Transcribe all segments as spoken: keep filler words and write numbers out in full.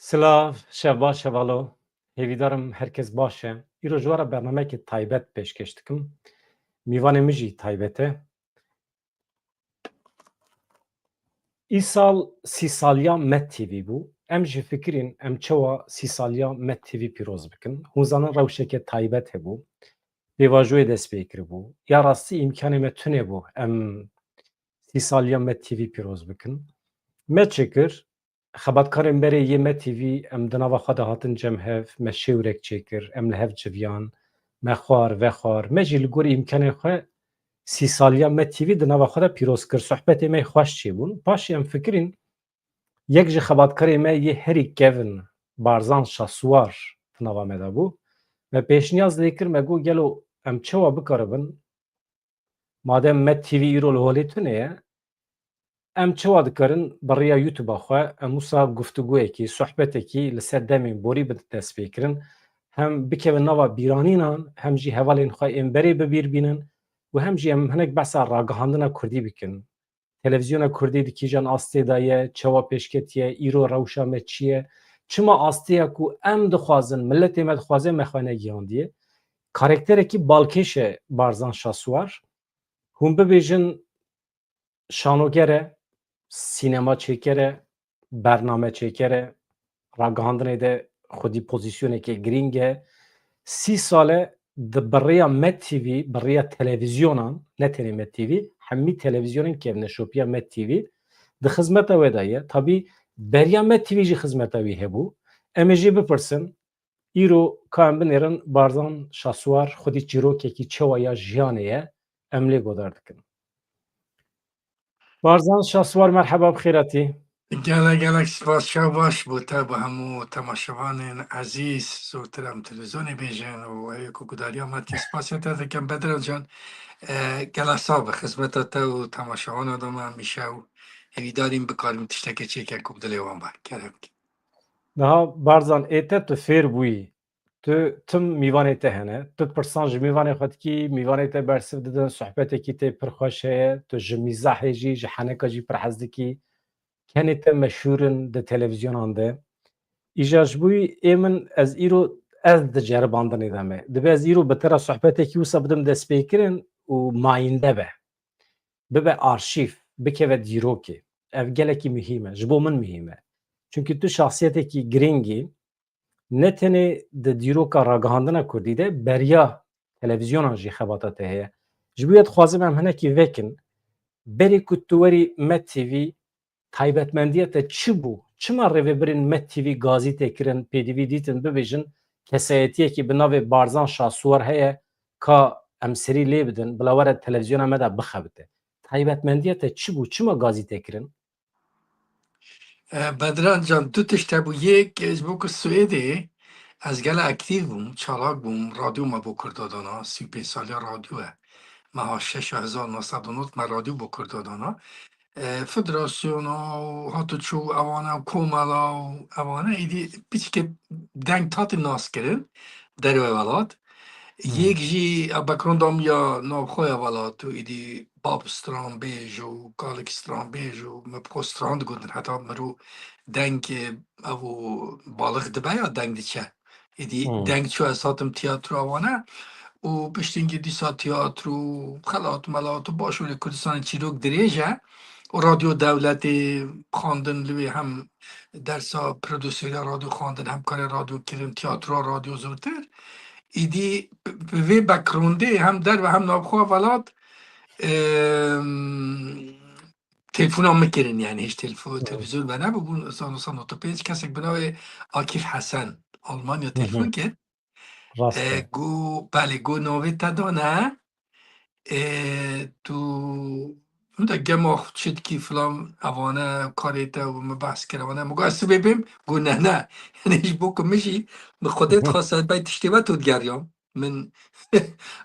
Silav, şev baş, şevalo. Hêvîdarim herkes baş e. Îro ji we re bernameyekê taybet pêşkêş dikim. Mîvanê min jî taybet e. Îsal sî saliya Med T V bû. Em jî fikirîn em çawa sî saliya Med T V pîroz bikin. Hûn zanin rewşeke taybet hebû. Pêvajoyê dest pê kiribû. Ya rastî îmkanê me tune bû em sî saliya Med T V pîroz bikin. Me çêkir, xebatkarên berê yê Med T V em di nava xwe de hatin cem hev, me şêwrek çêkir, em li hev civiyan, me xwar, vexwar. Me jî li gorî îmkanên xwe sî saliya Med T V di nava xwe de pîroz kir. Sohbetê me xweş çêbûn. Paşê em fikirîn, yek ji xebatkarê me yê herî kevin Barzan Şasuwar di nava me de bû. Me pêşniyaz lê kir, me got, gelo em çawa bikaribin, madem Med T V îro li holê tune ye, em çawa dikarin bi rêya YouTube-a xwe em wisa guftûgoyekî, sohbetekî li ser demên borî bi dest pê kirin, hem bikevin nava bîranînan, hem jî hevalên xwe ên berê bi bîr bînin û hem jî em hinek behsa ragihandina kurdî bikin. Televîzyona kurdî di kîjan astê de ye, çawa pêşketiye, îro rewşa me çi ye, çima astêya ku em dixwazin, miletê me dixwaze me xwe negihandiye. Karakterekî balkêş e Barzan Şasuwar. Hûn bibêjin şanoger e, sînema çêker e, bername çêker e, ragihandinê de xwedî pozîsyoneke girîng e. Sî sal e di bi rêya Med T V, bi rêya televîzyonan, ne tenê Med T V, hemî televîzyonên kevneşopiya Med T V di xizmeta we de ye. Tabî beriya Med T V jî xizmeta wî hebû. Em ê jê bipirsin, îro ka em binêrin Barzan Şasuwar xwedî çîrokekî çawa ya jiyanê ye, em lê godar dikin. Barzan Şasuwar, merheba, bi xêr hatî. Gelek gelek spas, şev baş bo te, bo hemû temaşevanên ezîz, zortir em televîzyonê bêjin û ew ê ku guhdariya me tê, spasiya te dikim. Bedran can, e, gelek sax be, xizmeta te û temaşevana de me hemîşe û hêvîdarîm bikarîm tiştekê çêke ku bi dilê wan be. Kerem ke. Niha Barzan, ê te tu fêr bûyî. Tu tim mîvanê te hene. Tu pirsan ji mîvanê xwe dikî, mîvanê te bersiv didin, sohbetekî tê pir xweş heye. Tu ji mîzahê jî, ji heneka jî pir hez dikî. Kenê te meşhûr in di televîzyonan de. Îja ji bo ê min ez îro ez di ceribandinê de me. Dibe ez îro bi te re sohbetekî wisa bidim destpêkirin û mayînde be. Bibe arşîv, bikeve dîrokê. Ev gelekî muhîm e. Ji bo min muhîm e. Çunkî tu şahsiyetekî girîng î. Ne tenê di dîroka ragihandina kurdî de, beriya televîzyonan jî xebata te heye. Ji bo ya dixwazim em hinekî vekin, berê ku tu werî Med T V, taybetmendiya te çi bû? Çima rêvebirên Med T V gazî tê kirin, pêdivî dîtin bibêjin, kesayetiyekî bi navê Barzan Şasuwar heye, ka em serî lê bidin, bila were televîzyona me de bixebite. Taybetmendiya te çi bû? Çima gazî te kirin? E, Bedran can, du tişt hebû. Yek, ji bo ku Swêdê ez gele aktîf bûm, çalak bûm, radyo me bo Kurda dana, sî û pênc saliya radyo e. Meha şeş a hezar neh sed û nod me radyo bo Kurda dana. E, federasyona û hatiçû û ewana û komela û ewana êdî piçkê deng hatî nas kirin derve welat. Hmm. Yek jî, e, backgrounda min ya navxwe ya welat û êdî bab stranbêj û kalik stranbêj û me bi xwe stran digotin. Heta mirov deng, e, ev û balix dibe ya deng diçe. Êdî Hmm. deng çû ez hatim tiyatro wana û piştî hingî dîsa tiyatro, xelat, melat û başûrê Kurdistanê çîrok dirêj e û radyo dewletê xwendin li wê hem dersa prodûseriya radyo xwendin, hem karê radyo kirin, tiyatro radyo zortir. Îdî bi vê backgroundê hem derve hem navxwe welat, em, telefona min kirin, yani hiç telefon, Hı. televîzyon venebûbûn, hezar neh sed û nod û pênc kesek bi navê Akif Hesen, Almanya Hı hı. telefon kir. Rast E, e. got, belê, got navê te dane, e, tu hinda gema xwe çi dikî filan, evane karê te û min behs kir, evane. Min got, ez sibê bêm? Got, ne, ne. Yani ji bo ku min jî bi Xwedê dixwest ez bey tiştê we tu digeriyam. Min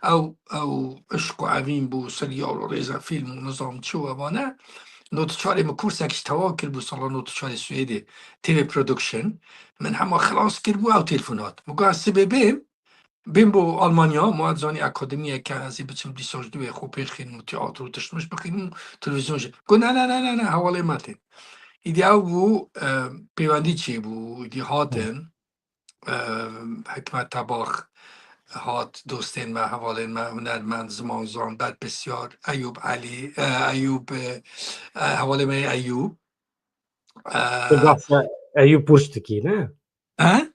ew, ew işq û evîn bû, seryal û rêzefîlm û nizam çi û evane. Nod û çarê min kursek ji tewa kiribû sala nod û çarê Swêdê, T V Production. Min hema xilas kiribû, ew telefon hat. Min got, ez sibê bêm? Bêm bo Almanya, ma zanî akademiyeke ez ê biçim dîsa ji dû wê xwe pêxînim û tiyatro û tiştmiş bixînim û televîzyon jî. Got, ne, ne, ne, ne, ne, hevalê me tên. Îdî ew bû, e, pêwendî çêbû, îdî hatin, e, Hikmet Tebax hat, dostên me, hevalên me, hunermend, zimanzan, berpirsyar, Eyûb Elî, e, Eyûb, e, e, hevalê me yê Eyûb. E, Tu behsa Eyûb Burç dikî, ne? He?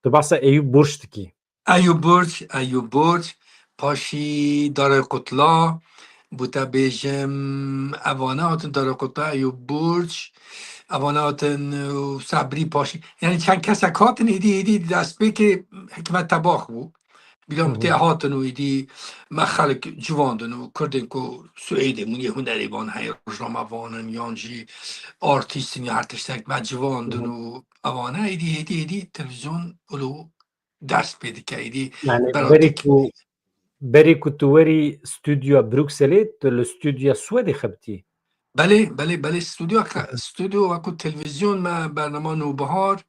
Tu behsa Eyûb Burç dikî. Eyûb Burç, Eyûb Burç, paşî Dara Kutla, bû te bêjim, evane hatin Dara Kutla, Eyûb Burç, evane hatin û Sebrî paşî. Yani çend kesek hatin, îdî, îdî destpêkê Hikmet Tebax bû. Bîra Hı min tê hı. hatin û îdî me xelk civandin û Kurdên ku Swêdê bûn yê hunerê van heye, rojnamevan in yan jî artîst in ya her tiştek me civandin Hı hı. û evane îdî, îdî, îdî televîzyon û dest pê dike. Îdî Yani bera berî te ku, berî ku tu werî stûdyoya Brukselê, tu li stûdyoya Swêdê xebitî? Belê, belê, belê, stûdyo xe-, stûdyo wekû televîzyon me bernama Nûbihar,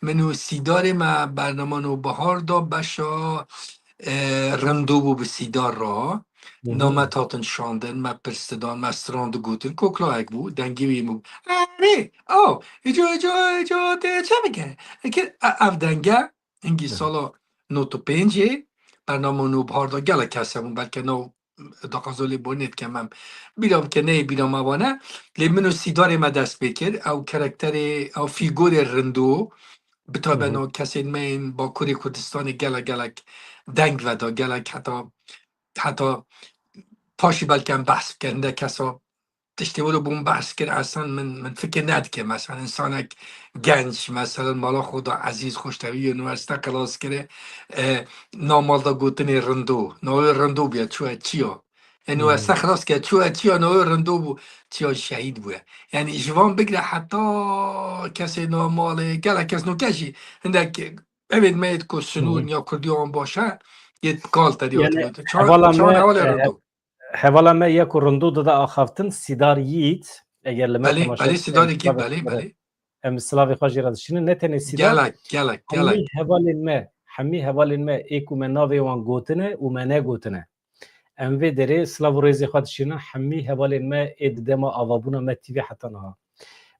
min û Sîdarê me bernama Nûbihar da beşa, e, rindo bû bi Sîdar ra. Hı hı. Namet hatin şandin, me pirs didan, me stran digotin, koklayek bû, dengê wî bû. Erê, aw, îco, îco, îco, tê çi bike? Eke, e, ev denge, hingî Hı hı. sala nod û pêncê, bernama Nûbihar da gelek kes hebûn, belke nav daxwaza lêborînê dikem em. Bîra bike neyê bîra me vane. Lê min û Sîdarê me dest pê kir. Ew karakterê, ew fîgurê rindo, bi Hı taybet hı. nav kesên me yên Bakurê Kurdistanê gelek gelek deng veda, gelek heta, heta paşî belke em behs bikin. Hindek kesa tiştê wilo bûn behs kir, esan min, min fikir nedike. Mesela, insanek genç, mesela, mala xwe da ezîz, xweştevî, unîversîte xilas kire, e, nav mal da gotinê rindo. Navê rindo bûye, çûye çiya. E, Hı. unîversîte xilas kire, çûye çiya, navê rindo bû, çiya şehîd bûye. Yani, ji van bigire heta kesê nav malê, gelek kes noke jî, hindek evên me yê ku sinûr Hı hı. ya Kurdî wan baş e, yê kal te dî Yani, hatin gotin. Çawan, hevala çawan me, hevalê e, rindo. Hevala me ya ku rindo dide axaftin, Sîdar Yiğit, eger li me Belê, temaşe belê, dike, Sîdar em Yiğit, silavê belê, xwe re, belê. em silavê xwe jê re dişînin. Ne tenê Sîdar, Gelek, gelek, hemî gelek. hevalên me, hemî hevalên me ê ku me navê wan gotine û me negotine. Em vê derê silav û rêzê xwe dişînin hemî hevalên me ê di dema avabûna me T V heta niha.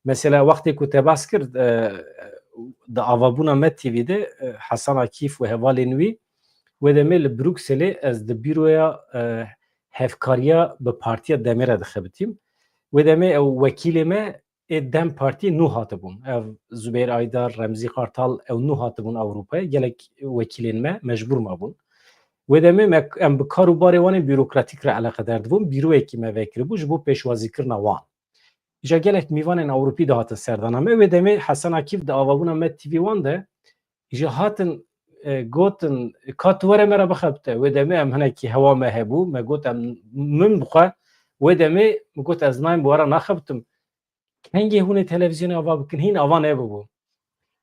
Mesela wextê ku te behs kir, e, di avabûna me T V de, e, Hasan Akîf û hevalên wî, wê demê li Brukselê ez di bîroya, e, hevkariya bi Partiya Demê re dixebitîm. Wê demê ew wekîlê me ê DEM Partî nû hatibûn. Ev Zubeyir Aydar, Remzî Kartal, ew nû hatibûn Ewropayê. Gelek wekîlên me mecbûr mabûn. Wê demê me, em bi kar û barê wan ên bîrokratîk re eleqedar dibûn. Bîroyekî me vekiribû ji bo pêşwazîkirina wan. Îja gelek mîvanên Ewropî dihatin serdana me. Wê demê Hasan Akîf di avabûna me T V wan de îja hatin, e, gotin, "Ka tu were me re bixebite." Wê demê em hinekî hewa me hebû. Me got, "Em, min bixwe." Wê demê min got, "Ez nayêm bi we re naxebitim." Kengê hûn ê televîzyonê ava bikin, hîn ava nebûbû.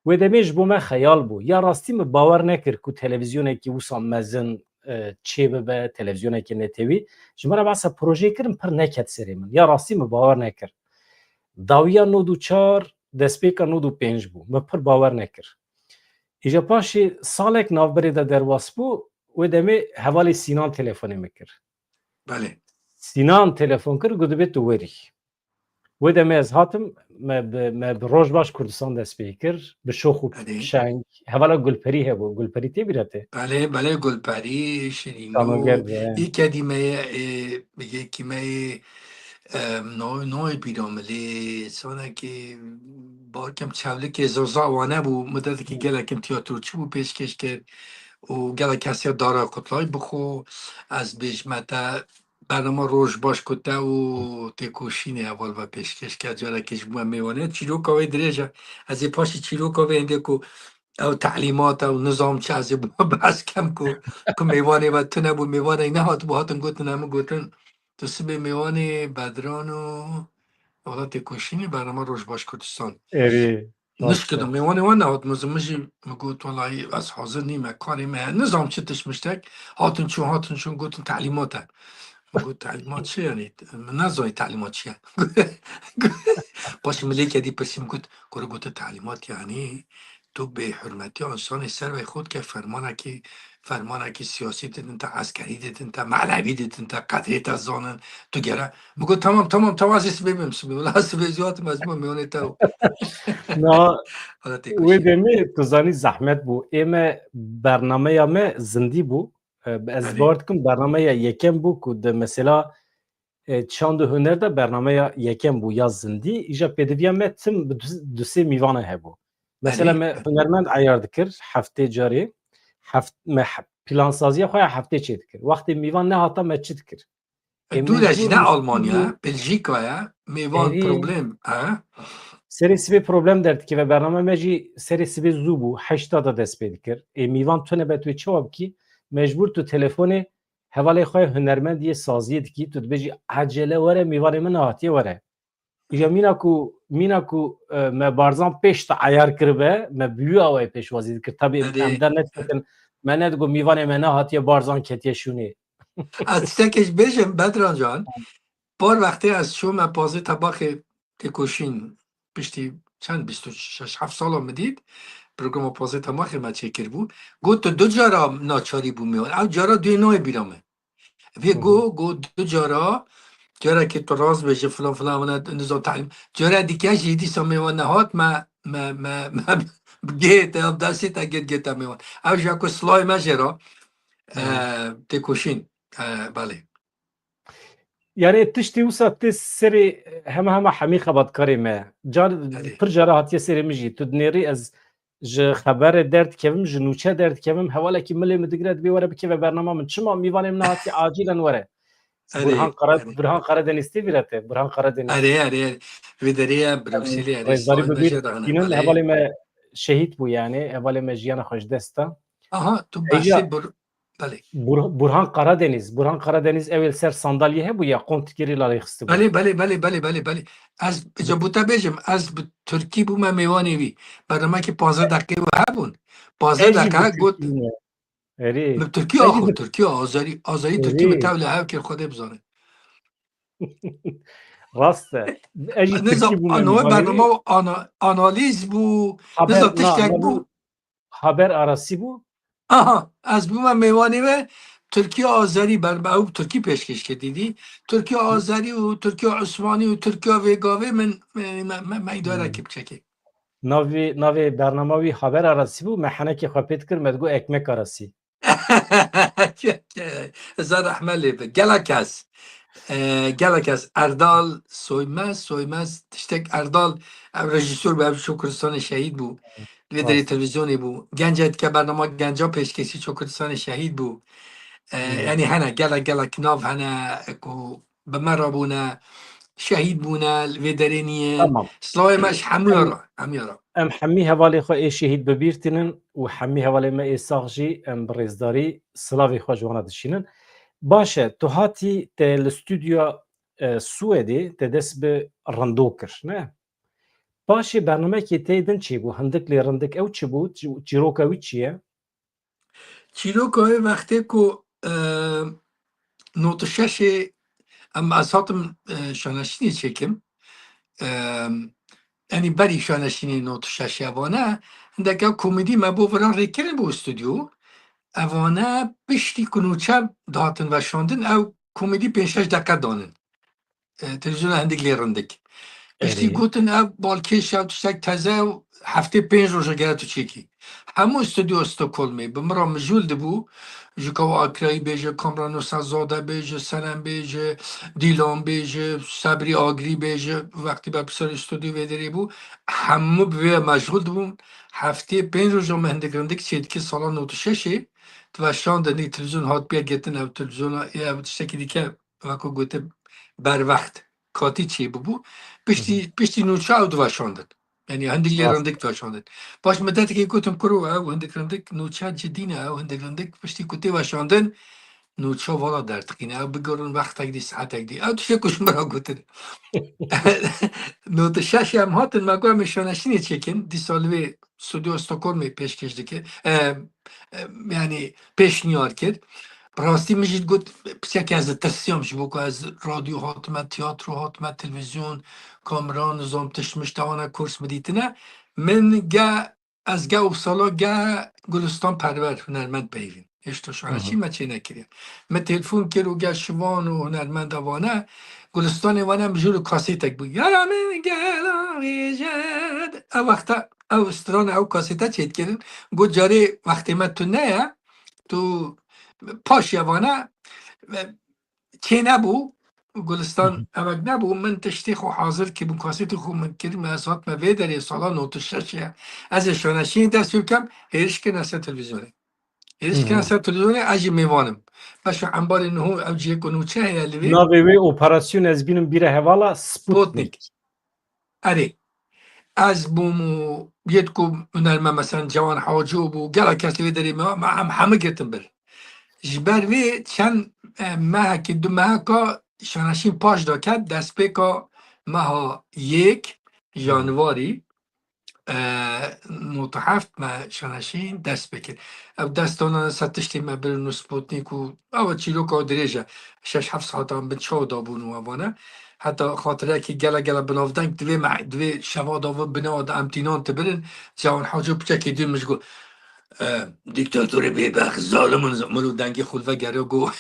Wê demê ji bo me xeyal bû. Ya rastî min bawer nekir ku televîzyonekî wisa mezin, e, çêbibe, televîzyonekî netewî. Ji min re behsa projeyê kirin, pir neket serê min. Ya rastî min bawer nekir. Dawiya nod û çar, destpêka nod û pênc bû. Min pir bawer nekir. Îja paşê salek navberê de derbas bû, wê demê hevalê Sînan telefonê min kir. Belê. Sînan telefon kir, got, "Divê tu werî." Wê demê ez hatim, me bi, me bi Rojbaş Kurdistan dest pê kir, bi şox û Erê. şeng, hevala Gulperî hebû, Gulperî tê bîra te? Belê, belê, Gulperî, Şirîno, Tamam, gel be. Î kedî me yê, ê, yekî me yê, em, no-, noyê bîra min lê, sonekî barkem Çewlikê Zoza wane bû, midetekî Hı. gelek im tiyatroçî bû pêşkêş kir û gelek kesê Dara Kutlay bixwe, ez bêjime te, Bernama Roj Baş ku te û têkoşînê heval ve pêşkêş kir, carekê ji bo me mêwane. Çîroka wê dirêj e. Ez ê paşî çîroka wê hindê ku ew telîmat e û nizam çi, ez ê bo behs kem ku, ku mêvanê ve tune bû, mêvanek nehatibû, hatin gotin, em gotin, tu sibê mêvanê Bedran û wela têkoşînê bernama Roj Baş Kurdistan. Erê. Nişkidim, mêwanê wan nehat, min jî min got, "Welahî ez hazir nîme, karê me heye." Nizam çi tişt miştek. Hatin çûn, hatin çûn, gotin, "Telîmat e." Min got, "Telîmat çi yanî? Min nezanî telîmat çi ye." Paşê min lê kedî pirsî, min got, "Kuro gote telîmat yanî tu bêhurmetiya însanê ser wê xwe dike, fermanekî, fermanekî siyasî didin te, eskerî didin te, melewî didin te, qedrê te zanin, tu gere. Min got, "Tamam, tamam, tamam, ez ê sibê bim, sibê." Wela sibê zû hatim, ez bûm mêwanê te û Na, wela tê wê koşî. Demê tu zanî zehmet bû. Ê me, bernameya me zindî bû. E, ez Belê. Bawer dikim bernameya yekem bû ku di mesela, e, çand û huner de bernameya yekem bû ya zindî. Îja pêdiviya me tim bi du, du sê mîvana hebû. Mesela Belê. Me hunermend eyar dikir heftê carê. Heft-, me he-, plansaziya xwe ya heftê çê dikir. Wextê mîvan nehata me çi dikir? Ê, dû de jî mecbûr ne Almanya, Beljîka ye, mêvan Erê. Problem, he? Serê sibê problem derdikeve, bername me jî serê sibê zû bû, heşta de dest pê dikir. Ê, mîvan tune be tu ê çawa bikî? Mecbûr tu telefonê hevalê xwe hunermendiyê saziyê dikî, tu dibêjî, "Ecele were, mîvanê min nehatiye were." Îja mîna ku, mîna ku, e, me Barzan pêş te eyar kiribe, me bi wî awayî pêşwazî dikir. Tabî em, Erê. Em der nedigotin, me nedigot mîvanê me nehatiye Barzan ketiye şûnê. Ez tiştekê ji bêjim, Bedran can, par wextê ez çûme Pazê Tebaxê têkoşîn, piştî çend bîst û şeş heft sala min dît, programa Pazê Tebaxê me çêkiribû. Got, "Tu du cara naçarî bû mêwan." Ew cara duyê nayê bîra min. Vê Hı hı. Go, go du cara, carekê tu rast bêje filan filan, vana niza talim. Cara dike jî dîsa mêwan nehat, me, me, me, me gê te, ev destê te gê, gê te mêwan. Ew ji ku silahê me jê re, Hı hı. E, têkoşîn. E, belê. Yani tiştê wisa tê serê hema hema hemî xebatkarê me. Car, Belê. Pir cara hatiye serê min jî. Tu dinêrî ez ji xeberê derdikevim, ji nûçe derdikevim, hevalekî milê min digire, dibê were bikeve bernama min. Çima mîvanê min hatiye acilen were? Erê, Burhan Kara-, erê. Burhan Karadeniz tê vîra te, Burhan Karadeniz. Erê, erê, erê. Vê derê ye, Brukselî, erê, Rêzdar salê me bibî jê dixin, tînin, erê. Hevalê me şehîd bû yani, hevalê me jiyana xwe ji dest da. Aha, tu Ey ya, behsê Bur-, belê. Bur-, Burhan Karadeniz, Burhan Karadeniz ew ê li ser sandalyê hebû ya, qont kirî la lê xistibû. Belê, belê, belê, belê, belê, belê. Ez, ca bo te bêjim, ez bi Tirkî bûme mêwanê wî. Bernamekî panzdeh deqê we hebûn. Panzdeh Ez jî deqe bi got, Tirkî me. Erê. Min Tirkî Ez jî axo, bi Tirkî, Azerî, Azerî Tirkî min Erê. Tev li hev kir, Xwedê bizane. Rast e. Ez jî Nizam, Tirkî bûme, anawê mîvanê bernama wî. Ana-, analîz bû, Haber, nizam tiştek na, na bû. Haber arasî bû. Aha, ez bûme mêvanê we, Tirkiya Azerî ber-, ew Tirkî pêşkêş kir dîdî. Tirkiya Azerî û Tirkiya Usmanî û Tirkiya vê gavê min, me, me, me, me îdare Hmm. kir biçekê. Navê, navê bernama wî Haber arasî bû, me henekê xwe pê dikir, me digot ekmek arasî. Hezar rehme lê be. Gelek kes. E, gelek kes. Erdal Soymez, Soymez, tiştek Erdal, ev rejîsor bû, ev ji Kurdistanê şehîd bû. Li vê derê Rast. Televîzyonê bû. Genca dike bernama genca pêşkêşî ço Kurdistanê şehîd bû. E, Hmm. Yanî hene, gelek, gelek nav hene ku bi me re bûne, şehîd bûne, li vê derê niye. Tamam. Silawê me ji hemûya re, hemûya re. Em hemî hevalê xwe ê şehîd bi bîr tînin û hemî hevalê me ê sax jî em bi rêzdarî silavê xwe ji wana dişînin. Baş e, tu hatî te li stûdyoya, e, Swêdê te dest bi rindo kir, ne? Paşê bernamekê te din çêbû, hindik lê rindik ew çi bû? Çî-, çîroka wî çi ye? Çîroka wê wextê ku, e, nod û şeşê em, ez hatim, e, şaneşînê çêkim. E, Yanî berî şaneşînê nod û şeşê evane, hindek ew komedî me bo viran rêkirin bo stûdyo. Evane piştî ku nûçe dihatin veşandin, ew komedî pênc şeş deqe danin. E, televîzyona hindik lê rindik. Piştî Erê. gotin ev balkêş e, ev tiştek teze ye û heftê pênc roja gere tu çêkî. Hemû stûdyo Stockholmê bi min re mijûl dibû. Ji Kawa Akrayî bêje, Kamran Nusret Zade bêje, Senem bêje, Dîlan bêje, Sebrî Agrî bêje, wextî berpirsiyarê stûdyo vê derê bû. Hemû bi vê meşxûl dibûn. Heftê pênc roja me hindik rindik çêdikir sala nod û şeşê. Di veşan de nî televîzyon hat bîye girtin, ev televîzyona, ev tiştekî dike. Wekî gotin, berwext katî çêbûbû. Piştî, Hı hı. piştî nûçe ew diveşandin. Yanî hindik lê Rast. rindik diveşandin. Paş midetekê gotin, kuro, ew hindik rindik nûçe cidî ne, ew hindik rindik piştî ku tê veşandin, nûçe vala derdiqîne. Ew bigirin wextek dî, saetek dî. Ew tiştê ku ji min re gotin. Nod û şeş em hatin, me got, em ê şaneşînê çêkin. Dîsa li vê Stûdyo Stockholmê pêşkêş dike. E, e, yanî pêşniyar kir. Bi rastî min jî digot, piçekî ez ditirsiyam ji bo ku ez radyo hatime, tiyatro hatime, televîzyon, kamera, nizam tişt mişt, ewana kurs min dîtine. Min ge ez ge Uppsala, ge Gulistan Perwer hunermend peyivîm. Hêşta şoreşî me çê nekiriye. Me telefon kir û ge şivan û hunermenda vane, Gulistanê vane em jû li kasêtek bû. Yara min gela vêjed. Ew wexta ew strana ew kasête çêdikirin. Got carê wextê me tune ye. Tu paşiya vane çê nebû. Gulistan evek nebû. Min tiştê xwe hazir kir, min kasêtê xwe min kir, me ez hatime vê derê sala nod û şeş ye. Ez ê şoreşî dest pê bikem, hêriş kirine ser televîzyonê. Hêriş kirine ser televîzyonê, ez jî mêvan im. Beşa embarê niho ew cihê ku nûçe heye li vê. Navê wê operasyonê ez bînim bîra hevala Sputnik. Sputnik. Erê. Ez bûm û yêt ku hunerme, mesela Cewan Hacî bû, gelek kes li vê derê me, me em hemû girtin bir. Ji ber vê çend, e, mehekî, du meheka şoreşîn paş de ket, destpêka meha yek Janwarî, e, nod û heft me şoreşîn dest pê kir. Ev destana ser tiştê me birin û Sputnik û ew çîroka dirêj e. Şeş heft saetan bin çawa dabûn û evane. Heta xatirekî gele gele binavdeng divê me, divê şeva da ve bina de em tînan ti birin. Cewan Hacî piçekî dî min ji got, e, dîktatorê bêbext, zalim in, min û dengê xwe li vegeriya got,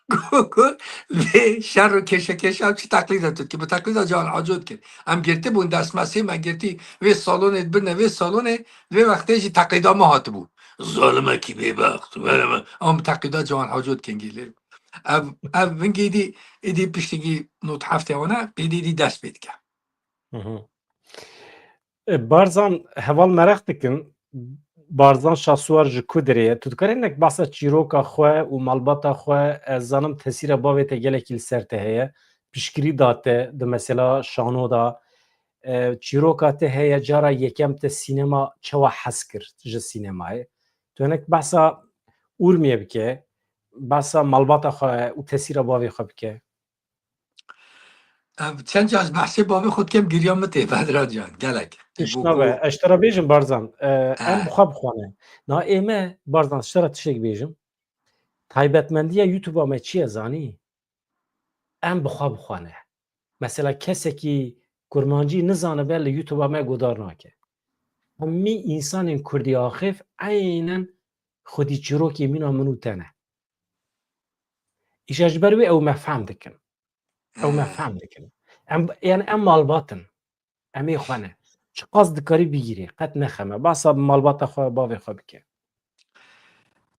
got, got, vê şer û kêşekeşa çi teqlîda tu dikî? Bi teqlîda Cewan Hacî dikir. Em girtibûn destmesê me girtî vê salonê dibirne vê salonê, vê wextê jî teqlîda me hatibû. Zalimekî bêbext, were me. Em bi teqlîda Cewan Hacî dikin gî lê. Ev, ev vingê dî, êdî piştî gî nod heftê wana, êdî dî dest pê dike. Mhm. E, Barzan, heval meraq dikin, Barzan Şahsuwar ji ku derê ye? Tu dikarî nek behsa çîroka xwe û malbata xwe, ez zanim tesîra bavê te gelekî li ser te heye, piştgirî da te di mesela şano da, e, çîroka te heye, cara yekem te sînema çawa hez kir ji sînemayê? Tu hinek behsa Urmiyê bike, behsa malbata xwe û tesîra bavê xwe bike. Ev çend car ez behsê bavê xwe dikim, giriya min tê, Bedran can, gelek. Tişt nabe, ez ji te re bêjim Barzan, e, em bi xwe bixwane. Na ê me, Barzan, ji te re tiştek bêjim. Taybetmendiya YouTube-a me çi ye zanî? Em bi xwe bixwane. Mesela kesekî kurmancî nizanibe li YouTube-a me godar nake. Hemî însanên kurdî axif eynen xwedî çîrokê mîna min û te ne. Îşa ji ber wê ew me fehm dikin. Ew me fehm dikin. Em, yani em malbat in. Em ê xwe ne. Çiqas dikarî bigîrî, qet nexeme. Behsa bi malbata xwe, bavê xwe bike.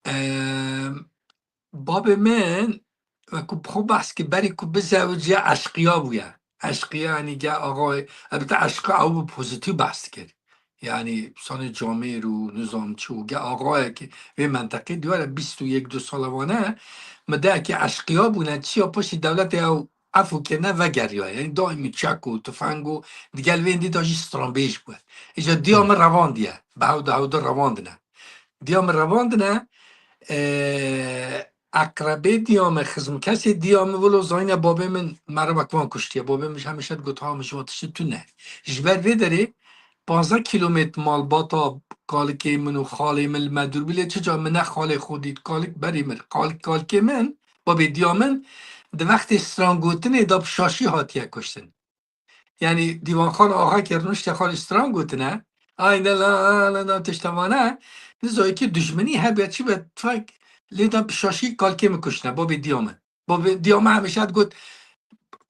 Em, babê min, wekî bi xwe behs kir, berî ku bizewiciya eşqiya bûye. Eşqiya, yanî ge axayê, elbette eşqa ew bi pozîtîf behs dikir. Yanî sanê camêr û nizam çi û ge axayekî vê menteqê diyar e bîst û yek du sala wane, mi dehekî eşqiya bûne, çiya piştî dewletê ew efû kirine vegeriya. Yanî daîmî çek û tifeng û digel vê hindî de jî stranbêj bûye. Îca diya min revandiye. Bi hew de hew de revandine. Diya min revandine, e, eqrebê diya min, xizmkesê diya min wilo zanîne babê min merivek van kuştiye. Babê min ji hemîşe digot, ha, min ji wan tiştî tune. Ji ber vê derê panzdeh kîlometr malbata kalikê min û xalê min li me dûr bû, lê çi ca min ne xalê xwe dît, kalik berî min. Kalik, kalikê min, babê diya min, di wextê strangotinê de bi şaşî hatiye kuştin. Yanî Dîwanxan Axakê rûnişte xalê stran gotine, ay ne la, la, la, tişta vane, nizoyekî dijminî hebe çi be tifek lê de bi şaşî kalikê min kuştine, babê diya min. Babê diya min hemîşe digot,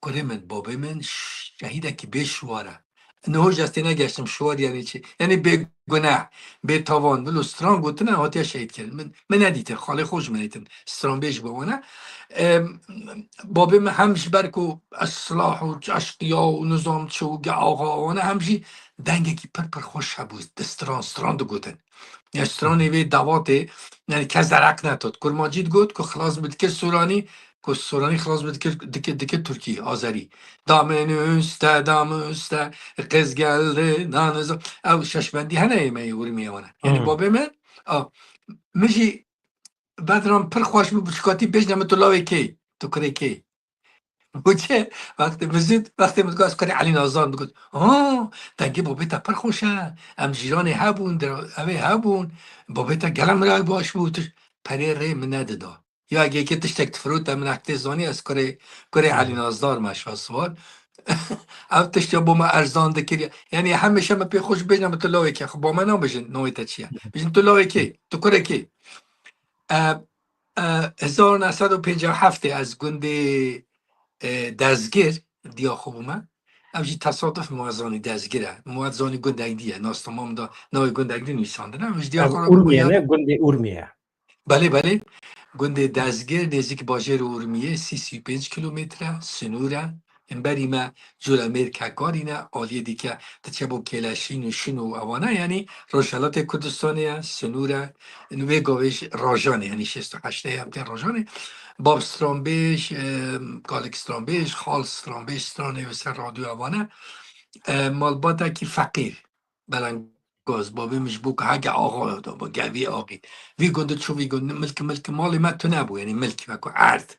kurê min, babê min ş-, şehîdekî bê şiwar e. Niho jî ez tênegeştim şiwar yanî çi? Yanî bê guneh, bê tavan, wilo stran gotine hatiye şehîd kirin. Min, min nedîtin, xalê xwe ji min dîtin. Stranbêj bi wan e. Em, babê min hem ji ber ku silah û eşqiya û nizam çi û ge axa wan e, hem jî dengekî pir pir xweş hebû, di stran, stran digotin. Ya stranê vê davatê, yani kes dereq netot. Kurmancî digot ku xilas bidike Sûranî, ku Sûranî xilas bidike, dike, dike Tirkî, Azerî. Damê nûste, damê nûste, qez geldi, danizam. Ew şeşbendî hene yê me yê Urmiyê wan e. Yani babê min, a, min jî Bedran pir xweş bû, bi çikatî bêjne min tu lawê kê, tu kurê kê. Got çi? Wextê min zû, wextê min digot ez kurê Elî Nazdar, digot, ha, dengê babê te pir xweş e. Em cîranê hebûn, ev ê hebûn. Babê te gelek mirayê baş bû, tu perê rê min nedida. Ya yekê tiştek difirote min hek tê zanî ez kurê, kurê Elî Nazdar me Şahsuwar. Ev tiştiya bo me erzan dikiriye. Yanî hemişe me pê xwe ji bêjin, me tu lawekî ye. Xwe bo me nabêjin navê te çi ye. Bêjin tu lawekî, tu kurekî. E, e, hezar neh sed û pêncî û heftê ez gundê, e, Dezgir diya xwe bûme. Ev jî tesaduf, min zanî Dezgir e. Min zanî gundek dî ye. Nasnama min de navê gundek dî nivîsandine. Min ji diya Ev xwe re Urmiye bûye. Ne? Gundê Urmiye. Belê, belê. Gundê Dezgir nêzîk bajêr û Urmiyê sî, sî û pênc kilometre, sinûr e. Hemberî me Colemêrg Hekarî ne, aliyê dîke diçe bo Kêleşîn û Şin û ewana, yanî Rojhelatê Kurdistanê ye, sinûr e. Wê gavê ji Rajanê, yanî şêst û heşt heye, em tên Rajanê. Bab stranbêj, e, kalik stranbêj, xal stranbêj, stranê wê ser radyo ewane. E, malbatekî feqîr. Belengaz, bavê min ji bo ku heke axa da, bo gevî axî. Vî gund çû vî gund, milk, milk, malê me tune bû, yanî milk, weko erd.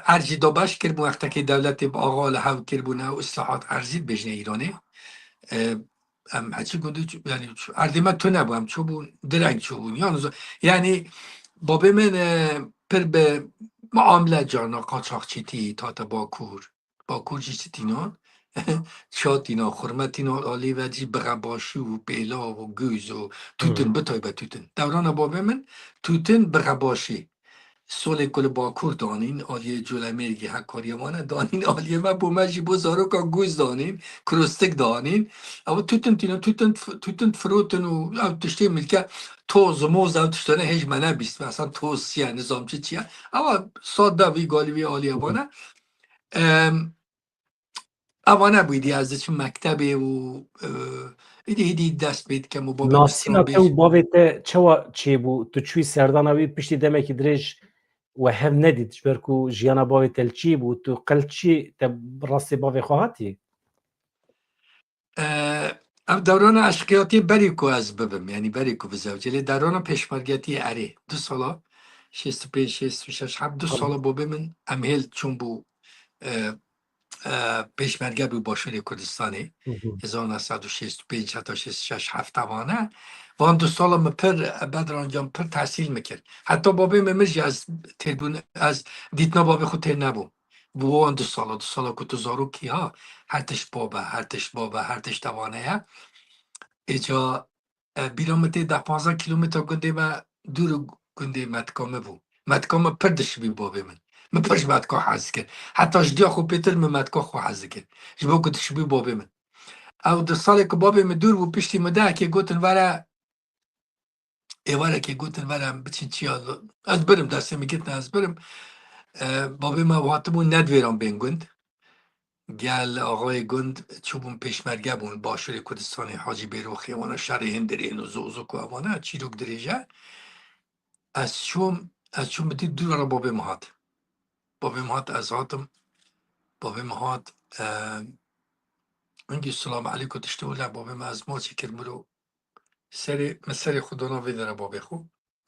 Erd jî dabeş kiribû, wextekê dewletê bi axa li hev kiribû, ne islahat erzî dibêjine Îranê. E, em heçî gundî çû, yanî çû, erdê me tune bû, em çûbûn, direng çûbûn. Yalnız, yanî bavê min, e, pir bi muamele carna qaçaxçîtî hate Bakur. Bakur jî çi tînan? Ça tînan, xurme tînan, alî ve jî bixebaşî û pêlav û gûz û tûtin, Hmm. bi taybet tûtin. Dewrana bavê min tûtin bixebaşî. Solê ku li Bakur danîn, aliyê Colemêrgê Hekariyê wane danîn, aliyê me bo me jî bo zaroka gûz danîn, krostik danîn. Ew tûtin tînan, tûtin, tûtin firotin û ew tiştê milke toz û moz ew tiştane hêj me nebîst. Mesela toz çi ye, nizam çi çi ye. Ewa sade vî galî vî aliyê wane. Em, Ev wane bû, îdî ez diçim mektebê û, e, îdî, îdî dest pê dikem û babê min Nasîna te û stranbêj. Bavê te çawa çêbû? Tu çûyî serdana wî piştî demekî dirêj we hev nedît, ji ber ku jiyana bavê te li çiyê bû, tu qel çi te rastê bavê xwe hatî? E, ev dewrana eşqiyatiyê berî ku ez bibim, yanî berî ku bizewicê, lê dewrana pêşmergetiyê erê. Du sala, şêst û pênc, şêst û şeş, heb du Tamam. sala bobê min em hêl çûn bû, e, e, pêşmerge bû Başûrê Kurdistanê. Hı hı. Hezar neh sed û şêst û pênc heta şêst û şeş, heft evan e. Van du sala min pir, e, Bedran can, pir tehsîl min kir. Heta babê min, min jî ez têrbûn, ez dîtina babê xwe têr nebûm. Bi wan du sala, du sala ku tu zarokî ha, her tişt bab e, her tişt bab e, her tişt evan e. Êca, e, bîra min tê deh panzdeh kîlometre gundê me dûr û gundê metka min bû. Metka min pir dişibî babê min. Min pir ji metka hez dikir. Heta ji diya xwe pêtir min metka xwe hez dikir. Ji bo ku dişibî babê min. Ew du salê ku babê min dûr bû, piştî min dehekê gotin, were, êvarekê gotin, were em biçin çiya. Ez birim, destê min girtin, ez birim. E, babê me hatibûn nedivêran bên gund. Gel axayê gund çûbûn pêşmerge bûn, Başûrê Kurdistanê, Hacî Bêroxê, wana şerê Hindirên û Zozok û ewana, çîrok dirêj e. Ez çûm, ez çûm bi dî dû re babê min hat. Babê min hat, ez hatim. Babê min hat, e, hingî silam eleyko tiştê wile, babê min ez maçê kir miro. Serê, min serê xwe dana vê dere babê xwe.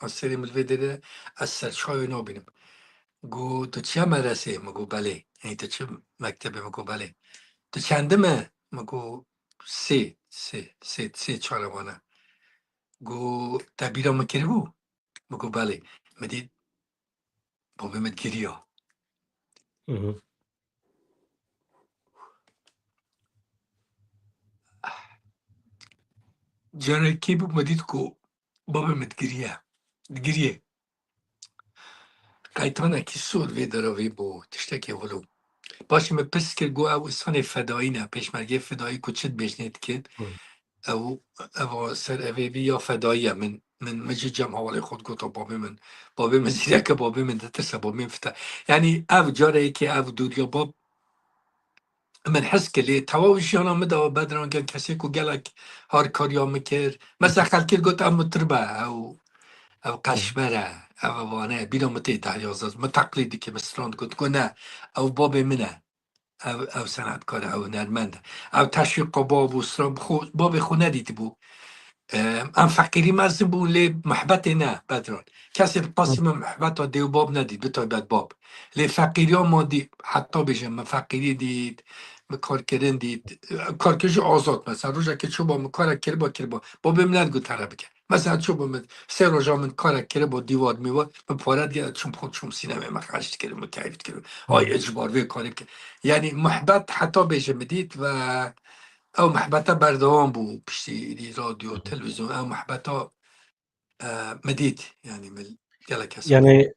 Ez serê min li vê dere, ez serçavê nabînim. Got, tu çiya medreseyê? Min got, belê. Ey, tu çi mektebê? Min got, belê. Tu çendim e? Min got, sê, sê, sê, sê çar e wane. Got, te bîra min kiribû? Min got, belê. Min dît, babê min digiriya. Hı hı. Carekê bû, min dît ku babê min digiriye. Digiriye. Qeytanekî sor vê deravê bû, tiştekê wilo. Paşê min pirs kir, got, ew însanê fedayî ne, pêşmergeyê fedayî ku çi dibêjinê dikin. Hı. Ew, ev ser evê vî ya fedayî ye. Min, min, min jî cem hevalê xwe digota babê min. Babê min zîrek e, babê min ditirse, babê min fite. Yanî ev careke ev dûriya bab min hez kir, lê tewa jiyana min de Bedran gel kesê ku gelek harkariya min kir. Mesela xelkê gote ev mitir be, ew, ev qeşmer e, ev vane, bîra min tê deh yazdeh, min teqlîd dike, min stran dike, dike ne, ew babê min e. Ev, ew senetkar e, ew hunermend e. Ew teşwîqa bav û stran bi xwe, babê xwe nedîtibû. Em, em feqîrî mezin bûn, lê mihbetê ne, Bedran. Kesê bi qasî min mihbeta dê û bab nedît, bi taybet bab. Lê feqîriya madî, heta bêjim, min feqîrî dît, min karkirin dît, karkir jî azad, mesela, rojekê çûba min karek kiriba, kiriba. Babê min nedigot here bike. Mesela çûbû min, sê roja min karek kiribû dîwar mîwar, min pare diya çûm xwe çûm sînemê me xerc dikirim, min keyf dikirim. Ay, ecbar vê karê bike. Yanî muhbet heta bêje min dît ve ew muhbete berdewam bû piştî radyo, televîzyon, ew muhbeta, e, min dît, yanî min gelek kes. Yanî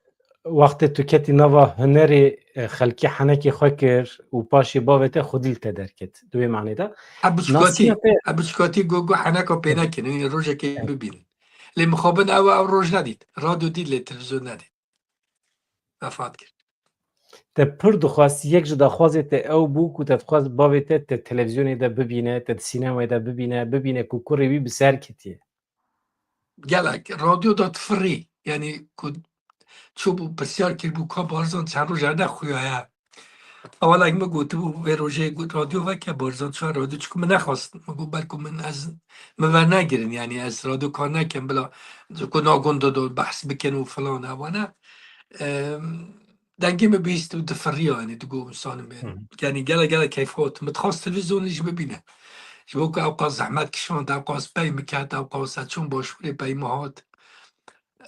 wextê tu ketî nava hunerê, e, xelkî henekê xwe kir û paşê bavê te xwedî li te derket. Di wê manê de. Ebu çikatî, Nasîna te ebu çikatî got, got, heneka pê nekin, yanî rojekê Evet. bibînin. Lê mixabin ew, ew roj nedît. Radyo dît, lê televîzyon nedît. Vefat kir. Te pir dixwest, yek ji daxwazê te ew bû ku te dixwest bavê te, te televîzyonê de bibîne, te di sînemayê de bibîne, bibîne ku kurê wî bi ser ketiye. Gelek, radyo da difirî. Yanî ku çûbû pirsyar kiribû ka Barzan çend roj erde xuyaye. Awalek min gotibû, vê rojê got, radyo veke Barzan, çawa radyo, çiku min nexwest. Min got, belku min ez, min vernegirin, yanî ez radyo kar nekem, bila ku nagunda do behs bikin û filan, ewana. Em, dengê min bihîst û difiriya, yanî digot, insanê min. Hı hı. Yanî gele gele keyf xwe. Min dixwest televîzyonê jî bibîne. Ji bo ku ew qas zehmet kişand, ew qas pey min ket, ew qas ez çûm başûrê pey min hat.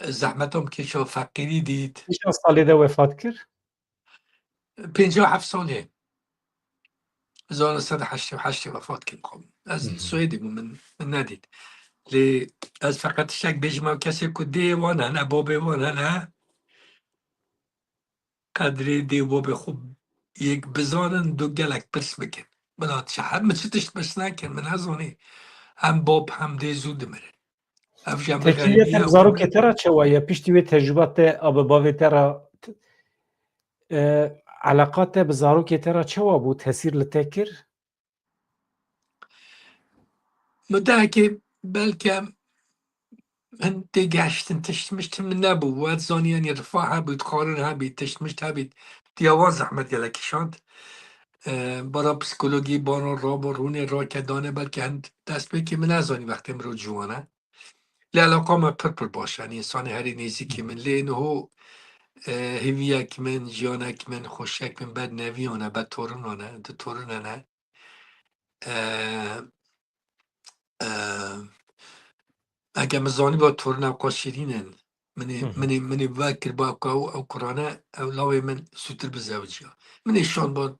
Zehmeta min kêşa, feqîrî dît. Kîjan salê de wefat kir? Pêncî û heft salê. Hezar neh sed û heştê û heştê wefat kir. Ez Hı hı. Swêdê bûm, min, min nedît. Lê ez feqet tiştek bêjim, ew kesê ku dê wan hene, babê wan hene, qedrê dê û babê xwe yek bizanin, du gelek pirs bikin. Bila çi heb, min çi tişt pirs nekin, min nezanî. Hem bab hem dê zû dimirin. Ev jî em Tekî bi ye te xerîbiya bi zarokê te re çawa ye? Piştî wê tecrûba te a bi bavê te re, t-, e, eleqa te bi zarokê te re çawa bû? Tesîr li te kir? Min dehekê belke hin têgihiştin, tişt mişt min nebû. We dizanî, yanî rifa hebît, xwarin hebît, tişt mişt hebît. Diya wan zehmet gelek kişand. E, bara psîkologî, bana rabû rûnê rake danê, belke hin destpêkê min nezanî wextê mirov ciwan e. Lê eleqa me pir pir baş e. Yanî însanê herî nêzîkî min. Lê niho, e, hêviyek min, jiyanek min, xweşiyek min ber neviyan e, ber torinan e, du torin hene. E, e, ege min zanîba torin ew qas şîrîn in. Minê, Hı hı. minê, minê vekir ba ku ew, ew kurane, ew lawê min zûtir bizewiciya. Minê şand ba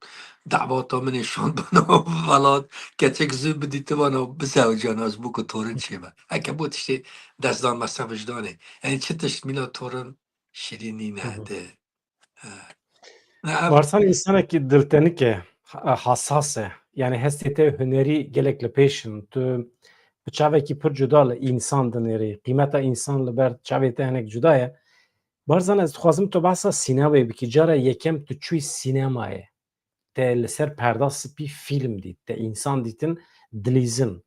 dawata, minê şand ba nav welat, keçek zû bidîtiba nav bizewiciya, naz bû ku torin çêbe. Eke bû tiştê destdan mese vicdanê. Yanî çi tişt mîna torin şîrîn nîne Hı hı. de. E, ne ev Barzan însanekî diltenik e, ha-, hassas e. Yanî hestê te hunerî gelek li pêş in. Tu bi çavekî pir cuda li însan dinêrî. Qîmeta însan li ber çavê te hinek cuda ye. Barzan, ez dixwazim tu behsa sînemê bikî. Cara yekem tu çûyî sînemayê. Te li ser perda spî fîlm dît. Te însan dîtin dilîzin.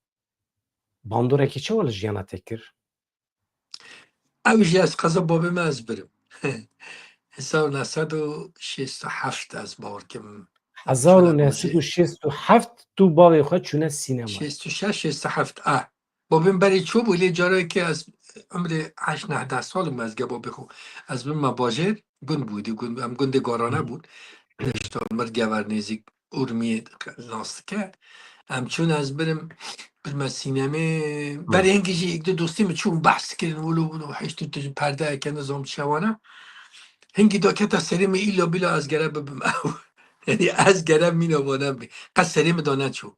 Bandorekî çawa li jiyana te kir? Ew jî ez qeza babê me ez birim. Hezar û neh sed û şêst û heft ez bawer kim. Hezar û neh sed û şêst û heft tu bavê xwe çûne sînema. Şêst û şeş, şêst û heft, ah. Babê min berê çûbû, lê carekê ez, umrê heşt neh deh sal im ez ge babê xwe. Ez bim me bajêr, gund bû, di gund, em gundê Garane Hı. bûn. Deşta Mirgever nêzîk Urmiyê nas dike. Em çûn, ez birim, birme sînemê. Hı. Berê hingî jî yek du dostî min çûn behs kirin, wilo, wilo, heşt tu ji perdeyeke nizam çi wana. Hingî da kete serê min, îla bila ez gere bibim ew. Yanî ez gere mîna wana bim. Qet serê min da neçû.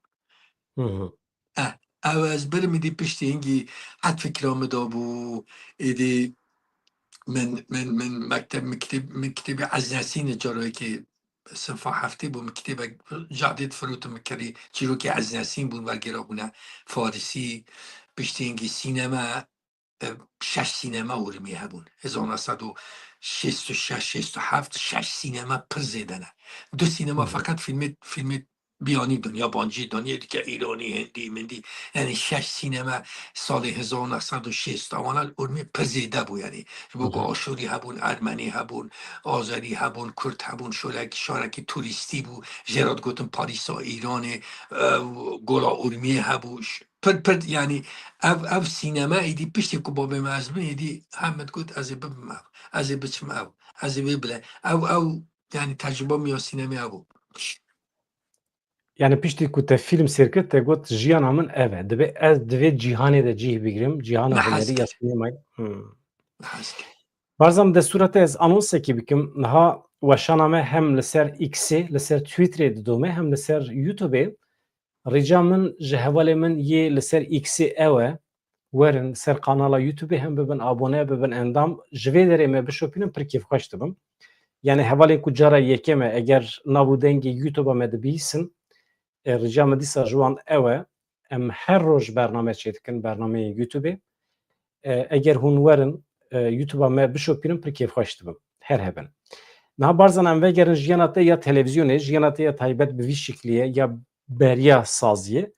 Hı hı. Eh, ew ez birim, îdî piştî hingî qet fikra min da bû, îdî min, min, min mekteb, min kitêb-, min kitêbê Eznesînê carekê sinfa heftê bû, min kitêbek cadê difirotim, min kirî çîrokê Eznesîn bûn, wergêra bûne Farisî, piştî hingî sînema, e, şeş sînema Urmiyê hebûn. Hezar neh sed û şêst û şeş, şêst û heft, şeş sînema pir zêde ne. Du sînema Hı hı. feqet fîlmê, fîlmê biyanî din, yabancî din, yê dike Îranî, Hindî, Mindî. Yanî şeş sînema salê hezar neh sed û şêst, ewana li Urmiyê pir zêde bû yanî. Ji bo ku Hı hı. Aşûrî hebûn, Ermenî hebûn, Azerî hebûn, Kurd hebûn, şolek, şarekî turîstî bû. Jê re digotin Parîsa Îranê, e, Gola Urmiyê hebû. Ş-, pir pir, yanî ev, ev sînema êdî piştî ku babê me ez bin, êdî hem min digot, ez ê bibim ev, ez ê biçim ev, ez ê vê bile. Ew, ew, yanî tecrûba min ya sînemê ew bû. Yani piştî ku te fîlm sêr kir, te got, "Jiyana min ev e. Divê ez di vê cîhanê de cih bigrim, cîhana Ne hez hunerî ya kir. sînemayê." Hmm. Ne hez kir. Barzan, destûra te ez anonsekî bikim. Niha weşana me hem li ser X-ê, li ser Twitter-ê didome, hem li ser YouTube-ê. Rica min ji hevalê min yê li ser X-ê ew e. Werin ser kanala YouTube-ê hem bibin abone, bibin endam. Ji vê derê me bişopînin, pir kêfxweş dibim. Yani hevalên ku cara yekem e, eger nav û dengê YouTube-a me dibihîsin, e, rica min dîsa ji wan ew e. Em her roj bername çêdikin, bernameyên YouTube-ê. E, eger hûn werin, e, YouTube-a me bişopînin, pir kêfxweş dibim. Her hebin. Niha Barzan, em vegerin jiyana te ya televîzyonê, jiyana te ya taybet bi vî şiklî ye, ya beriya saziyê.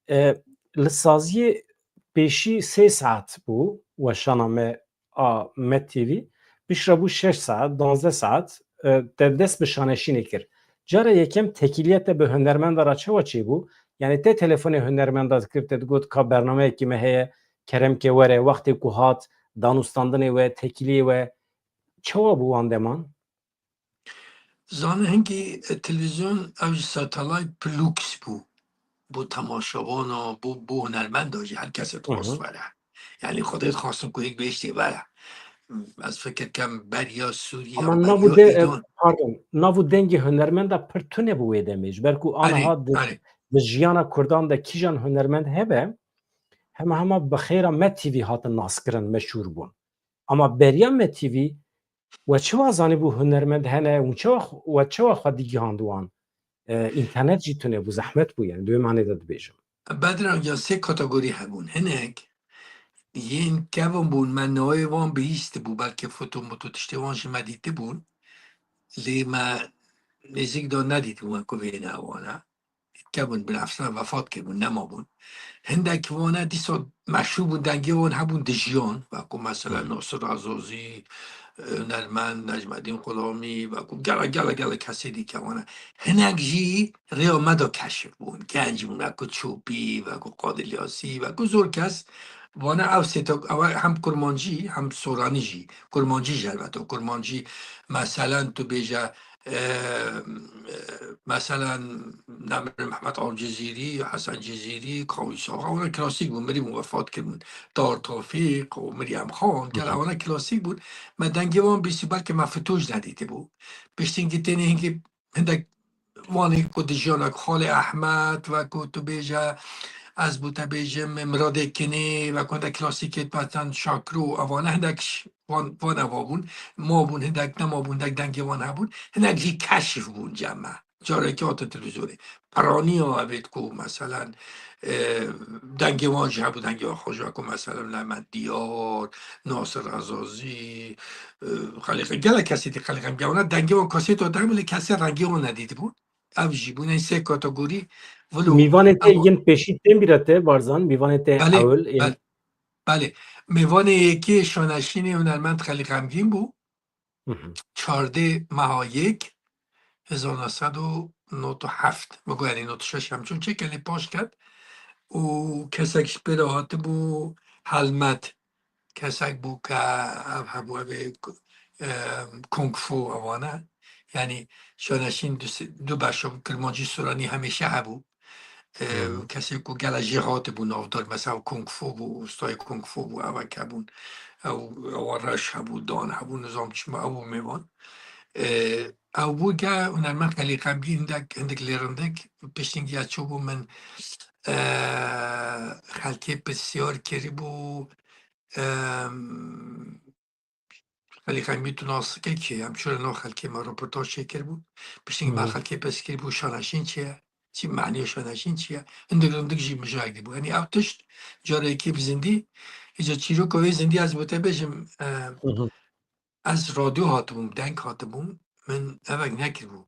E, li saziyê pêşî sê saet bû weşana me a Met T V. Piştre bû şeş saet, duwazdeh saet, e, te dest bi şaneşînê kir. Cara yekem tekîliya te bi hunermenda re çawa çêbû? Yani te telefonê hunermenda dikir, te digot, "Ka bernameyekî me heye, kerem ke were." Wextê ku hat, danûstandinê we, tekîliyê we, çawa bû wan deman? Zane hingî, e, televîzyon ew jî satelayt pir lûks bû. Bo temaşevana, bo, bo hunermenda jî her kesê Hı dixwest hı. were. Yani Xwedê dixwastin ku yek bihiştê were. Ez fikir kem beriya Sûriye, Ama beriya nav û de-, e, Îran. pardon, nav û dengê hunermenda pir tune bû wê demê. Ji ber ku Erê, aniha di, erê. di jiyana Kurdan de kîjan hunermend hebe, hema hema bi xêra Met T V hatin naskirin, meşhûr bûn. Ama beriya Met T V, we çawa zanîbû hunermend hene, hûn çawa xwe, we çawa xwe digihand wan? E, înternet jî tune bû, zehmet bû, yani, di wê manê de dibêjim. Bedran, ya sê kategorî hebûn. Hinek yên kevin bûn, me navê wan bihîstibû, belkî foto moto tiştê wan jî me dîtibûn. Lê me nêzîk de nedîtibû me ku vêne wana. Kevin bin Efsane vefat kiribûn, nemabûn. Hindek wane dîsa meşhûr bûn, dengê wan hebûn dijiyan. Wekû mesela Hı hı. Nasir Azazî, e, hunermend Necmedîn Xulamî, wekû gela, gela, gela kesê dîke wane. Hinek jî rêya me de keşif bûn. Genc bûn, wekû Çopî, wekû Qadir Yasî, wekû zor kes. Wane ew sê tek, ew hem kurmancî, hem soranî jî. Kurmancî jî helbet o. Kurmancî, meselen, tu bêje, e, e, meselen, Nemir Mehmet Av Cizîrî, Hesen Cizîrî, Kawîs Axa, wana klasîk bûn, mirî bûn, wefat kiribûn. Tar Tofîq û Miryem Xan, gel Hı hı. wana klasîk bûn. Me dengê wan bîsî, belkî me fitoş nedîtibû. Piştî hingî tenê hingî hindek wanê ku di jiyanek Xalê Ehmed, wekû tu bêje, ez bo te bêjim, Miradê Kinê, wekû hindek klasîkê Peten Şakro, evane hindek ş-, van, van eva bûn, ma bûn, hindek nema bûn, hindek dengê wan hebûn, hindek jî keşif bûn cem me. Carekî hatin televîzyonê. Peraniya evêt ku, meselen, e, dengê wan jî hebû, dengê wan xweş, wekû, meselen, Levent Diyar, Nasir Azazî, e, Xelîqe, gelek kesê dî Xelîqe, em gewna dengê wan kasêt wan hebû, lê kesê rengê wan nedîtibû. Ev jî bûne sê kategorî. Vilo Mîvanê te ev yên pêşî tên bîra te, Barzan, mîvanê te Belê, ewil, yên bel-, belê. Mêvanê yekê şaneşînê hunermend Xelîq Xemgîn bû. Hı hı. Çardê meha yek, hezar neh sed û nod û heft. Min got, yani, nod û şeş hem çûn çêke lê paş ket. Û kesek ji pê re hatibû Helmet. Kesek bû ke ev hebû, ev ê, e, kung fu ewane. Yani, şaneşîn du se-, du beş bû, kirmancî, soranî hemêşe hebû. E, Hmm. kesê ku gele jêhatî bû navdar, mesela kung fu bû, ustayê kung fu bû, ewek hebûn. Ew, ewa reş hebû, dan hebû, nizam çima ew bû mêvan. E, ew bû ke hunermend Xelîl Xemgîn hindek, hindik lê rindik, piştî ya çûbû min, e, xelkê pisyar kiribû, em, Xelîl Xemgîn tu nas dike kê? Em çûne nav xelkê me, roportaj çêkiribû. Piştî me Hı hı. xelkê pirs kiribû, şaneşîn çi ye? Çi maniya şaneşîn çi ye? Hindik rindik jî mijayek dibû. Yanî ev tişt carekê bi zindî, îca çîroka wê zindî ez bo te bêjim, e, Hı hı. ez radyo hatibûm, deng hatibûm, min evek nekiribû.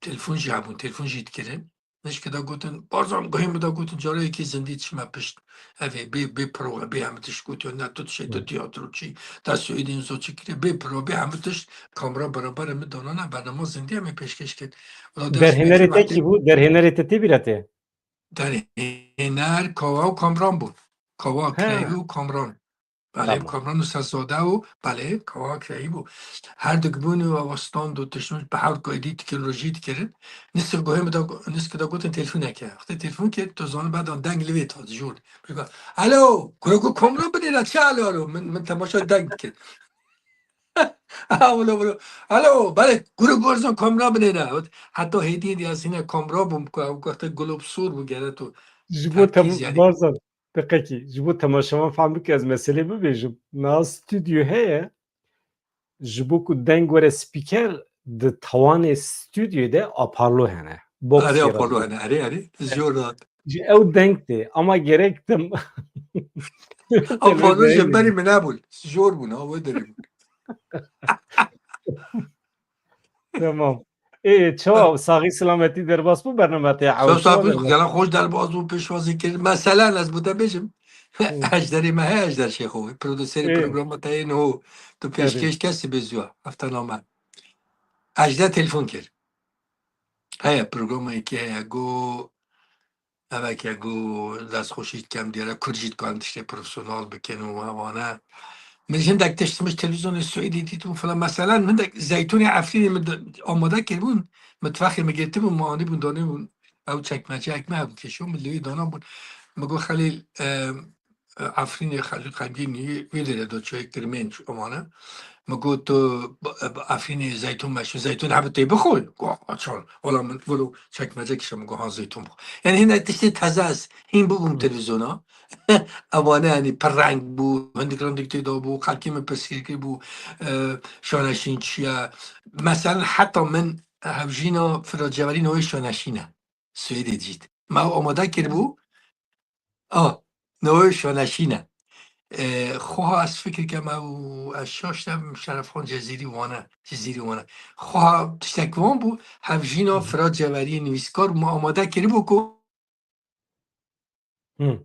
Telefon jî hebûn, telefon jî dikirin. Nişke da gotin, Barzan, guhê min da gotin, careyekî zindî çime pişt. Ev ê bê, bê prova, bê hemû tişt gotiyo, ne tu dişê tu Hı. tiyatro çi, te Swêdên zo çi kiriye, bê prova, bê hemû tişt kamera beraber min danana, bernama zindî em ê pêşkêş kir. Wela dest Derhênerê pêkê te me kî bû? Derhênerê te tê bîra te? Derhêner Kawa û Kamran bûn. Kawa He. Kireyî û Kamran. Belê, tamam. Kamran Nusret Zade û belê, Kawa Keyî bû. Her du bûn û ew stand û tiştûn bi hewr ku êdî teknolojî dikirin. Nisik guhê min de, nisik de gotin telefûneke. Wextê telefûn kir, tu zanî bedan deng li vê ta dijor. Alo, kuro ku kamera binêre, çi alo, alo? Min, min temaşa deng dikir. Ha, wilo, wilo. Alo, belê, kuro ku ez kamera binêre. Heta hêdî hêdî ez hîne kamera bûm ku ew wextê gulop sor bû gere tu. Ji bo tem-, Barzan, deqekî, ji bo temaşevan fehm bike ez meselê bibêjim. Niha stûdyo heye, ji bo ku deng were spîker, di tawanê stûdyoyê de aparlo hene. Box Erê, yaratî. Aparlo hene, erê, erê. Zor rahat. Ji ew deng tê, ama gerek tim. Aparlo ji berî min nebûn. Zor bûn, ha, wê derê bûn. Tamam. Ê, çawa, saxî selametî derbas bû bername te? Ew sax bû, gela xweş derbas bû, pêşwazî kir. Meselen ez bû te bêjim. Hı. Ejderê me heye, Ejder Şêxo. Produserê programa te yê niho. Tu pêşkêş kesî bê ziwa. Hefta name. Ejder telefon kir. Heye, programekî heye. Go, Eveke ku destxweşî dikem, diyare Kurd jî dikarin tiştê profesyonel bikin û hevane. Min hindek tişt min ji televîzyonê Swêdî dît û filan. Meselen hindek zeytûnê Efrînê min de-, amade kiribûn. Mitfexê min girtibûn, min anîbûn, danîbûn. Ew çekmeceyek me hebû, keşo min li wê danabûn. Min got, Xelîl, e, e, Efrînê Xelîl Xemgînî wê derê de çayê kirmênc amane. Min got, "Tu b-, b-, Efrînê zeytûn meşû, zeytûn hebû tê bixwe?" Got, "A, çal." Wala min wilo çekmece kişe, min got, "Ha, zeytûn bixwe." Yani hîne tiştê teze ez hîn bûbûm televîzyona. Evane, yani pir reng bû, hindik rindik tê de bû, xelkê min pirsgirkir bû, e, şaneşîn çi ye? Meselen heta min hevjîna Firat Cewerî navê şaneşîn e. Swêdê dît. Me ew amade kiribû. A, newê şaneşîn e. E, xweha ez fikir kem ew, ez şaş nebim, Şerefxan Cezîrî wane, Cizîrî wane. Xweha tiştek wan bû, hevjîna Firat Ceweriyê nivîskar me amade kiribû ku Hı.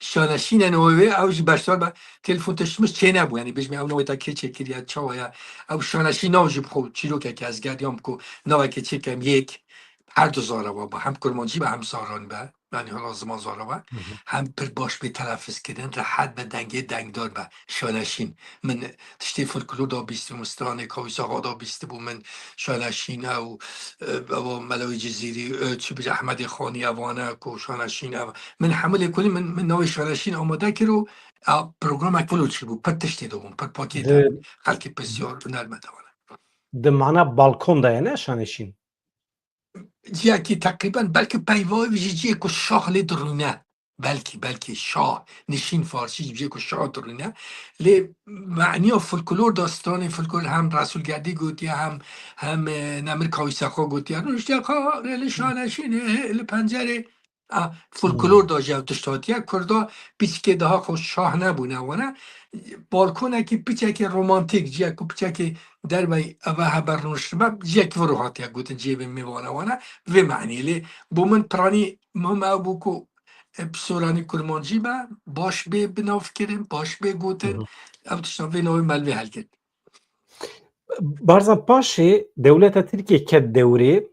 Şaneşîn e newê wê, ew jî beşdar be. Telefon tişt min çê nebû, yani bêjim ew newê te kê çêkiriye, çawa ye? Ew şaneşîn nav jî bi xwe çîrokeke ez geriyan ku navekê çêkem yek, her du zara we be, hem kurmancî be, hem zaran be. Yani hala ziman zara we. Hı hı. Hem pir baş bê telafuz kirin, rehet be dengê dengdar be. Şaneşîn. Min tiştê folklor da bîstibû, stranê Kawîsa Xwe da bîstibû min, Şaneşîn ew, e, ewa Melewê Cizîrî, e, çi bêje Ehmedê Xanî evane ku Şaneşîn ev. Min hemû lê kulî min, min navê Şaneşîn amade kir û a programek wilo çî bû, pir tiştê de bûn, pir pakêt Di, hebûn. Xelkê pisyar huner me de wane. Di mana balkon de ye ne Şaneşîn? Ciyekî teqrîben belkî peyva wî jî ciyê ku şax lê dirûne. Belkî, belkî şah, nişîn farsî jî ciyê ku şah dirûne. Lê maniya folklor da stranê folklor hem Resûl Gerdî gotiye, hem, hem, e, Nemir Kawîsexo gotiye. Rûniştiye ka rê li Şaneşînê, li pencerê. A, folklor Hmm. da jî ev tişt hatiye. Kurda piçkê daha xwe şah nebûne wana. Balkonekî piçekê romantîk, ciya ku piçekê dervey eve heber rûniştibe, ciyek viro hatiye gotin ciyê vê mêvane wana. Vê manî lê bo min piranî muhim ew bû ku, e, pisoranî kurmancî be, baş bê binavkirin, baş bê gotin. Hı hı. Ev tişta vê navê me li vê helgirt. Barzan paşê dewleta Tirkiyê ket dewrê,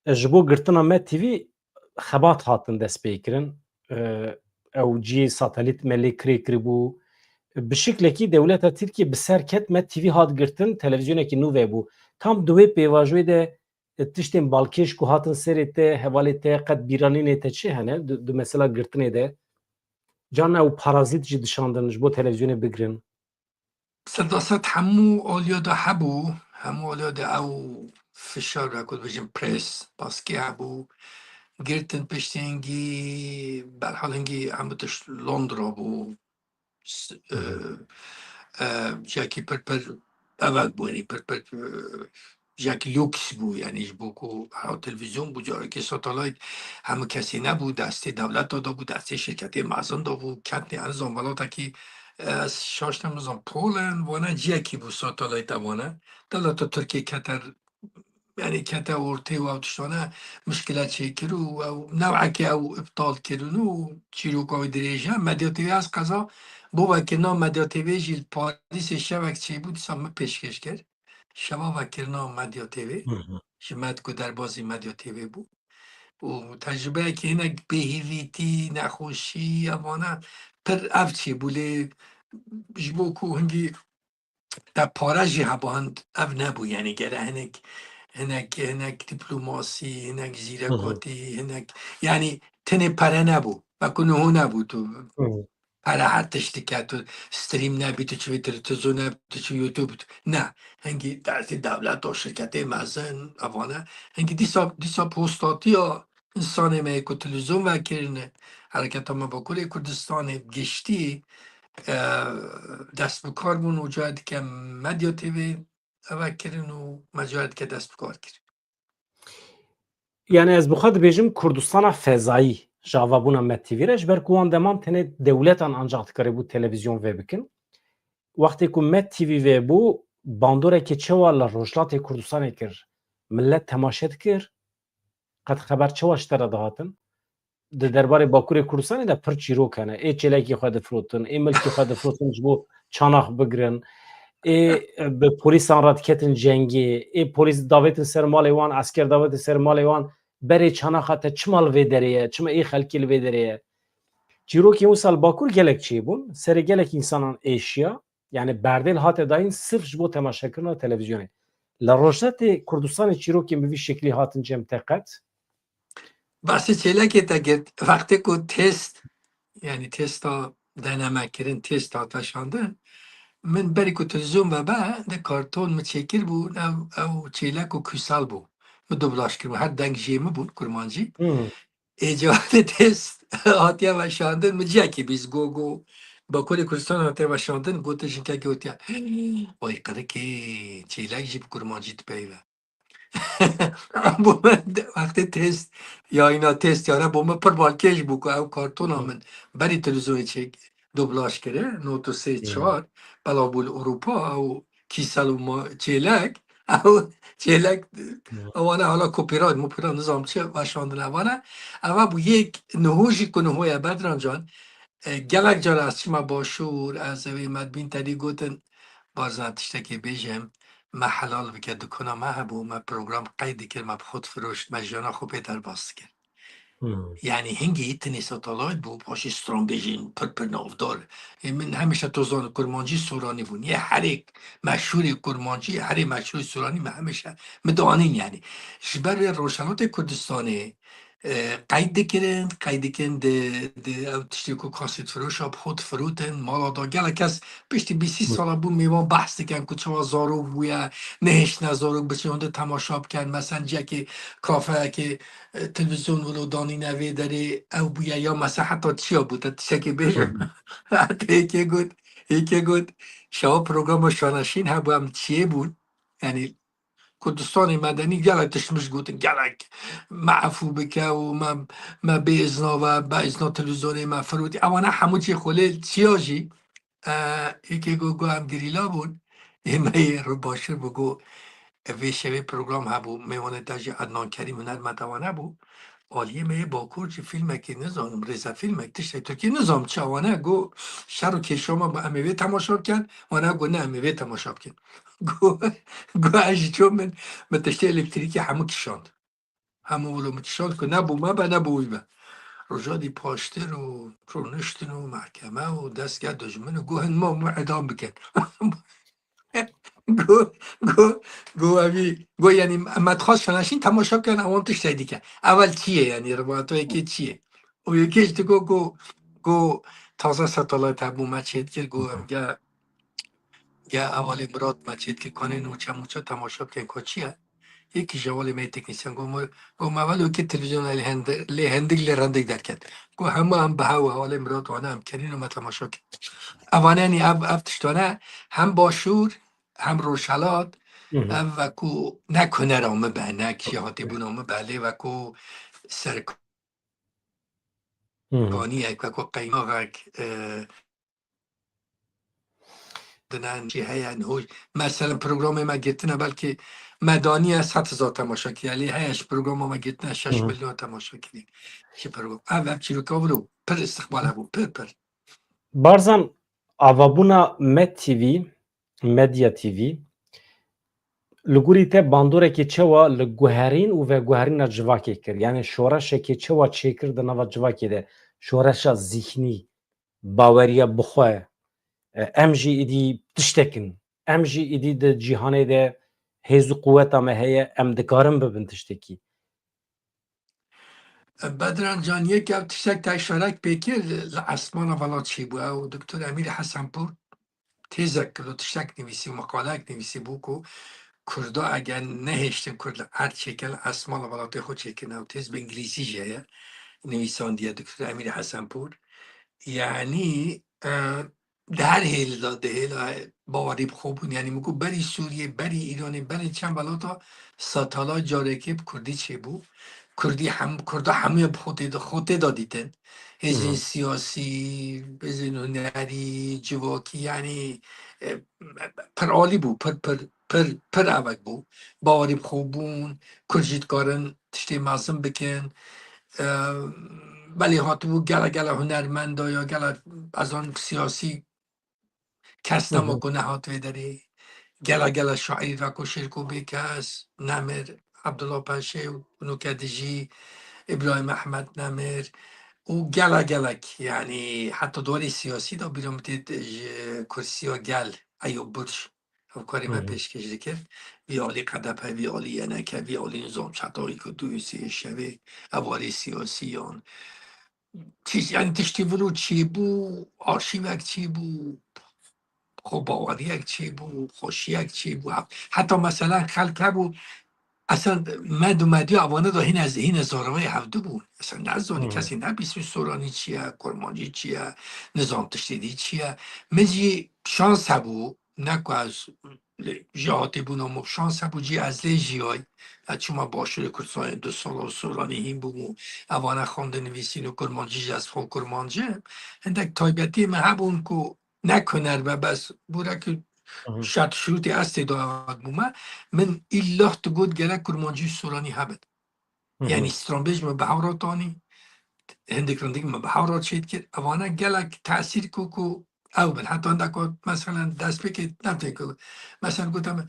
e, ji bo girtina Me T V xebat hatin destpêkirin. E, ew cihê satelît me lê kirê kiribû. Bi şiklekî dewleta Tirkiyê bi ser ket, Me T V hat girtin, televîzyonekî nû vebû. Tam di wê pêvajoyê de, e, tiştên balkêş ku hatin serê te, hevalê te, qet bîranînê te çi hene di, di mesela girtinê de? Carna ew parazît jî dişandin ji bo televîzyonê bigirin. Sedased hemû aliya de hebû, hemû aliya de ew fişar, ku dibêjin pres, baskî hebû. Girtin piştî hingî, berhal hingî hemû tişt Londra bû. S-, Hı hı. e, e, ciyekî pir pir evet bû, yanî pir pir, e, ciyekî lûks bû, yanî ji bo ku ha televîzyon bû, carekê satelayt hemû kesê nebû, destê dewleta de bû, destê şirketê mezin de bû, ketnê ez zan welatekî, e, ez şaş ne, ez zan Polen, vana ciyekî bû satelayt evane. Dewleta Tirkiyê kete, yanî kete ortê û ew tiştane mişkile çêkir û ew newekê ew îptal kirin û çîroka wî dirêj e. Medya T V ez qeza bo vekirina Medya T V jî li Parîsê şevek çêbû, dîsa min pêşkêş kir. Şeva vekirina Medya T V, Hı hı. ji me ku derbazî Medya T V bû. û tecrubeyekî hinek bêhîvîtî, nexweşî, evana pir ev çêbû lê ji bo ku hingî te pare jî heba hind ev nebû, yanî gere hinek, hinek, hinek dîplomasî, hinek zîrekatî, hinek, yanî tenê pere nebû. Wekû niho nebû tu pere her tişt dike, tu stream nebî, tu çi vê televîzyon nebî, tu çi YouTube, tu, ne. Hingî destê dewlet û şirketê mezin, evane. Hingî dîsa, dîsa postatiya insanê me yê ku televîzyon vekirine, hereketa me Bakurê Kurdistanê giştî, e, dest bi kar bûn û cayê dike Medya T V vekirin û me cayê dike dest bi kar kirin. Yani ez bi xwe dibêjim Kurdistana fezayî ji avabûna Med T V re, ji ber ku wan deman tenê dewletan ancaq dikarîbû televîzyon vê bikin. Wextê ku Med T V vê bû, bandorekê çawa li Rojhilatê Kurdistanê kir? Millet temaşe dikir? Qet xeber çawa ji te re dihatin? Di derbarê Bakurê Kurdistanê de pir çîrok hene. Ê çêlekî xwe difirotin, ê milkî xwe difirotin ji bo çanax bigirin, ê bi polîsan re diketin cengê, ê polîs davêtin ser malê wan, esker davêtin ser malê wan, berê çanaxa te çima li vê derê ye, çima ê xelkê li vê derê ye? Çîrokên wisa li Bakur gelek çêbûn, serê gelek însanan êşiya, yani berdêl hate dayîn sirf ji bo temaşekirina televîzyonê. Li Rojhilatê Kurdistanê çîrokên bi vî şeklî hatin cem te qet? Basî çêlekê te girt, wextê ku test, yani testa deneme kirin, test hat veşandin, min berî ku televîzyon vebe, di karton min çêkir bû, ew, ew çêlek û kûsel bû. Min dublaj kir, her deng jê min bûn, kurmancî. Ê cewabê test hatiye veşandin, min ciyekî bîst got, got, Bakurê Kurdistan hatiye veşandin, gotin jinkekê gotiye, "Oy qirikê, çêlek jî bi kurmancî dipeyive." Bo me de-, wextê test, yayîna test yare bo me pir balkêş bû ku ew kartona min berî televîzyonê çêk dublaj kire, not û sê çar, belav bû li Ewropa, ew kîsel û ma-, çêlek, ew çêlek, ewana hala copyright, mopyright nizam çi veşandine evane. Eva bû yek niho jî ku niho ye Bedran can, e, gelek cara ez çima başûr, ez ewê me dibîn te dî gotin, Barzan tiştekê bêjim, me helal bike, dukana me hebû, me program qeyd dikir, me bi xwe difiroşt, me jiyana xwe pê derbas dikir. Yani hingî tenê satelayt bû, paşê stranbêjên pir pir navdar. Ê min hemişe to zanî kurmancî soranî bûn. Yê herê meşhûrê kurmancî, herê meşhûrê soranî me hemişe, min dianîn yani. Ji ber wê Rojhelatê Kurdistanê, e, qeyd dikirin, qeyd dikin di, di ew tiştê ku kasetfiroşa bi xwe difirotin, mala da gelek kes piştî bîst sî sala bû mêvan behs dikin ku çawa zarok bûye, nehiştine zarok biçin hûn de temaşa bikin, mesen ciyekê kafeyekê, e, televîzyon wilo danîne vê derê ew bûye ya mesen heta çiya bû, te tiştekê bêjim. Heta yekê got, yekê got, şewa programa Şanaşîn hebû em çiyê bûn. Yani Kurdistanê medenî gelek tişt min ji gotin, gelek me efû bike û me, me bê izna ve, be izna televîzyonê me firûtî. Ewana hemû cê xwelê çiya jî, e, yekê got, got em gerîla bûn. Ê me yê rû baştir bû, got, e, vê şevê program hebû, mêvanê te jî Ednan Kerîm hunermend ewane bû. Aliyê me yê Bakur jî fîlmekê nizanim, rêzefîlmek, tiştek Tirkî nizam çi ewane, got, şer û kêşa me bû, em ê vê temaşa bikin, wana got, ne, em ê vê temaşa bikin. Got, got, ez jî çûm min, min tiştê elektrîkê hemû kişand. Hemû wilo min kişand ku ne bo me be, ne bo wî be. Roja dî paştir û rûniştin û mehkeme û dest kir dijmin û got, hin ma min îdam bikin. Got, got, got, evî, got, yani, me dixwest Şanaşîn temaşa bikin, ewan tiştek dike. Evel çi ye, yani, rivatoyekê çi ye? Û yekê ji digo, got, got, taze satelayt hebû, me çêdikir, got, em ge, ge evalê Mirat me çêdikir, kanê nûçe mûçe temaşa bikin, ku çi ye? Yekî ji hevalê me yê teknîsyen got, me, got, me evel wekî televîzyona lê hendi-, lê hendik lê rendik derket. Got, hema em bi hew hevalê Mirat wane em kerîn û me temaşa kir. Evane, yanî ev, ev tiştane hem başûr, hem rojhelat, ev wekû ne hunera min be, ne kişî hatîbûna min be, lê wekû serkaniyek, wekû qeynaxek, e, dine jî heye, niho, meselen programê me girtine belkî me daniye sed hezar temaşe kiriye, lê heye ji programa me girtine şeş milyon temaşe kiriye. Ji program. Ev, ev çîroka wilo pir istiqbal hebû, pir, pir. Barzan, avabûna Med T V, Medya T V, Li gorî te bandorekê çawa li guherîn û veguherîna civakê kir? Yani şoreşekê çawa çêkir di nava civakê de? Şoreşa zîhnî, baweriya bixwe, e, em jî êdî tiştek in. Em jî êdî di cîhanê de hêz û quweta me heye, em dikarin bibin tiştekî. Bedran can, yek ev tiştek te îşaret pê kir, li, li esmana velat çêbû. Ew Doktor Emîrê Hesenpûr têzek kir û tiştek nivîsî, meqaleyek nivîsî bû ku Kurda eger nehêştin ku li erd çêkin, li esmana velatê xwe çêkin. Ew têz bi îngilîzî jî heye, nivîsandiye Doktor Emîrê Hesenpûr. Yanî, e, di her hêlî de, di hêla bawerî bi xwe bûn. Yanî min got berî Sûriyê, berî Îranê, berî çend welata satelayt carekê bi kurdî çêbû. Kurdî hem, kurda hemûya bi xwe tê de, xwe tê de dîtin. Hêzên Hı hı. siyasî, hêzên hunerî, civakî, yanî, e, pir alî bû, pir, pir, pir, pir evek bû. Bawerî bi xwe bûn, kurd jî dikarin tiştê mezin bikin. E, belê hatibû gele gele hunermenda ya gele, ez zanim siyasî kes Hı nema hı. ku nehat vê derê. Gela gela şaîr veko Şêrko Bêkes, Nemir, Abdullah Paşê û nûke dijî Îbrahîm Ehmed Nemir û gela gelek, yanî heta di warê siyasî de bîra min tê ji kursiya gel Eyûb Burç. Ew karê Hı me hı. pêşkêş dikir. Vî alî K D P, vî alî Y N K, vî alî nizam çetayî ku du û sê şevê ev warê siyasî yan. Tîş-, yani tiştî vilo çêbû, arşîvek çêbû, xwebaweriyek çêbû, xweşiyek çêbû. He-, heta mesela xelk hebû, esen med û medya avane de hîne, hîne zaravayê hevdî bû. Esen nezanî, Hı hı. kesê nebîsî Soranî çi ye, Kurmancî çi ye, nizam tiştê dî çi ye. Min jî şans hebû, ne ku ez lê jê hatî bûna min şans hebû cî ez lê jiyay. Ez çûma Başûrê Kurdistanê du sala Soranî hîn bûm û evana xwendin nivîsîn û Kurmancî jî ez xwe Kurmanc im. Hindek taybetiyê min hebûn ku ne ku huner be bes bûrekî Hı hı. şert şirûtê ez tê de bûme. Min îllah digot gerek Kurmancî û Soranî hebin. Hı hı. Yanî stranbêj min bi hev re tanî, hindik rindik min bi hev re çêdikir. Evane gelek tesîr ku, ku ew bin. Heta hindek ku, meselen, destpêkê ne tê ku, meselen, gote min,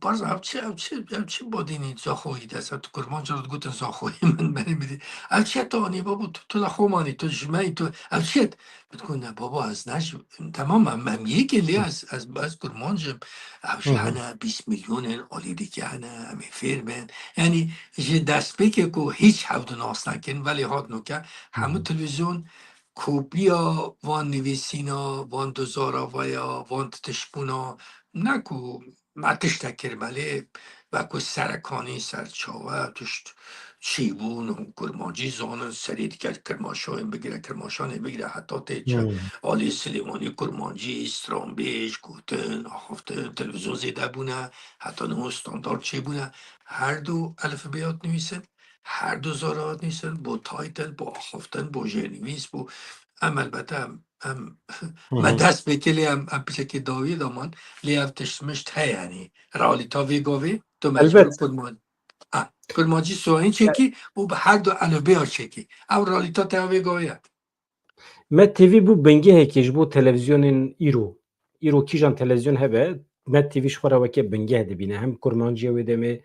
"Barzan, ev çi, ev çi, ev çi badînî zaxoyî de, ser tu kurmanca re digotin zaxoyî min, berê min dî. Ev çi ye tu anî babo, tu, tu li xwe manî, tu ji me yî, tu, ev çi ye?" Min digot, "Ne baba, ez ne ji, temam em, em yek in lê Hı. ez, ez, ez kurmanc im." Ev jî Hı hı. hene, bîst milyon in, alî dike hene, em ê fêr bin. Yanî, ji destpêkê ku hîç hev di nas nekin, belê hat nûke, Hı hemû hı. televîzyon kopiya van nivîsîna, van du zaravaya, van titişbûna, ne ku me tiştek kir, belê wekî serekanî, serçawe, tişt çêbûn û kurmancî zanin, serê dike Kirmaşayê bigire, Kirmaşanê bigire, heta tê çi Hmm. alî Silêmanî kurmancî, stranbêj, gotin, axaftin, televîzyon zêde bûne, heta niha standard çêbûne. Her du elifbeya dinivîsin, her du zara dinivîsin, bo title, bo axaftin, bo jêrnivîs, bo em elbette em, em Hı me hı. dest pê kê lê em, em piçekê dawiyê de man, lê ev tişt mişt heye, yanî realîta vê gavê tu mecbûr Elbet. kurman-, ha, kurmancî soranî çêkî û bi her du elifbeya çêkî. Ew realîta te ya vê gavê ye. Med T V bû bingehekê ji bo televîzyonên îro. Îro kîjan televîzyon hebe, Med T V ji xwe re weke bingeh dibîne. Hem kurmanciya wê demê,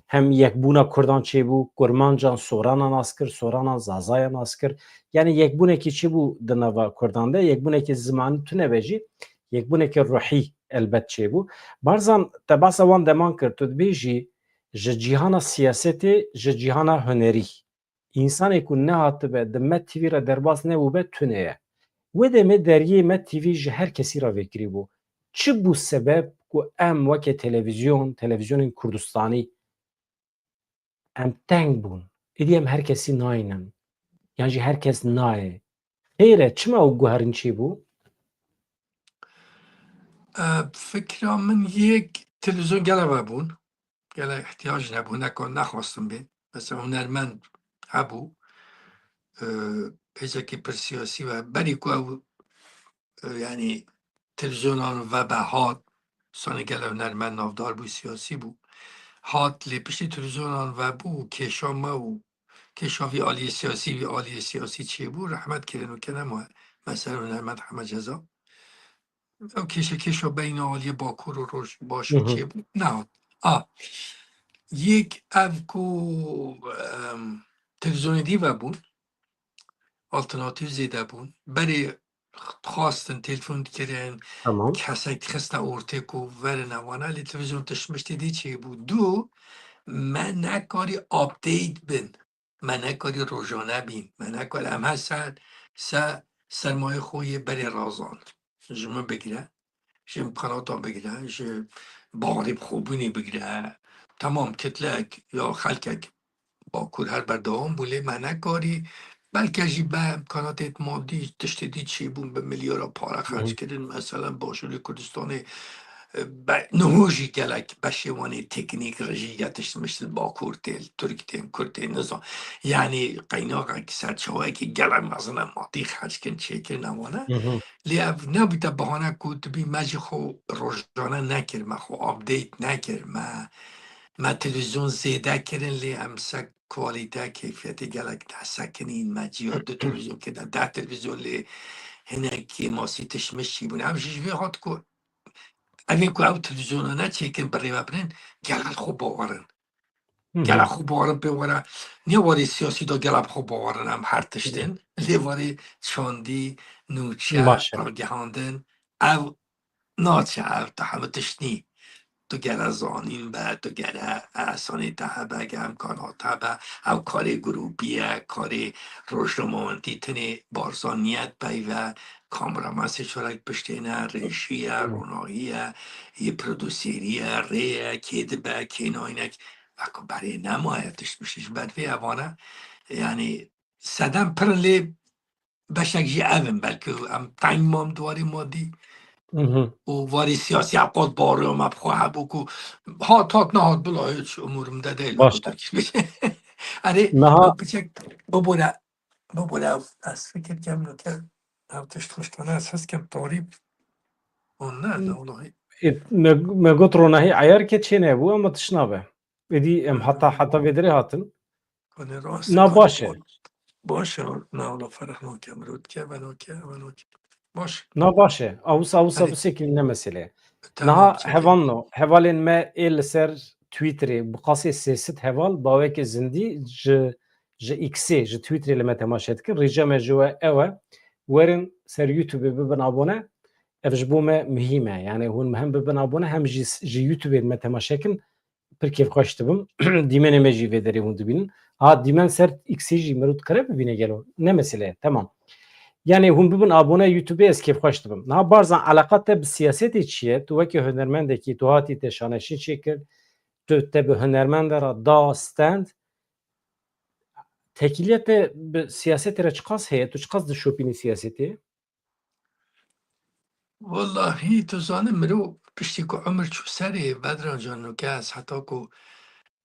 hem yekbûna kurdan çêbû, kurmancan sorana nas kir, sorana zazaya nas kir. Yanî yekbûnekî çêbû di nava kurdan de, yekbûnekî zimanî tune be jî, yekbûnekî ruhî elbet çêbû. Barzan, te behsa wan deman kir, tu dibêjî ji cîhana siyasetê, ji cîhana hunerî. Însanê ku nehatibe di Med T V re derbas nebûbe tune ye. Wê demê deriyê Med T V ji her kesî re vekirî bû. Çi bû sebeb ku em weke televîzyon, televîzyonên Kurdistanî em teng bûn? Êdî em her kesî nayînin. Yan jî her kes nayê. Xêr e, çima ew guherîn çêbû? E, fikra min yek televîzyon gele vebûn. Gele ihtiyac nebû, ne ku nexwestin bê. Mesela hunermend hebû, e, hêzekî pir siyasî ve berî ku ew, e, yanî televîzyonan vebe hat, sanî gele hunermend navdar bû, siyasî bû. Hat lê piştî televîzyonan vebû û kêşa me û kêşa vî aliyê siyasî, vî aliyê siyasî çêbû, rehmet kirin û kene me, mesela hunermend Heme Ceza. Ew kêşe kêşa beyna aliyê Bakur û Roj-, Başûr Hı hı. çêbû. Nehat. A, yek ev ku, em, televîzyonê dî vebûn, alternatîf zêde bûn. Berê xwastin, telefon dikirin, Tamam. kesek dixistin ortê ku verin ewana, lê televîzyon tişt miştê dî çêbû. Du, me nekarî update bin. Me nekarî rojane bîn. Me nekarî em her ser, se, sermayê xwe yê berê razan. Ji min bigire, ji îmkanatan bigire, ji bawerê bi xwebûnê bigire. Temam kitlek ya xelkek Bakur her berdewam bû, lê me nekarî, belke jî be îmkanatê madî, tiştê dî çêbûn, bi milyara pare Hı hı. xerc kirin, meselen Başûrê Kurdistanê, e, be-, niho jî gelek beşê wan ê teknîk, rijî ya tişt mişt li Bakur tê, li Tirk tê, Kurd tê, nizam. Yanî qeynaxek, serçaweyekî gelek mezin e madî xerc kirin, çêkirin ewane. Hı hı. Lê ev nebûte bahane ku tu bî me jî xwe rojane nekir, me xwe update nekir, me, me televîzyon zêde kirin, lê em se kwalîte, keyfiyetê gelek nesekinîn, me ciya du televîzyon kirine, deh televîzyon lê hinek kêmasî tişt mişt çêbûn. Ev jî ji vê hat ku evên ku ew televîzyonane çêkin bi rê ve birin, gelek xwe bawer in. Hı hı. Gelek xwe bawer in pê were. Niha warê siyasî de gelek xwe bawer in, em her tişt in. Lê warê çandî, nûçe, Baş e. ragihandin, ev naçe, ev te hemû tişt nî. Tu gere zanîn be, tu gere esanê te hebe, gere îmkanat hebe. Ev karê grûpî ye, karê rojnamewendî tenê Barzanî ye, peyve kameraman sê çarek piştê ne, rêjî ye, Hı. ronahî ye, yê prodûserî ye, rê ye, kê dibe, kê nayne. Weko berê nemaye tişt mişt ji ber vê evane, yanî sedem pir in lê beşek jî ev in, belkî em teng mam di warê madî Hı hı. û warê siyasî ev qas bawerê me bi xwe hebû ku hat hat nehat bila hiç umurumde değil Baş. weko Tirkî bêje. Erê, Niha ew piçek bibore, bibore ev ez fikir kem nuke ev tişt tiştane ez his kem tarî û ne, ne welahi. E, me, me got ronahî eyar ke çê nebû ama tişt nabe. Êdî em heta, heta vê derê hatin. Konê rast Na e, baş e. Baş e, na wela ferq nake, mirov dike, ve nake, ve nake. Baş. Na baş e. Awsa, awsa Hadi. Bisekî ne mesele ye. Tamam, Niha çekil. Hevalno, hevalên me ê li ser Twitterê bi qasê sê sed heval baweke zindî ji, ji X'ê, ji Twitterê li me temaşe dikin. Rêca me ji we ew e. Werin ser YouTubeê bibin abone. Ev ji bo me muhîm e. Yani hûn hem bibin abone hem jî s-, ji YouTubeê me temaşe kin. Pir kêfxweş dibim. Dîmenê me jî vê derê hûn dibînin. Ha, dîmen ser X'ê jî mirov dikare bibîne gelo? Ne mesele ye. Temam. Yani hûn bibin abone YouTubeê, ez kêfxweş dibim. Niha Barzan, eleqa te bi siyasetê çi ye? Tu weke hunermendekî, tu hatî te şaneşîn çêkir, tu te bi hunermende re da stand. Tekîliya te bi siyasetê re çiqas heye? Tu çiqas dişopînî siyasetê? Wellahî, tu zanî, mirov piştî ku umir çû serê, Bedran Can, nuke ez heta ku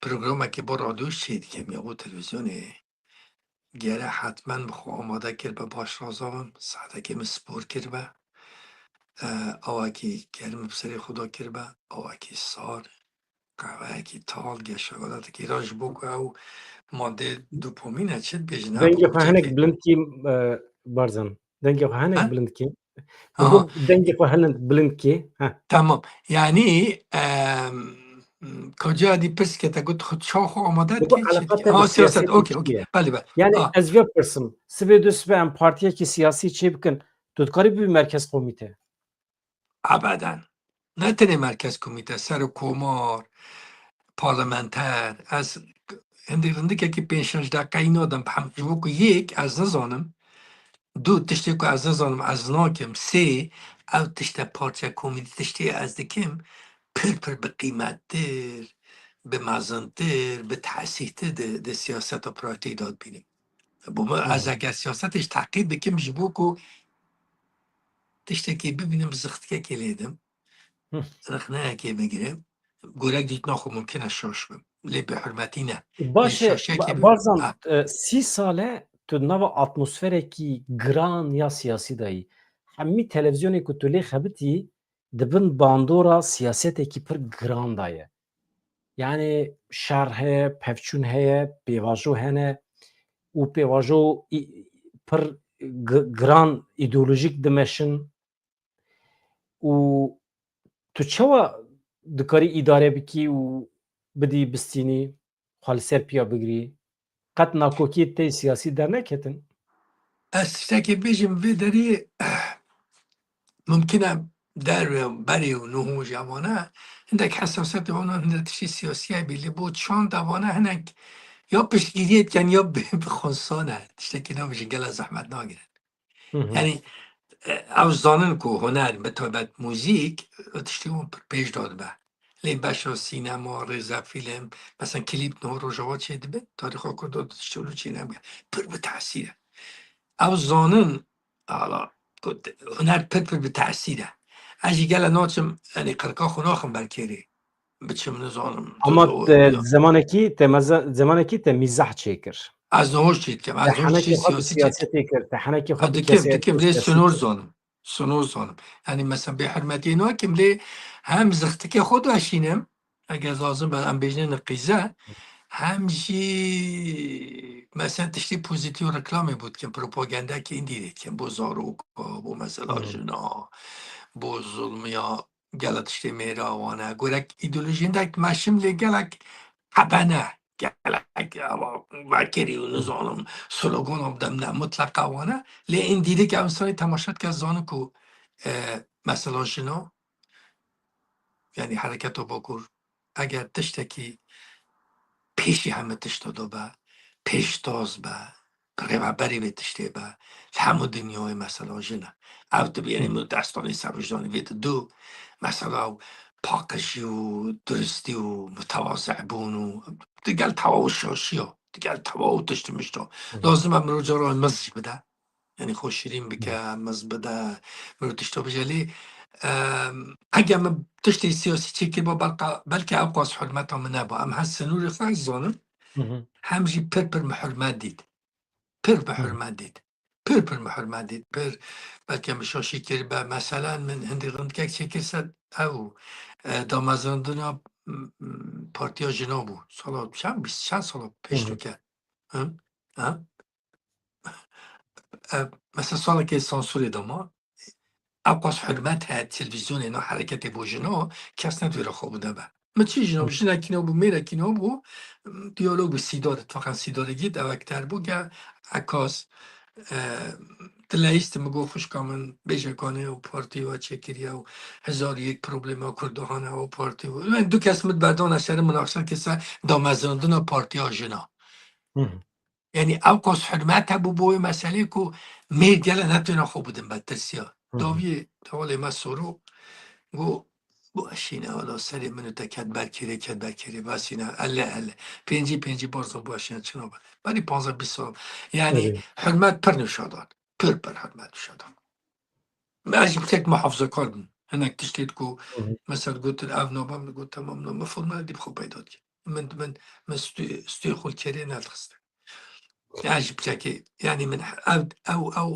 programekê bo radyo çê dikim ya bo televîzyonê, gere hetmen bi xwe amade kiribe, baş razabim, saetekê min spor kiribe, e, awakî germ bi serê xwe de kiribe, awakî sar, qehweyekî tal, geşegadetekî ra ji bo ku ew madê dopamîne çi dibêjin, Dengê xwe hinek bilind kî, e, Barzan. Dengê xwe hinek bilind kî. Aha. Dengê xwe hinek bilind kî. Heh. Tamam. Yani, em, Kaca dî pirs ke te got xwe çawa xwe amade dikî, çi dikî? Ha, siyaset. Okey, okey. Belê, belê. Yani ez vê pirsim. Sibê du sibe em partiyekî siyasî çê bikin. Tu dikarî bibî merkez komîte? Ebeden. Ne tenê merkez komîte, serokkomar, parlamenter, ez hindê rindikekî pênc şeş deqeyî nadim bi hemû, ji bo ku yek, ez nizanim, du, tiştê ku ez nizanim, ez nakim, sê, ew tişte parçe komîte, tiştê ez dikim, pir pir bi qîmettir, bi mezintir, bi tesîhtir di, di siyaseta praktîkî de dibînim. Bo min, ez eger siyasetê jî teqîd dikim, ji bo ku tiştekê bibînim, zixtikekê lê dim, Hı. rixneyekê bigirim, gorek dîtina xwe mumkin e şaş bim. Lê bi hurmetî ne. Baş e, Lê şaşiyekê Ba-, bim. Barzan, Ha. e, sî sal e tu di nava atmosferekî giran ya siyasî de yî. Hemî televîzyonê ku tu lê xebitî, di bin bandora siyasetekî pir giran de ye. Yani şer heye, pevçûn heye, pêvajo hene û pêvajo î-, pir gi-, giran îdeolojîk dimeşin û tu çawa dikarî îdare bikî û bidî bistînî, xwe li ser piya bigirî, qet nakokiyê te siyasî derneketin? Ez tiştekê bêjim, vê derê mumkin e derve berê û nuhû ji evana hindek hesasiyetê wana hindek tiştê siyasî hebî, lê bo çand evana hinek ya piştgiriyê dikin ya bi, bi xunsan e. Tiştekî nabêjin gela zehmet nagirin. Hı hı. Yanî, e, ew zanin ku huner, bi taybet muzîk, e, tiştê wan pir pêş de dibe. Lê beşa sînema, rêzefîlm, mesela klîp niha Rojava çêdibe, tarîxa Kurda de tiştê wilo çênebûye. Pir bi tesîr e. Ew zanin, hala, ku te-, huner pir pir bi tesîr e. Ez jî gele naçim, yanî qirka xwe naxim ber kêrê. Biçim nizanim. Ama te zemanekî te meze-, zemanekî te mîzah çêkir. Ez nihoş çêdikim. Ez nihoş çê siyasî çêdikim. Te henekî xwe bi siyasetê kir. Dikim, dikim, lê sinor zanim. Sinor zanim. Yanî mesela bêhurmetiyê nakim, lê hem zixtikê xwe daşînim, eger zazim be em bêjine niqîze, hem jî mesela tiştê pozîtîf reklamê bû dikim, propagandekî îndî dikim, bo zarok, bo mesela jina, bo zulmiya, gelek tiştê mêra wan e. Gorek îdeolojiyên dek meşim lê gelek hebene. Gelek ava vekirî û nizanim slogan û dem ne mutleqa wan e. Lê ên dîdik ev insanê temaşe dike zanin ku, e, mesela jina, yanî hereketa Bakur, eger tiştekî pêşî heme tişta de be, pêştaz be, rêveberê vê tiştê be, li hemû dinyayê mesela jin e. Ev dibîne min destanê ser wijdanê vê didu, mesela ew paqijî û duristî û mutewazebûn û digel tewa û şaşiya, digel tewa û tişt û mişta. Lazim e mirov cara miz jî bide. Yanî xwe şirîn bike, miz bide, mirov tişta bije. Lê, em, eger min tiştê siyasî çêkiriba, belka, belkî ew qas hurmeta min neba. Em her sinûrê xwe ez zanim, hem jî pir pir min hurmet dît. Pir bi hurmet dît. Pir pir min hurmet dît. Pir belkî min şaşî kiribe. Meselen min hindî rindikek çêkir ser ew, e, damezrandina, m, m, Partiya Jina bû. Sala çend, bîst çend sala pêş diket. Hı? Ha? E, mesela salekê sansurê de ma, ew qas hurmet heye televîzyonê na hereketê bo jina, kes nedûre xwe bû de be. Min çi jina, jinekî ne bû, mêrekî ne bû, diyalog bû Sîdar, ittifaqan Sîdarê gît, ew ekter bû, ge Ekas, e, dileyîst min got, xwişka min bêje kanê û partî wa çêkiriye û hezar yek problema Kurda hane û partî û, yani du kes min berdana şerê minaqşa kir ser damezrandina partiya jina. Hı hı. Yanî ew qas hurmet hebû bo wê meselê ku mêr gele netêna xwe bidin be tirsiya. Hı hı. Dawiyê hevalê me Soro got, bu eşîne wala serê min û te ket ber kêrê, ket ber kêrê, vasîne, ele, ele. Pêncî, pêncî barza bu eşîne çina be. Berî panzdeh bîst sal. Yanî hurmet pir nişa dan. Pir, pir hurmet nişa dan. Ez jî piçek muhafazakar bûm. Hinek tiştê ku, hı hı, mesela gotin ev nabe, min got, tamam, nabe, formal dî bi xwe peyda dike. Min, min, min stû-, stûyê xwe li kêrê nedixistin. Ez jî piçekê, yanî min ev, ew, ew,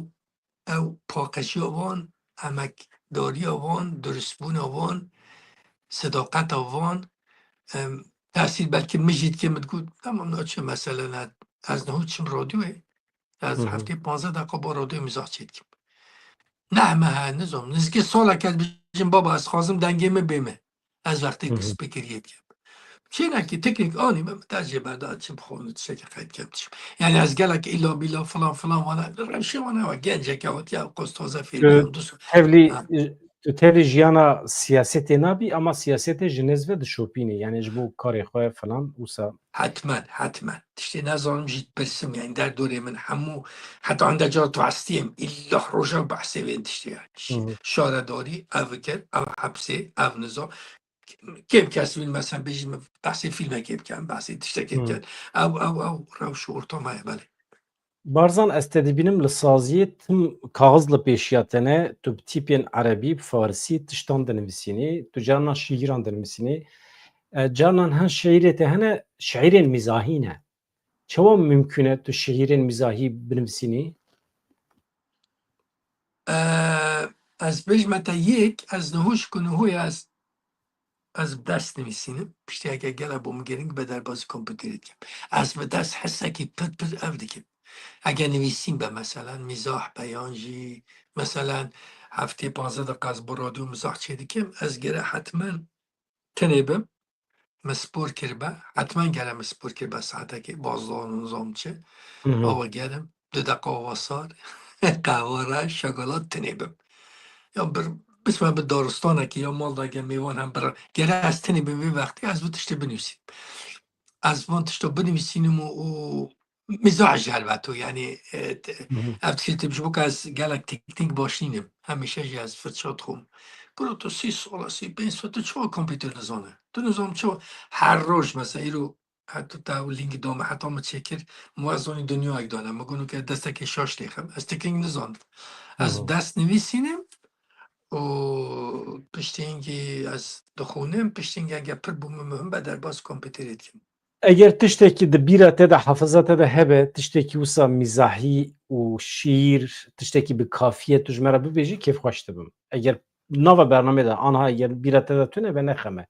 ew paqejiya wan, emekdariya wan, durustbûna wan, sedaqeta wan, em, tesîr belkî min jî dike, min digot, tamam, naçe mesele ne, ez niho çim radyoyê, ez heftê panzdeh deqa bo radyoyê mizah çêdikim. Ne heme he, nizam, nizikê salek ez bijim, baba, ez xwazim dengê min bê min. Ez wextê ku spîkeriyê dikim. Çênekî teknîk anî min, min te jê berda çi bixwin û tiştekî qeyd kem tişim. Yani ez gelek îla bîla filan filan wana, rewşê wana wa genceke hatiye ew qas taze fêrî em du sal. Tevlî, tu tevlî jiyana siyasetê nabî, ama siyasetê ji nêz ve dişopînî. Yani ji bo karê xwe filan wisa. Hetmen, hetmen. Tiştê nezanim jî dipirsim, yani derdorê min hemû, heta hinde cara tu hestiyêm, îlla roja behsê vê tiştê yani. Hı hı. Şaredarî, ev kir, ev hepsê, ev nizam. Kêm kes wî mesela bêjî min behsê fîlmekê bikin, behsê tiştekê bikin. Ew, ew, ew rewş û ortama ye, belê. Barzan, ez te dibînim li saziyê tim kaxiz li pêşiya te ne, tu bi tîpên erebî, bi farisî tiştan dinivîsînî, tu carna şîîran dinivîsînî. E, carnan hin şîîrê te hene, şîîrên mîzahî ne. Çawa mimkûn e tu şîîrên mîzahî binivîsînî? E, ez bêjime te yek, ez niho ji ku niho ye ez, ez bi dest nivîsînim. Piştî heke gele bo min girîng be derbazî kompûterê dikim. Ez bi dest hesekî pir pir ev dikim. Heke nivîsîn be meselen, mîzah be yan jî, meselen, heftê panzdeh deqa ez bo radyo mizah çêdikim, ez gere hetmen tenê bim. min spor kiribe, hetmen gere min spor kiribe saetekê, bazdan nizam çi. Mhm. Awa gerim, du deqa awa sar, qehwa reş, şokolat tinê bim. Ya bir, biçme bi daristanekî ya mal de gel mêvan hem bir, gere ez tinê bim vê wextê, ez bi tiştê binivîsînim. Ez van tişta binivîsînim û, û mîzah ji helbeto, yanî, e, te-, Mhm. ev tiştê tê ji bo ke ez gelek teknîk baş nînim. Hemîşe jî ez firça dixwim. Gura tu sî sal e, sî pênc sal, tu çawa kompîter dizane? Tu nizam çawa her roj mesela îro heta te ew lînkî da me, heta min çêkir, min wê zanî dinyayek dane. Min got ke destekê şaş lê xem. Ez teknîk nizanim. Ez Mhm. dest nivîsînim û piştî hingî ez dixwînim, piştî hingî eger pir bû min muhim be derbas kompîterê dikim. Eger tiştekî di bîra te de, hafiza te de hebe, tiştekî wisa mîzahî û şîîr, tiştekî bi kafî ye, tu ji me re bibêjî, kêfxweş dibim. Eger nava bernamê de, anha eger bîra te de tune be, nexeme.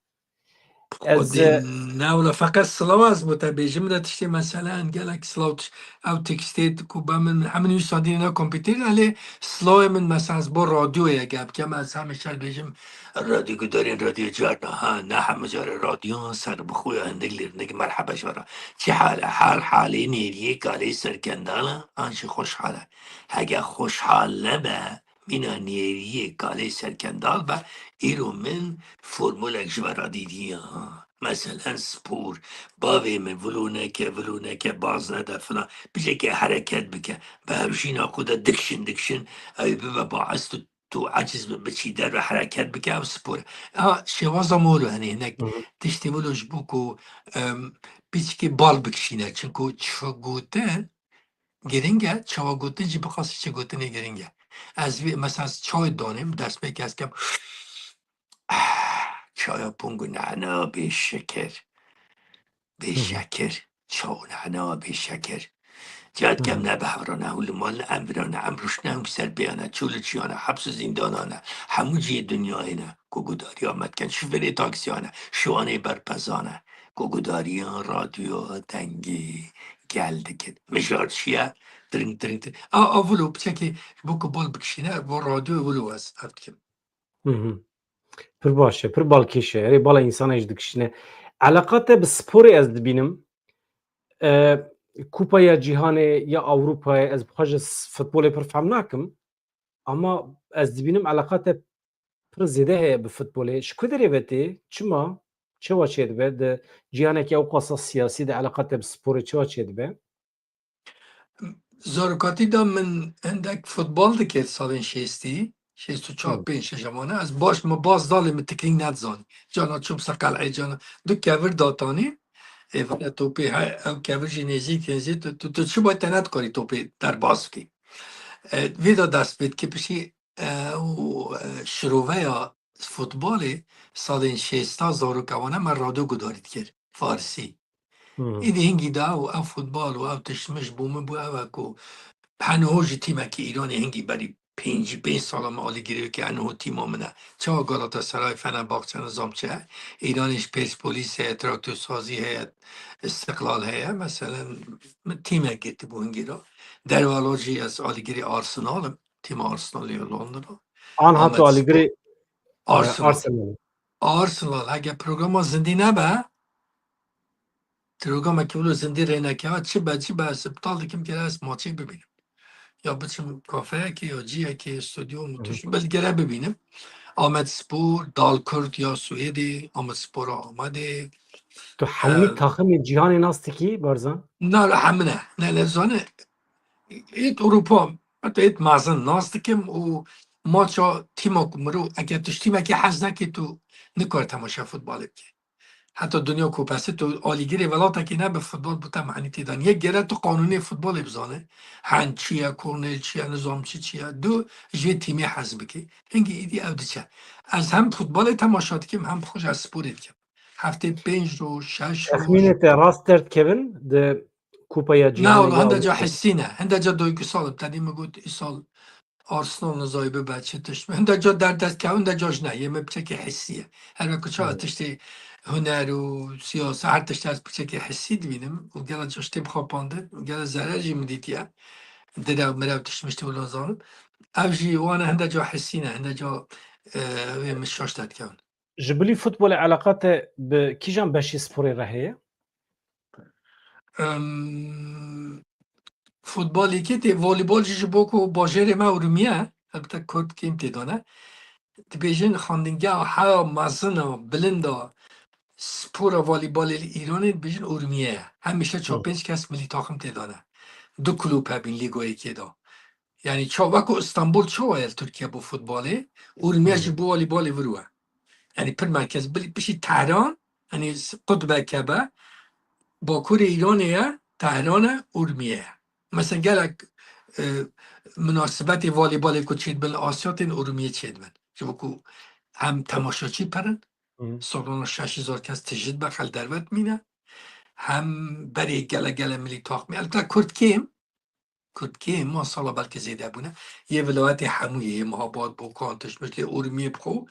Ez, Xwedî e, ne wila feqet silav ez bo te bêjim, min de tiştê meselen gelek silav tiş-, ew tekstê ku be min, min hemin wî sadî ne kompîterê, lê silawê min mesela ez bo radyoyê gel bikem, ez hemîşe bêjim, radyogudarên radyo carna, ha, ne hemû carê radyoyan serbixwe ya hindik lê hindik merheba jara. Çi hal e? Her halê nêriyê kalê serkendala, an jî xweşhal e. Hege xweşhal nebe, mîna nêriyê kalê serkendal be, îro min formulek ji we re dîtiye ha. Meselen spor, bavê min vilo neke, vilo neke, baz nede filan. Bijeke hereket bike. Bi hevjîna xwe de dikişin, dikişin, ew bibe baez tu, tu aciz bi, biçî derve hereket bike, ew spor e. Ha, şêwaza mor e, henî hinek Hı hı. tiştê wilo ji bo ku, em, piçikê bal bikişîne. Çinku çi gotin, giring e, çawa gotin jî bi qasî çi gotinê giring e. Ez vê, mesela, ez çayê danêm, destpêkê ez kem, çaya pongu nana bê şeker. Bê Hı hı. şeker, çaw nana bê şeker. Cihat Hı kem hı. ne behevra ne hûl mal ne emvira ne emruş ne hûn ser beyana, çûl çiyana, heps û zîndana ne. Hemû cihê dinyayê ne. Ku gudariya me dikin, şofêrê taksiyane, şiwanê berpezane. Ku gudariya radyoya dengê gel dikin. Mijar çi ye? Tiring, tiring, tiring. A, a, vilo piçekê ji bo ku bal bikişîne, bo radyoyê vilo ez ev dikim. Hı hı. Pir baş e, pir balkêş e. Erê, bala însanê jî dikişîne. Eleqa te bi sporê ez dibînim. E, Kupaya Cîhanê ya Ewropayê, ez bi xwe ji s-, futbolê pir fehm nakim. Ama ez dibînim eleqa te pir zêde heye bi futbolê. Ji ku derê ve tê? Çima? Çawa çêdibe? Di cîhanekî ewqasa siyasî de eleqa te bi sporê çawa çêdibe? Zarokatî de min hindek futbol dikir salên şêstî, şêst û çar, Hı. pênc, şeş, emane. Ez baş, min baz dalê min tikling nedizanî. Cana çûm ser qel'ê, cana du kevir datanî. Ê, vana topê he, ew kevir jî nêzîk, nêzîk, tu, tu, tu çi bay te nedikarî topê derbas bikî. E, vê de dest pê dikî pişî, e, û, e, şiroveya futbolê salên şêsta zarokewane me radyo gudarî dikir. Farsî. Hmm. Îdî hingî de ew, ev futbol û ev tişt min ji bo min bû ew e ku heniho jî tîmekî Îranê hingî berî pêncî pênc sala me alîgirê ke heniho tîma min e. Çawa Galatasaray, Fenerbahçe, nizam çi ye? Îranê jî Perspolîs heye, Traktorsazî heye, Îstiqlal heye. Meselen, min tîmek girtibû hingî re. Dervala jî ez alîgirê Arsenal im. Tîma Arsenalê ya Londra. An hat Ahmet alîgirê, Spor. e, Arsenal. Arsenal. Arsenal, heke programa zindî nebe, programekî wilo zindî rênekeve, çi be, çi be, ez iptal dikim, gere ez maçê bibînim. Ya biçim kafeyekê, ya ciyekê, stadyon, Hı hı. tişt, belê gere bibînim. Ahmet Spor, Dalkurd ya Swêdê, Ahmet Spora Amedê. Tu hemî Em, taximê cîhanê nas dikî, Barzan? Na, hemine. Ne, ne zane. Êt Ewropa, heta êt mezin nas dikim û maça tîma ku mirov, eger tu ji tîmekê hez nekî, tu nikare temaşa futbolê bikî. Heta Dinya Kupası, tu alîgirê welatekî nebe, futbol bo te manî tê de. Yek gere tu qanûnê futbolê bizane. Hand çi ye, kornêl çi ye, nizam çi çi ye. Du, ji vê tîmê hez bikî. Hingî îdî ew diçe. Ez hem futbolê temaşa dikim, hem xwe ji sporê dikim. Heftê pênc roj, şeş roj. Texmînê te rast derdikevin di Kupaya Na, Cîhanê wala ya hinde ca Ewropa? Hissî ne. Hinde ca duygusal im. Tenê min got, îsal Arsenal nizayî bibe çi tişt. Hinde ca derdest kevin, hinde ca jî ne. Yê min piçekê hissî ye. Her wek ku çawa Hı. tiştê huner û siyasa, her tiştê ez piçekê hissî dibînim. Û gela ca ji tê bixapandin. Gela zerer jî min dîtiye. Direw, mirew, tişt mişt wilo zanim. Ev jî wan e, hinde ca hissî ne. Hinde ca, e, wê min şaş derdikevin. Ji bilî futbolê eleqa te bi kîjan beşî sporê re heye? Em, futbolê kê tê, volîbol jî ji bo ku bajêrê me Urmiye, helbete Kurd kêm tê dane. Dibêjin xwendingeha heya mezin a, bilind a, spora volîbolê li Îranê dibêjin Urmiye ye. Hemişe çar Hı. pênc kes milî taxim tê dane. Du klûb hebîn lîgoyê kê de. Yani ça weko Îstanbul çawa ye li Tirkiye bo futbolê, Urmiye Hı. jî bo volîbolê vir e. Yani pir merkez, bilî piştî Tehran, yani s-, qutbeke be, bakurê Îranê ye, Tehran e, Urmiye ye. Mesela gelek, e, munasebetê volîbolê ku çêdibin li Asya tên Urmiye çêdibin. Ji bo ku hem temaşaçî pir in, Hı. salona şeş hezar kes tijî dibe, xelk derve dimîne, hem berê gele gele milî taxmî. Elbette Kurd kêm, Kurd kêm, masala belkî zêde bûne. Yê vilayetê hemû yê, yê Mehabad, Bokan, tişt mişt, yê Urmiyê bi xwe,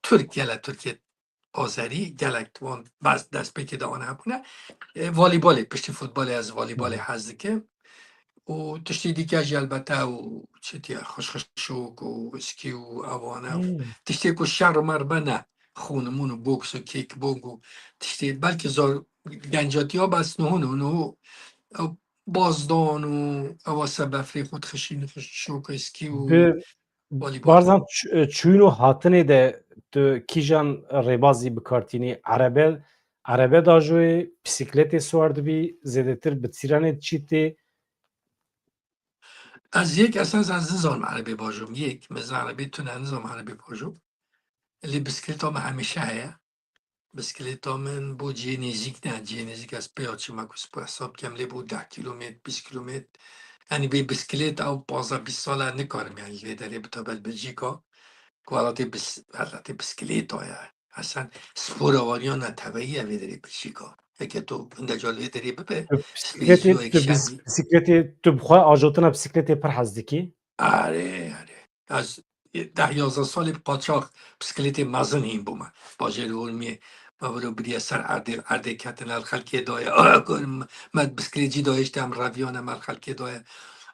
Tirk gele Tirkiye Azerî, gelek wan bes destpêkê de wan hebûne. E, volîbolê, piştî futbolê ez volîbolê Hı. hez dikim. Û tiştê dîke jî elbette û çi diye, xişxişok û iskî û ewane û Hı. tiştê ku şer û mer be ne. Xûn û mûn û boks û kickbong û tiştê belkî zor gencatiya bes nuhun û nuhu ew bazdan û ewa sebefrê xwe dixişîn, xişxişok, iskî û Bi volîbol. Barzan ç-, e, çûn û hatinê de tu kîjan rêbazî bi kar tînî? Erebe, erebe dajoyê, bisiklêtê siwar dibî, zêdetir bi tîranê diçîtê? Ez yek esas ez nizanim erebê bajom. Yek, mezin erebê tune nizanim erebê bajom. Lê bisiklêta min hemîşe heye. Bisiklêta min bo cihê nêzîk ne, cihê nêzîk ez pê ya çima ku spor hesab kem lê bo deh kîlomêt, bîst kîlomêt. Yanî bê bisiklêt ew pazdeh bîst sal e nikarim yanî li vê derê bitabe li Belçîka. Ku welatê bis-, welatê bisiklêta ye. Esen spora wariya neteweyî ye vê derê Belçîka. Heke tu hindeca li vê derê bibe, Tu bisiklêtê, spêziyo tu bis-, yekşemî. Bisiklêtê, tu bi xwe ajotina bisiklêtê pir hez dikî? Erê, erê. Ez deh yazdeh salê bi qaçax bisiklêtê mezin hîn bûme. Bajêr Urmiyê me viro biriye ser erdê, erdê ketine li xelkê daye. Aya ku me bisiklêt jî dayişte em reviyane me li xelkê daye.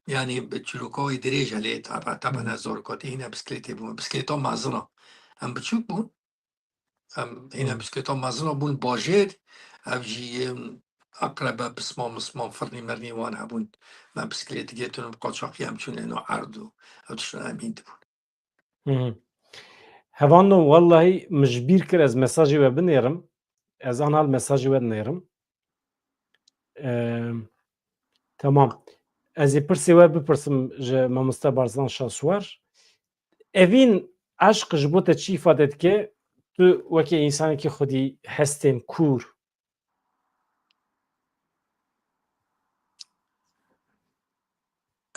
Yanî bi çîroka wê dirêj e lê tebe, tebe ne Hı. zarokatî hîne bisiklêtê bûme. Bisiklêta mezin a. Em biçûk bûn. Em hîne Hmm. bisiklêta mezin a bûn bajêr, ev jî yên eqrebe, pisma misma, firnî mirnî wan hebûn. Me bisiklêt digirtin û bi qaçaxî em çûn êno erd û ew tiştan em hîn dibûn. Hmm. Hevando, wellahî min ji bîr kir ez mesajê we binêrim. Ez anha li mesajê we dinêrim. Eee, temam. Ez ê pirsê we bipirsim ji Mamoste Barzan Şahsuwar. Evîn eşq ji bo te çi îfade dike? Tu weke însanekî xwedî hestên kûr.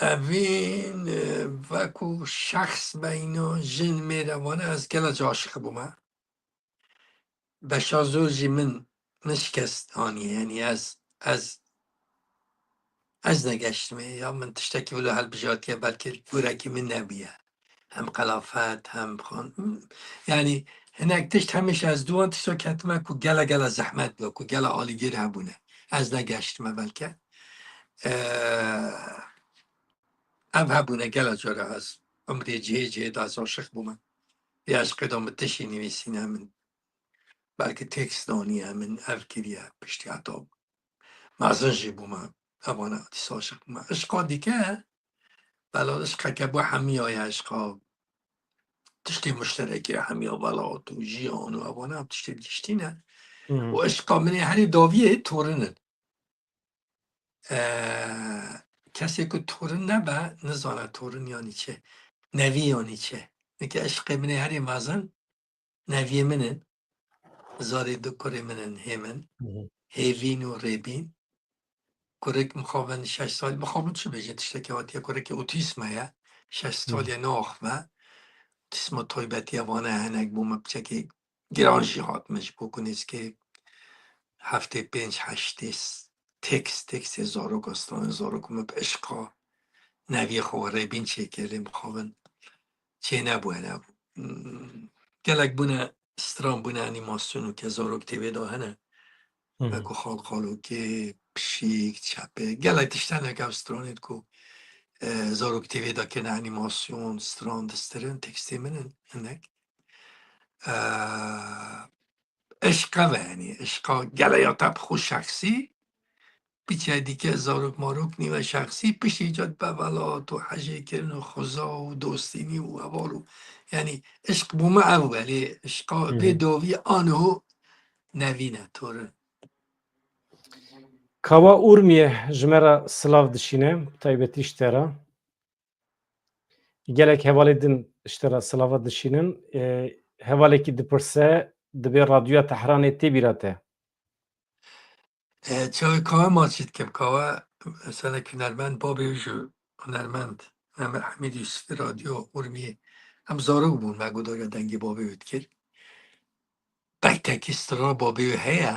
Evîn, e, veku şexs beyno jin mêr evane ez gela caşiq bûme. Beşa zor jî min, min şikest aniye. Yanî ez, ez, ez negeştime. Ya min tiştekî wilo helbijartiye, belkî gurekî min nebûye. Hem qelafet, hem xan-, yanî hinek tişt hemîşe ez dû wan tişta ketime ku gela, gela zehmet bû, ku gela alîgir hebûne. Ez negeştime belke. Eee, ev hebûne gela cara ez umrê cihê cihê de ez aşiq bûme. Vê eşqê de min tişî nivîsîne, min belkî tekst daniye, min ev kiriye, piştî heta mezin jî bûme, evana dîsa aşiq bûme. Eşqa dike, bela eşqeke bo hemiya ye, eşqa tiştê muşterekê hemiya welat û jiyan û evana ev tiştê giştî ne. Hmm. Û eşqa min ê herî dawiyê torin in. Eee, kesê ku torin nebe, nizane torin yanî çi, nevî yanî çi. Nike eşqê min ê herî mezin, neviyê min in. Zarê du kurê min in, hê min. Hı hı. Hêvîn û Rêbîn. Kurik mixabin şeş sal, mixabin çi bêje, tiştekî hatiye, kurekî otîsm heye. Şeş Hı. salî ye, naaxive. Otîsma taybetiye vane, hinek bû me piçekê giran jî hat min ji bo ku nêzikê heftê pênc heştê s-, tekst, tekstê zarok, stranên zarok min bi eşqa neviyê xwe Rêbîn çêkir, lê mixabin çê nebûye, ne. Hmm, gelek bûne stran, bûne anîmasyon û ke Zarok T V de hene. Hı hı. Wekû Xalxalokê, Pişîk, Çepê, gelek tiştenek ev stranê ku, e, Zarok T V de kirine anîmasyon, stran distirin, tekstê min in hinek. e, eşqa ve, yanî eşqa gele ya te bi xwe şexsî, piçe dike zarok marok nîve şexsî, piştî ca dibe velat û hejê kirin û xuza û dostînî û heval û, yanî eşq bo me ew be, lê eşqa Hı hı. vê dawî aniho nevîne, tore. Kawa Urmiye ji me re silav dişîne, taybetî ji te re. Gelek hevalê din ji te re silava dişînin. E, hevalekî dipirse, dibê Radyoya Tehranê tê bîra te. E, çawa kawa ma çî dikim, kawa, mesela ki hunermend, babê wî jî hunermend, Nemir Hemîd Yusufî Radyo Urmiyê. Em zarok bûn, me godariya dengê babê wî dikir. Belkî stra babê wî heye,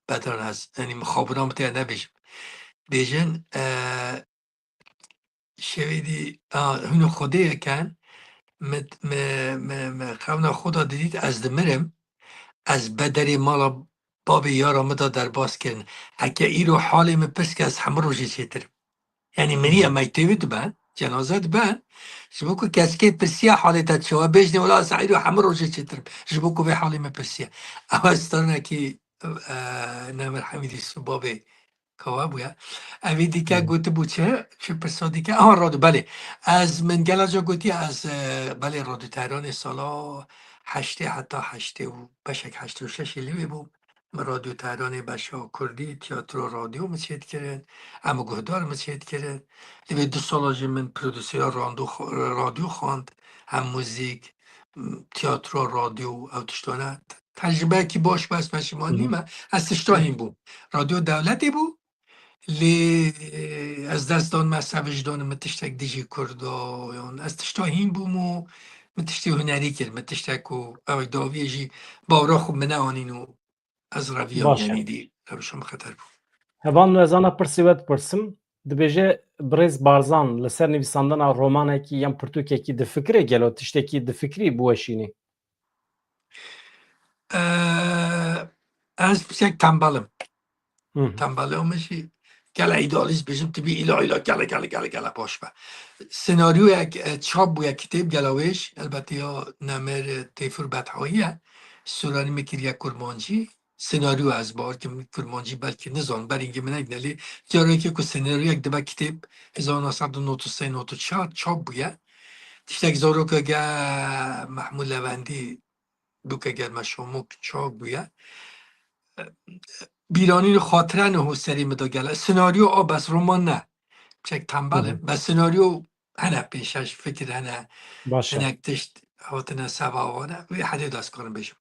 bedan ez, yanî mixabira min tê nebêjim. Bêjin, e, şevê dî, a, hûn û Xwedê yek in, me, me, me, me xewna xwe da didît ez dimirim, ez bederê mala babê yara min da derbas kirin. Heke îro halê min pirs ke ez hemû rojê çêtir im. Yanî miriye Hı. meytê wî dibe, cenaze dibe. Ji bo ku kesekê pirsiya halê te çawa bêjinê, wela ez îro hemû rojê çêtir im. Ji bo ku vê halê min pirsiye. Ew stranekî, e, Nemir Hemîdî Su babê kawa bûye. Evî dike Hı. gotibû çi? Çi pirsa dike? Aha, radyo, belê. Ez min gela ca gotiye, ez, e, belê Radyo Tehranê sala heştê heta heştê û beşek heştê û şeş lê wê bû. Min Radyo Tehranê beşa Kurdî, tiyatro, radyo min çêdikirin. Em guhdar min çêdikirin. Li vê du sala jî min prodûsera rando xwe-, radyo xwend. Hem muzîk, m, tiyatro, radyo, ew tiştane. Tecrübeyekî baş bû, ez peşîman Hı hı. nîme. Ez tişta Hı. hîn bûm. Radyo dewletê bû. Lê, e, ez dest dan me, ez wijdanê min tiştek dijî Kurda, yan ez tişta hîn bûm û min tiştê hunerî kir, min tiştek ku ew dawiyê jî bawra xwe min neanîn û ez reviyam, Baş e. yanî dî rewşa min xeter bû. Heval, ez ana pirsê we dipirsim. Dibêje, Birêz Barzan li ser nivîsandina romanekî yan pirtûkekî difikire, gelo tiştekî difikirî biweşînî? Eee, ez piçek tembel im. Hı hı. Tembelê min jî gele îdealîst bêjim, tu bî îla îla gele, gele, gele, gele baş be. Senaryoyek, e, çap bûye kitêb gela wêj, elbette ya Nemir, e, Teyfur Bethayî ye. Sûranî min kiriye kurmancî. Senaryo ez bawer kim kurmancî belkî nizan, berîngê min nekine lê carekê ku senaryoyek dibe kitêb, hezar neh sed û nod û sê nod û çar çap bûye. Tiştek zaroka ge Mehmûd Levendî bûke germe şomok çap bûye. Bîranîn û xatire niho serî min de gele. Senaryo a bes, roman ne. Çek tembel Hı hı. im. Bes senaryo hene pêşeş fikir hene. Baş e. Hinek tişt hatine seva wane. Wê hedê dest karim bêjim.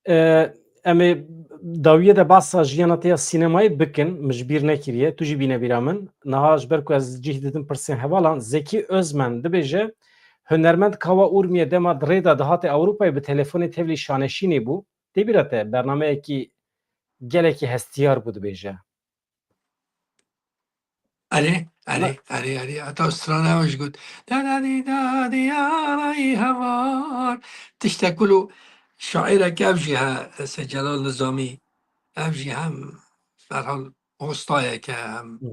E, em ê dawiyê de behsa jiyana te ya sînemayê bikin, min ji bîr nekiriye. Tu jî bîne bîra min. Niha ji ber ku ez cih didim pirsên hevalan, Zekî Özmen dibêje, hunermend Kawa Urmiye dema di rê de dihate Ewropayê bi telefonê tevlî şaneşînê bû. Tê bîra te bernameyekî gelekî hestiyar bû dibêje. Erê, erê, Ama erê, erê. Heta strana ew jî got. Da da di da di ya la yi heval. Tiştek kul û şaîrek ev jî he, Seycelal Nizamî. Ev jî hem berhal hostayeke hem Hı.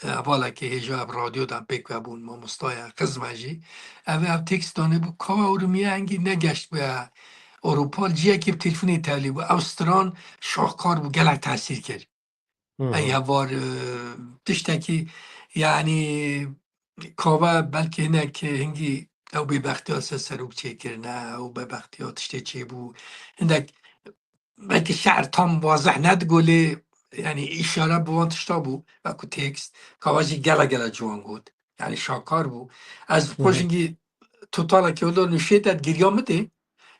hevalekî hêja ev radyodan pêk vebûn, mamostaye, xizme jî. Ev, ev tekst danê bû, Kawa Urmiye hingî negeşt bûye Ewropa, ciyekî bi telefonê tevlî bû. Ew stran şahkar bû, gelek tesîr kir. Hı hı. Ey heval, e, tiştekî, yanî, Kawa belkî hinek hingî ew bêbextiya ser serok çêkirine, ew bêbextiya tiştê çêbû. Hindek belkî şe'r tam wazih nedigo lê, yanî, îşare bi wan tişta bû. Wekû tekst, Kawa jî gele gele ciwan got. Yanî, şakar bû. Ez bi Hı xwe hı. jingî totalekê wilo nûşê te giriya min tê.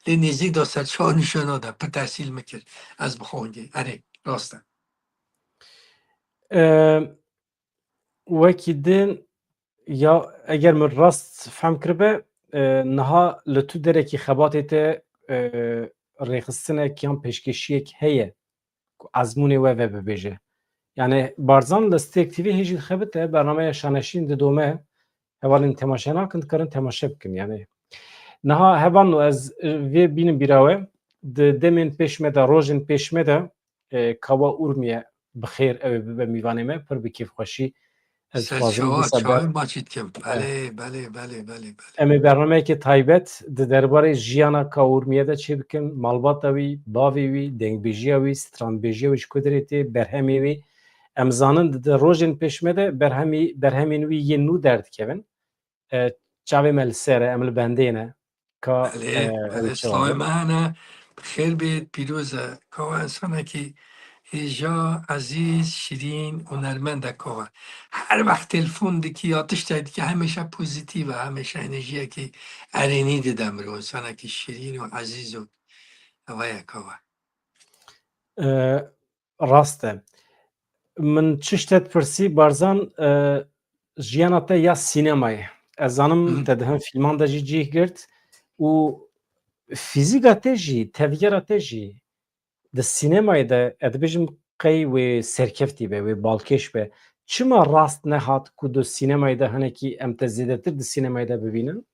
Lê nêzîk de ser çawa nûşe nade. Pir tesîl min kir. Ez bi xwe hingî. Erê, rast e. E, wekî din ya, eger min rast fehm kiribe, e, niha li tu derekî xebatê te, e, rêxistinek yan pêşkêşiyek heye ku ezmûnê we vebibêje. Yani Barzan li Stêrk T V hê jî dixebite, bernameya şaneşîn didome, hevalên temaşe nakin, dikarin temaşe bikin. Yani niha hevalno ez, e, vê bînim bîra we, di demên pêş me de, rojên pêş me de, e, Kawa Urmiye bi xêr ew ê bibe mîvanê me, pir bi kêfxweşî Ez dixwazim çawa, dîsa çawa ber- maçî dikim. Belê, belê, belê, belê, belê. Em ê bernameyekê taybet di derbarê jiyana ka Urmiye de çêbikin, malbata wî, bavê wî, dengbêjiya wî, stranbêjiya wî ji ku derê tê, berhemê wî. Em zanin di, di rojên pêş me de berhemî-, berhemên wî yên nû derdikevin. E, çavê me li ser e, em li bendê ne. Ka, Belê, e, belê, ew çawa slavê be? Me hene, bi xêr bê, pîroz e. Kawa insanekî hêja, ezîz, şirîn, hunermend e kawa. Her wext telefon dikî ya tiştek dikî, hemêşe pozîtîf e, hemêşe enerjiyekî erênî dide mirov, insanekî şirîn û ezîz û eva ye kawa. E, rast e. Min çi ji te dipirsî, Barzan, e, jiyana te ya sînemayê. Ez zanim Hı. te di hin fîlman de jî cih girt û fîzîka te jî, tevgera te jî di sînemayê de, ez dibêjim qey wê serkeftî be, wê balkêş be. Çima rast nehat ku di sînemayê de hinekî em te zêdetir di sînemayê de bibînin?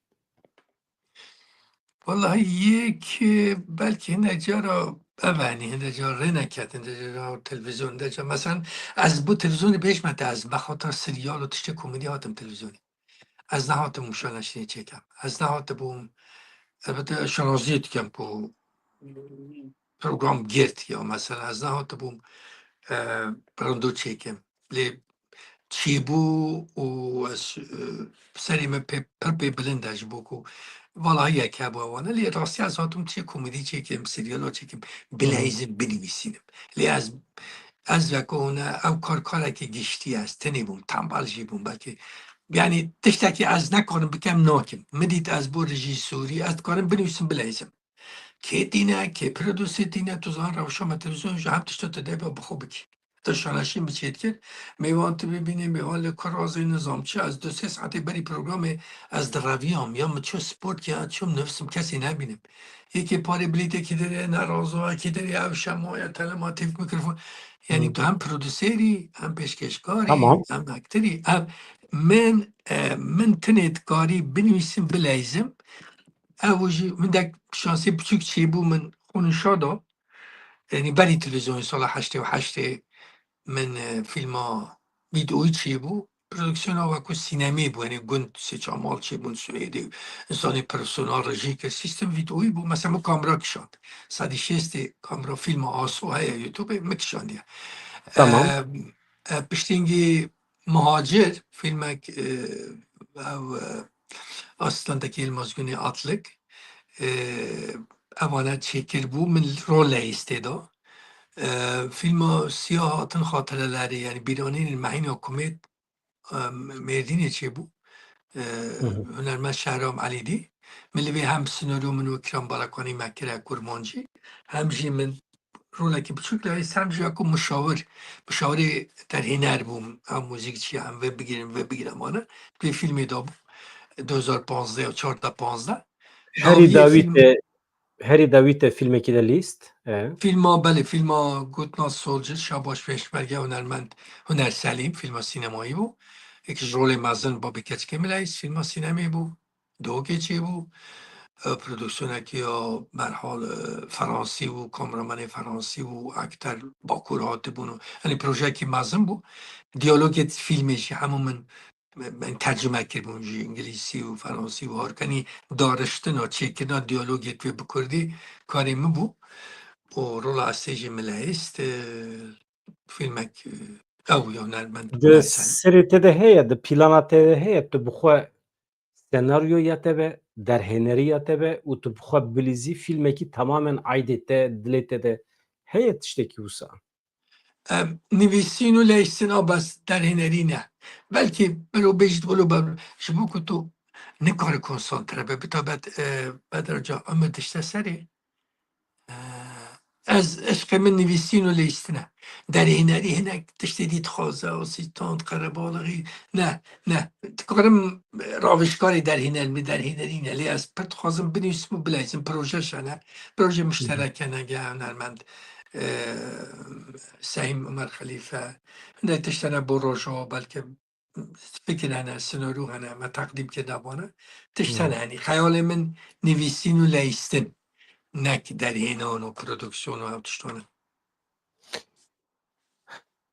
Wellahî yek, e, belkî hinde cara ev, yanî hinde cara rê neket, hinde cara televîzyon, hinde cara, mesela ez bo televîzyonê bêjme te, ez bexata seryal û tiştê komedî hatim televîzyonê. Ez nehatibûm şaneşînê çêkem. Ez nehatibûm, elbette şanaziyê dikem ku program girt ya, mesela ez nehatibûm, e, rondo çêkim. Lê çêbû û ez, e, serê min pê, pir pê bilind e ji bo ku valahiyek hebû wana. Lê rastiya ez hatim çê komedî çêkim, seryala çêkim, bileyzim, binivîsînim. Lê ez, ez weke hûn e, ew kar karekî giştî ye, ez tenê bûm, tembel jî bûm belkî. Yanî tiştekî ez nekarim bikem, nakim. Min dît ez bo rejîsorî, ez dikarim binivîsim, bileyzim. Kê tîne, kê prodûsê tîne, tu zan rewşa me televîzyon ji hem tişta tu dê be bi xwe bikî. Tu şaneşîn bi çê dikir, mêvan tu bibînî, mêvan li ku razê nizam çi, ez du sê saetê berî programê ez direviyam, ya min çû sport ya çûm nivîsim kesê nebînim. Yekê parê bilîtê kî derê ne razo, kî derê ew şemo ya telema têv mikrofon. Yanî Hmm. tu hem prodûserî, hem pêşkêşkarî, Tamam. hem aktorî. Ev min, e, min tinê dikarî binivîsim, bileyzim. Ew jî min dek şansê biçûk çêbû, min xwe nîşa da. Yanî berî televîzyonê sala heştê û heştê min, e, fîlma vîdeoyî çêbû. Prodüksiyona wekû sînemê bû, yanî gund sê çar mal çêbûn Swêdê. Însanê profesyonel rejî kir. Sîstem vîdeoyî bû. Mesela min kamera kişand. Sedî şêstê kamera fîlma Aso heye YouTubeê, min kişandiye. Tamam. E, e, piştîngî Muhacir, fîlmek, e, ew, e, Asîstanteke Yilmaz Güney Atlık, e, evane çêkir bû, min rol leyîstê da. E, fîlma Siya Hatin Xatirelerê, yanî bîranînên Mehîna Kumêt, e, Mêrdînê çêbû. E, Hı hı. Hunermend Şehram Elîdî. Min li vê hem senaryo min û Kiran Balakanî me kire kurmancî, hem jî min rolekî biçûk leyîst, hem jî wekû muşawir, muşawirê derhêner bûm, em muzîkçî ye, em vê bigîrin, vê bigîrin, wana. Vê fîlmê de bû, du hezar panzdeh ya çardeh panzdeh. Herî Dawî dawî fîlm- te, herî dawî te fîlmekî de lîst, e? Fîlma, belê, fîlma Gotna Soldier, Şabaş Pêşmerge, hunermend Huner Selîm, fîlma sînemayî bû. Êk ji rolê mezin Babî Keçikê min leyîst, fîlma sînemê bû. Dogê çêbû, e, prodüksiyonekî ya berhal, e, Fransî bû, kameramanê Fransî bû, aktor Bakur hatibûn û, yanî projeyekî mezin bû. Diyalogê fîlmê jî hemû min, min tercime kiribûn ji Îngilîzî û Fransî û harkanî dariştina, çêkirina diyalogê wê bi kurdî karê min bû. Û rola Estê jî min leyîst, e, fîlmek, e, ew ya hunermend Di Huner Selîm. Serê te de heye, di plana te de heye, tu bi xwe senaryo ya te be, derhênerî ya te be û tu bi xwe bilîzî fîlmekî tamamen aydê te, dilê te de heye tiştekî wisa? Em, nivîsîn û leyîstin a bes derhênerî ne. Belkî belo bêjit wilo be, ji bo ku tu nikare konsantre be, bi taybet, e, Bedra ca, Umir dişte serê. E, ez, eşqê min nivîsîn û leyîstin e. Derhênerî hinek tiştê dî dixwaze, asîstant, qerebalixî. Ne, ne. Dikarim ravêjkarê derhêner, min derhênerî ne. Lê ez pir dixwazim binivîsim û bileyzim. Proje şene. Proje Hı hı. muşterek hene, ge hunermend, e, Sehîm Umer Xelîfe. Hindek tişt hene bo Rojava, belke fikir hene, senaryo hene, me teqdîm kirine vana. Tişt Hmm. hene, yanî xeyalê min nivîsîn û leyîstin, nek derhênan û prodüksiyon û ew tiştan e.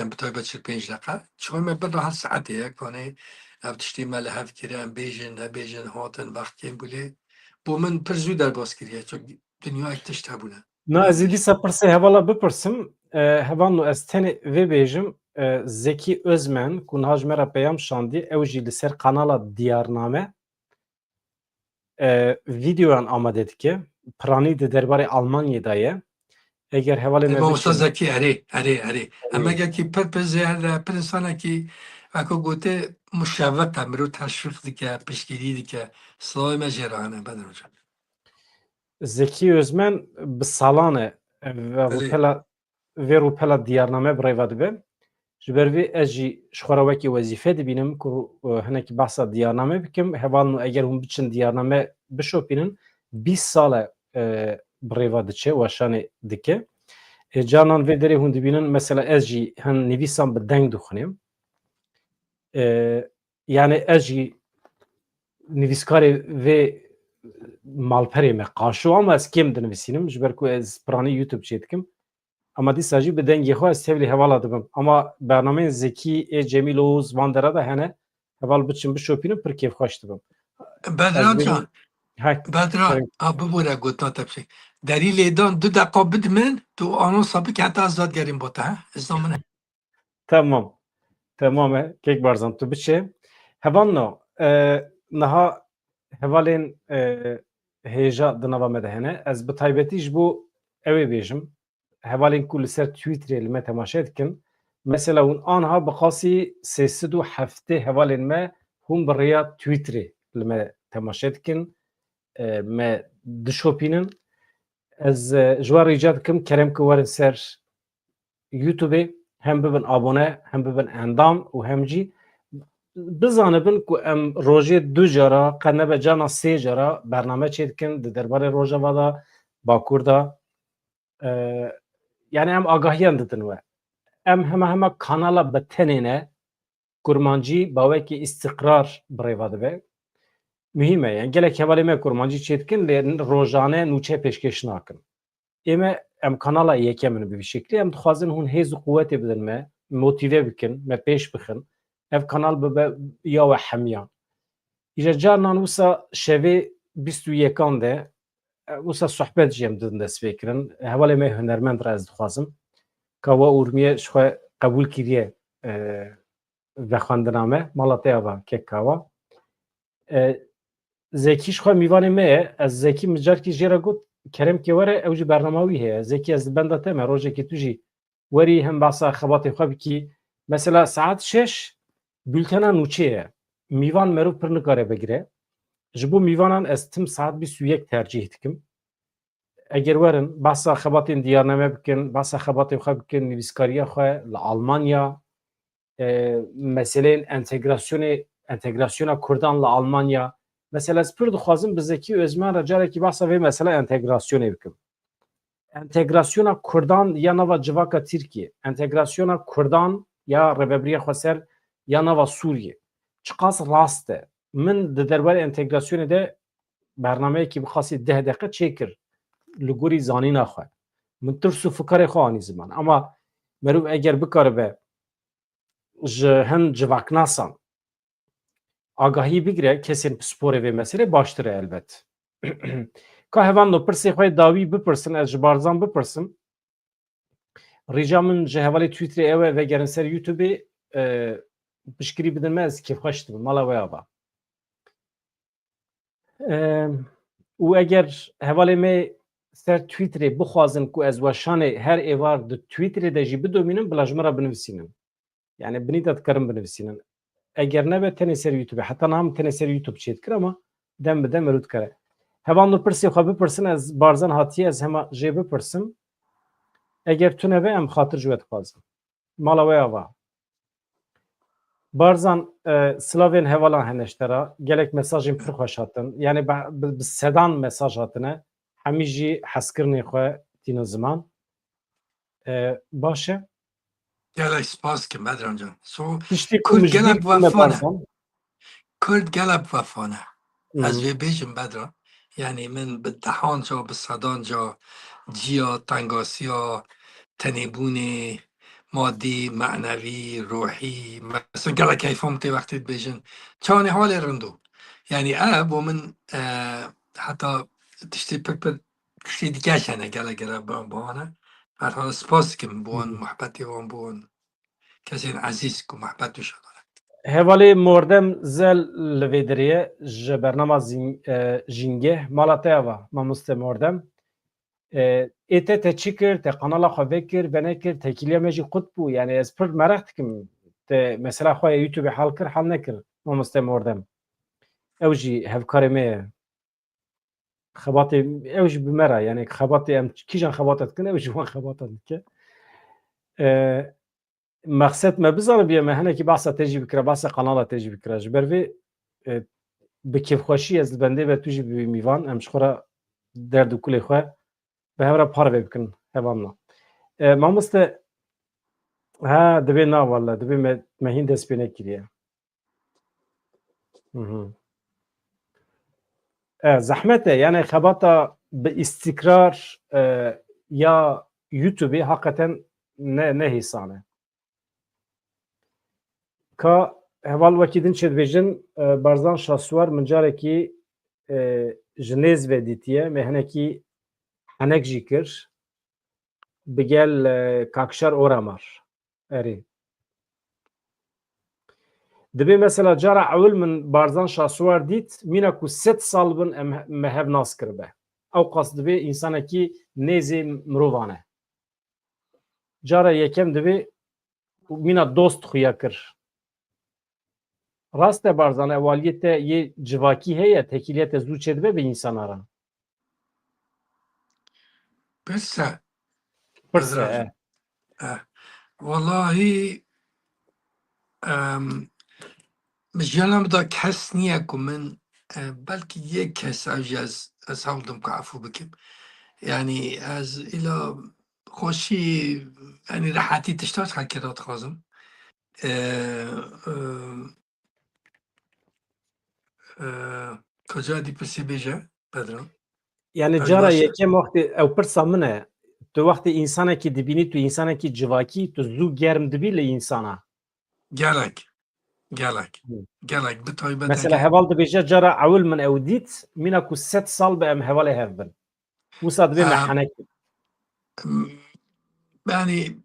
dikem, bi taybet çil pênc deqe. Çixwe me bin rahat saetê ye, kanê ev tiştê me li hev kire, em bêjin, nebêjin, hatin, vext kêm bû lê. Bo min pir zû derbas kiriye, ço dinyayek tişt hebûne. Na, ez ê dîsa pirsê hevala bipirsim. E, hevalno, ez tenê vê bêjim, e, Zekî Özmen, ku niha ji me re peyam şandî, ew jî li ser kanala Diyarname, e, vîdeoyan amade dike. Piranî di derbarê Almanyê de ye. Eger hevalên me Mamosta biçin Zekî, erê, erê, erê. Em Erê. Egekî pir pir zêr e, pir insanekî, weko gote, muşewwiq e, mirov teşwîq dike, piştgirî dike. Silavê me jê re hene, Bedr Hoca. Zekî Özmen bi salan e, e, ve Erê. rûpela, vê rûpela Diyarname bi rêve dibe. Ji ber vê ez jî ji xwe re wekî wezîfe dibînim ku, e, hinekî behsa Diyarname bikim. Hevalno, eger hûn biçin Diyarname bişopînin, bîst sal e, e, bi rêve diçe, weşanê dike. E, carnan vê derê hûn dibînin, mesela ez jî hin nivîsan bi deng dixwînim. E, yani ez jî nivîskarê vê malperê me qaşo, ama ez kêm dinivîsînim, ji ber ku ez piranî YouTube çê dikim. Ama dîsa jî bi dengê xwe ez tevlî hevala dibim. Ama bernameyên Zekî, ê Cemîl Oğuz van dera de hene. Heval biçin bişopînin, pir kêfxweş dibim. Bedran Ez can, bêjim, hek, Bedran, kerem. ha, bibûre gotina te bişek. Derî lêdan du deqa bid min, tu anonsa bike heta ez vegerîm bo te, he? Izna min e. Tamam. Tamam e, Kek Barzan, tu biçe. Hevalno, e, niha hevalên, e, hêja di nava me de hene. Ez bi taybetî ji bo ew ê bêjim, hevalên ku li ser Twitterê li me temaşe dikin, mesela hûn anha bi qasî sê sed û heftê hevalên me hûn bi rêya Twitterê li me temaşe dikin, e, me dişopînin. Ez, e, ji we rica dikim, kerem ku werin ser YouTubeê, hem bibin abone, hem bibin endam û hem jî bizanibin ku em rojê du cara, qe nebe carna sê cara bername çêdikin di derbarê Rojava de, Bakur de. E, yani em agahiyan didin we. Em hema hema kanala bi tenê ne, kurmancî bawekî îstiqrar bi rêva dibe. Muhîm e, yani gelek hevalê me kurmancî çêdikin, lê rojane nûçe pêşkêş nakin. Ê me, em kanala yekem in bi vî şeklî, em dixwazin hûn hêz û quwetê bidin me, motîve bikin, me pêş bixin. Ev kanal bibe ya we hemiyan. Îja carnan wisa şevê bîst û yekan de, e, wisa sohbet jî em didin destpêkirin. Hevalê me hunermend re ez dixwazim. Kawa Urmiye ji xwe qebûl kiriye, e, vexwendina me. Mala te ava kek Kawa. E, Zekî ji xwe mîvanê me ye. Ez Zekî min carkî jê re got, kerem ke were, ew jî bernama wî heye. Zekî, ez li benda te me, rojekê tu jî werî hem behsa xebatê xwe bikî. Mesela saet şeş bültena nûçê ye. Mîvan meriv pir nikare bigire. Ji bo mîvanan ez tim saet bîst û yek tercîh dikim. Eger werin, behsa xebatên diyarname bikin, behsa xebatê xwe bikin, nivîskariya xwe li Almanya, e, meseleyên entegrasyonê, entegrasyona Kurdan li Almanya. Mesela ez pir dixwazim bi Zekî Özmen re carekî behsa vê mesela entegrasyonê bikim. Entegrasyona Kurdan ya nava civaka Tirkiyê, entegrasyona Kurdan ya Rêvebiriya Xweser ya nava Sûriyê çiqas rast e. Min di derbarê entegrasyonê de bernameyekî bi qasî deh deqe çêkir li gorî zanîna xwe. Min tirs û fikarê xwe anî ziman. Ama meriv eger bikaribe ji hin civaknasan agahî bigire, kesên pisporê vê meselê baştir e elbet. Ka hevalno pirsê xwe yê dawî bipirsin, ez ji Barzan bipirsim. Rica min ji hevalê Twitterê ew e, vegerin ser YouTubeê, e, piştgirî bidin me, ez kêfxweş dibim. Mala we ava. E, û eger hevalê me ser Twitterê bixwazin ku ez weşanê her êvar di Twitterê de jî bidomînim, bila ji min re binivîsînin. Yani binî de dikarin binivîsînin. Eger nebe tenê ser YouTube. Heta niha min tenê ser YouTube çêdikir ama dem bi dem mirov dikare. Hevalno pirsê xwe bipirsin, ez Barzan hatiye, ez hema jê bipirsim. Eger tune be em xatir ji we dixwazin. Mala we ava. Barzan, e, silavên hevalan hene ji te re. Gelek mesajên pir xweş hatin. Yani bi, bi, bi sedan mesaj hatine. Hemî jî hezkirinê xwe tînin ziman. E, baş e? Gelek spas kim Bedran can. So, Tiştê ku Kurd min ji gelek bîr tîne wefa ne. Barzan. Kurd gelek wefa ne. Ez Hmm. vê bêjim Bedran. Yani min bi dehan ca, bi sedan ca ciya, tengasiya, tenêbûnê, madî, menevî, ruhî, mesela gelek keyfa min tê wextê dibêjin. Çawanê halê rind o. Yani ev bo min, e, heta tiştê pir pir tiştê dike hene gelek gelek bi, bi wan e. Her hal spas dikim bi wan Hı hı. muhebbetê wan, bi wan kesên ezîz ku muhebbet û şadane. Hevalê Mordem Zel li vê derê ye ji bernama Zîn-, e, Jîngeh. Mala te ava, mamoste Mordem. E, ê te, te çi kir? Te kanala xwe vekir, venekir, têkiliya me jî qut bû. Yani ez pir meraq dikim. Te mesela xwe ya YouTubeê hal kir, hal nekir, mamoste Mordem. Ew jî hevkarê me ye. Xebatê, ew jî bi me re, yani xebatê em kîjan xebata dikin, ew jî wan xebata dike. E, Mexset me bizanibiye, me hinekî behsa te jî bikira, behsa kanala te jî bikira. Ji ber vê, e, bi kêfxweşî ez li bendê ve tu jî bibî mîvan, em ji xwe re derd û kulê xwe bi hev re parve bikin, hevalna. E, mamoste, ha, dibê na welle, dibê me, me hîn dest pê nekiriye. Mhm. E, zehmet e, yani xebata bi îstikrar, e, ya YouTubeê hakikaten ne, ne hêsan e. Ka heval wekî din çê dibêjin, e, Barzan Şasuwar min carekî, e, ji nêz ve dîtiye, me hinekî henek jî kir. Bi gel, e, Kakşar Oramar. Erê. Dibê mesela cara ewil min Barzan Şasuwar dît, mîna ku sed sal bin em, me hev nas kiribe. Ew qas dibê însanekî nêzê mirovan e. Cara yekem dibê mîna dost xuya kir. Rast e Barzan, ewaliyê te yê civakî heye, tekîliyê te zû çêdibe bi însana re. Pirse. Pirse, Bedran. e. Eh, Wallahî, em, ji yanam da kes niye ku min, e, belkî yek kes ev jî ez, ez hewl dim ku efû bikim. Yani ez îla xweşî, yani rehetî tişta ji xelkê re dixwazim. E, e, e, Ka cara dî pirsê bêje, Bedran. Yani Ev cara baş e. yekem wextê, ew pirsa min e. Tu wextê însanekî dibînî, tu însanekî civakî, tu zû germ dibî li însana. Gelek. Gelek. Hı. Gelek. Bi taybet Mesela heval dibêje cara ewil min ew dît, mîna ku sed sal be em hevalê hev bin. Wisa dibê me Em, henek. Yani,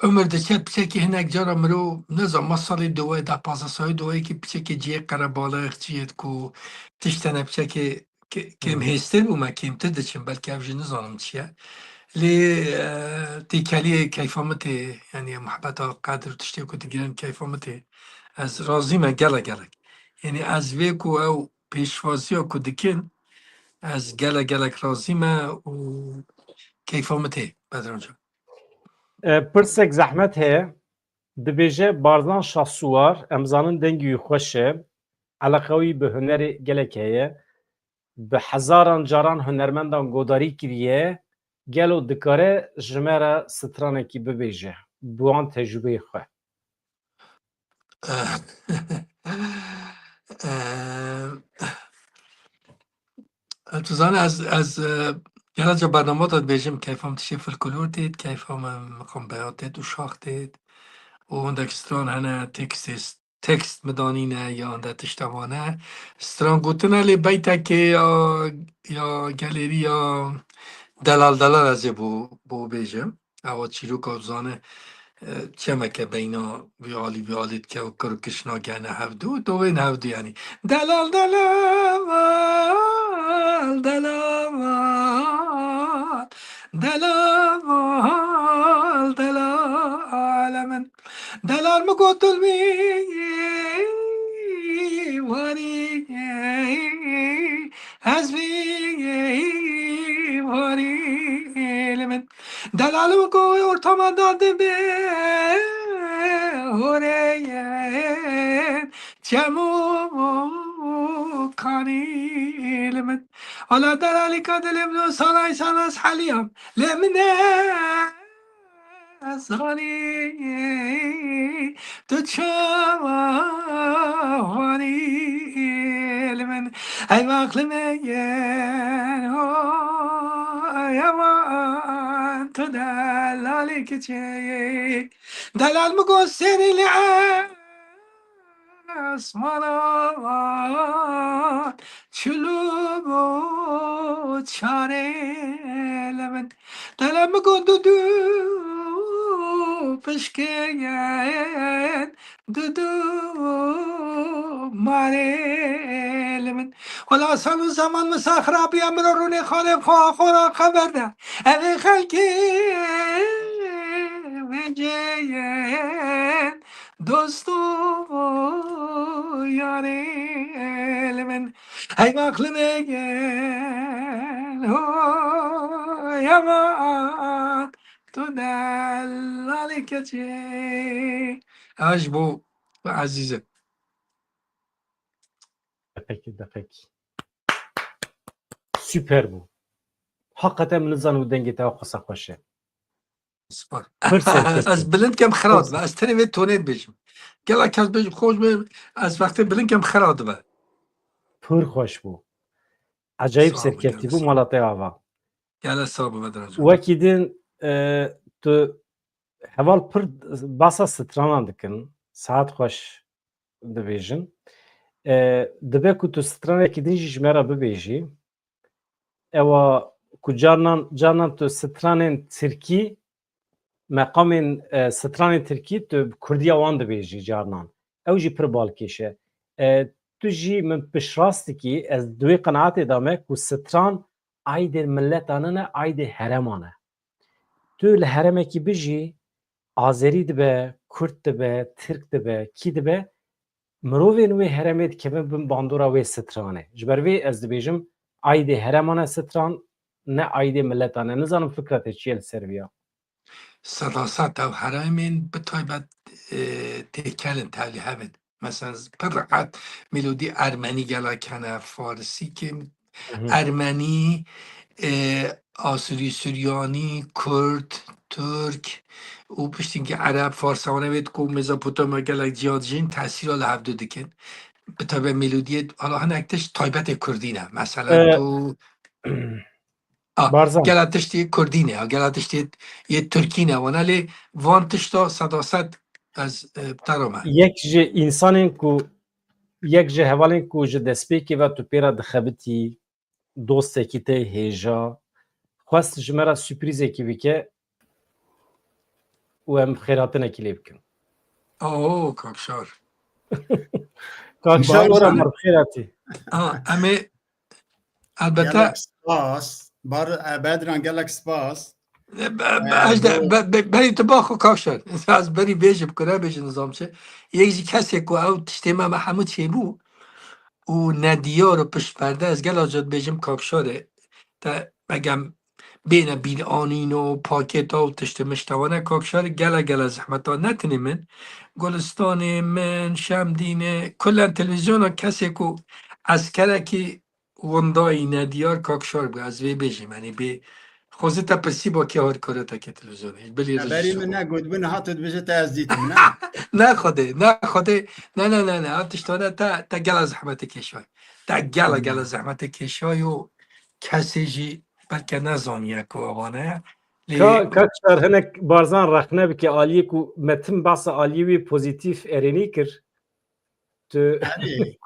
umir diçe piçekî hinek cara mirov, nizam, ma salê dowe, deh pazdeh salê dowe ki piçekî cihê qerebalix, cihê ku tiştene piçekî ke-, kêm Hı. hêstir bûme, kêmtir diçin, belkî ev jî nizanim çi ye. Lê, e, têkeliyê keyfa min tê, yani muhbeta qedir û tiştê ku digirin keyfa min tê. Ez razî me gelek gelek. Yani ez vê ku ew pêşwaziya ku dikin, ez gelek gelek razî me û keyfa min tê, Bedran can. E, pirsek zehmet heye. Dibêje Barzan Şahsuwar, em zanin dengî wî xweş e. Eleqa wî bi hunerê gelek heye. Bi hezaran caran hunermendan godarî kiriye. Gelo dikare ji me re stranekî bibêje? Bi wan tecrûbeyê xwe. Eh, eh, Tu zanî ez, ez, eh, gelek ca bernama de dibêjim, keyfa min tiştê folklor têt, keyfa min miqambeya têt û şax têt. Û hindek stran hene tekstê, tekst min danîne ya hinde tişta wane. Stran gotine lê beytekê ya, ya gelêrî ya Delal Delal ez ê bo, bo bêjim. Ewa çîroka zane, e, çemeke beyna vî alî vî alî dike û kir û kişna gene hevdu, dovên hevdu yani. Delal, delal, delal, delal, delal min. Delal mi got dil mi warî, ez vî warî li min. Delalim ku ortama da dibe horeyên çem û kanî li min. Ola delalîka dilê min û salay salas heliyam lê min ez zanî tu çawa wanî li min. Ey mexlime yen ho, ey aman tu delalî kiçê. Delal mi got serî li esmana çil û çarê li min. Delal mi got du du pişkên, du du marê li min. Wela sal û zeman min sa xirabiya min û rûnê xalê xwe xora xeber de. Evê xelkê vê ceyên dost û yarê li min. Hey mexlime gel ho, yaman tu delalî keçê. Ev ji bo Ezîz e. Deqekî, deqekî. Süper bû. Hakikaten min nizanî dengê te qasa xweş e. Spor. Pir serkeftin. Ez bilind kem xira Pir dibe. Ez tenê vê tonê dibêjim. Gelek kes bêjim xweş be. Ez wextê bilind kem xira dibe. Pir xweş bû. Ecayip Sağ ol, serkeftî gelek bû sağ ol. Mala te ava. Gelek sağ bû Bedran can. Wekî din, e, tu heval pir basa stranan dikin. Saet xweş dibêjin. E, dibe ku tu stranekî din jî ji me re bibêjî. Ewa ku carnan, carnan tu stranên tirkî, meqamên, e, stranên tirkî tu bi kurdiya wan dibêjî carnan. ew jî pir balkêş e. E, tu jî min piştrast dikî, ez di wê qenaetê de me ku stran aîdê mileta ne, aîdê herêma ne. Tu li herêmekî bijî, Azerî dibe, Kurd dibe, Tirk dibe, kî dibe, mirovên wê herêmê dikevin bin bandora wê stranê. Ji ber vê ez dibêjim, aîdê herêma ne stran, ne aîdê mileta ne. Nizanim fikra te çi ye li ser vî ya? Sedased ew herêmên bi taybet, e, têkelin tevlî hev in. Mesela pir rehet melodî ermenî gelek hene, farisî kêm, Hı hı. ermenî, e, asûrî, suryanî, kurd, tirk û piştî ereb, farsa wana wê ku Mezopotamya gelek ciya dijîn tesîra li hevdu dikin. Bi taybet melodiyê, hala hinek tişt taybetê kurdî ne. Mesela Ee, tu Ah, Barzan. Gela tiştê kurdî ne, ya gela tiştê yê tirkî ne wana, lê van tişta sedased ez, e, bi te re me. Yek ji însanên ku, yek ji hevalên ku ji destpêkê ve tu pê re dixebitî, dostekî te hêja, xwest ji me re sürprîzekî bike û em xêratinekî lê bikin. Oo, Kakşar. Kakşar, Barzan. Ora me bi xêr hatî. Ha, em ê Elbette. Gelek spas. Bar-, e, Bedran, gelek spas. E, be-, be-, E, ez de, bu be-, be-, berî tu baxwe Kavşar. Ez berî bêjim, kure bêjim, nizam çi. Yek ji kesê ku ew tiştê me, me hemû çêbû û nediyar û piştperde, ez gela cat bêjim Kavşarê. Te megem bêne bîranîn û pakêta û tiştê miştewane Kavşarê gele gele zehmeta, ne tenê min. Gulistanê min, Şemdînê, kulen televîzyona kesê ku eskerekî Windayî nediyar Kakşar bû, ez vê bêjim, yanî bê xwezî te pirsî ba kê harîkarê te ke televîzyonê. Bilî Xeberî min rejîsor. Negot, bi niha tu dibêje te ez dîtim, ne? Ne Xwedê, ne Xwedê, ne, ne, ne, ne, ev tiştane te, te gela zehmetê kêşay. Te gela, Hmm. gela zehmetê kêşay û kesê jî belke nezaniye ku ewane. Lê Ka-, Kakşar hinek Barzan rexne bike aliyê ku me tim behsa aliyê wî pozîtîf erênî kir. Tu Erê.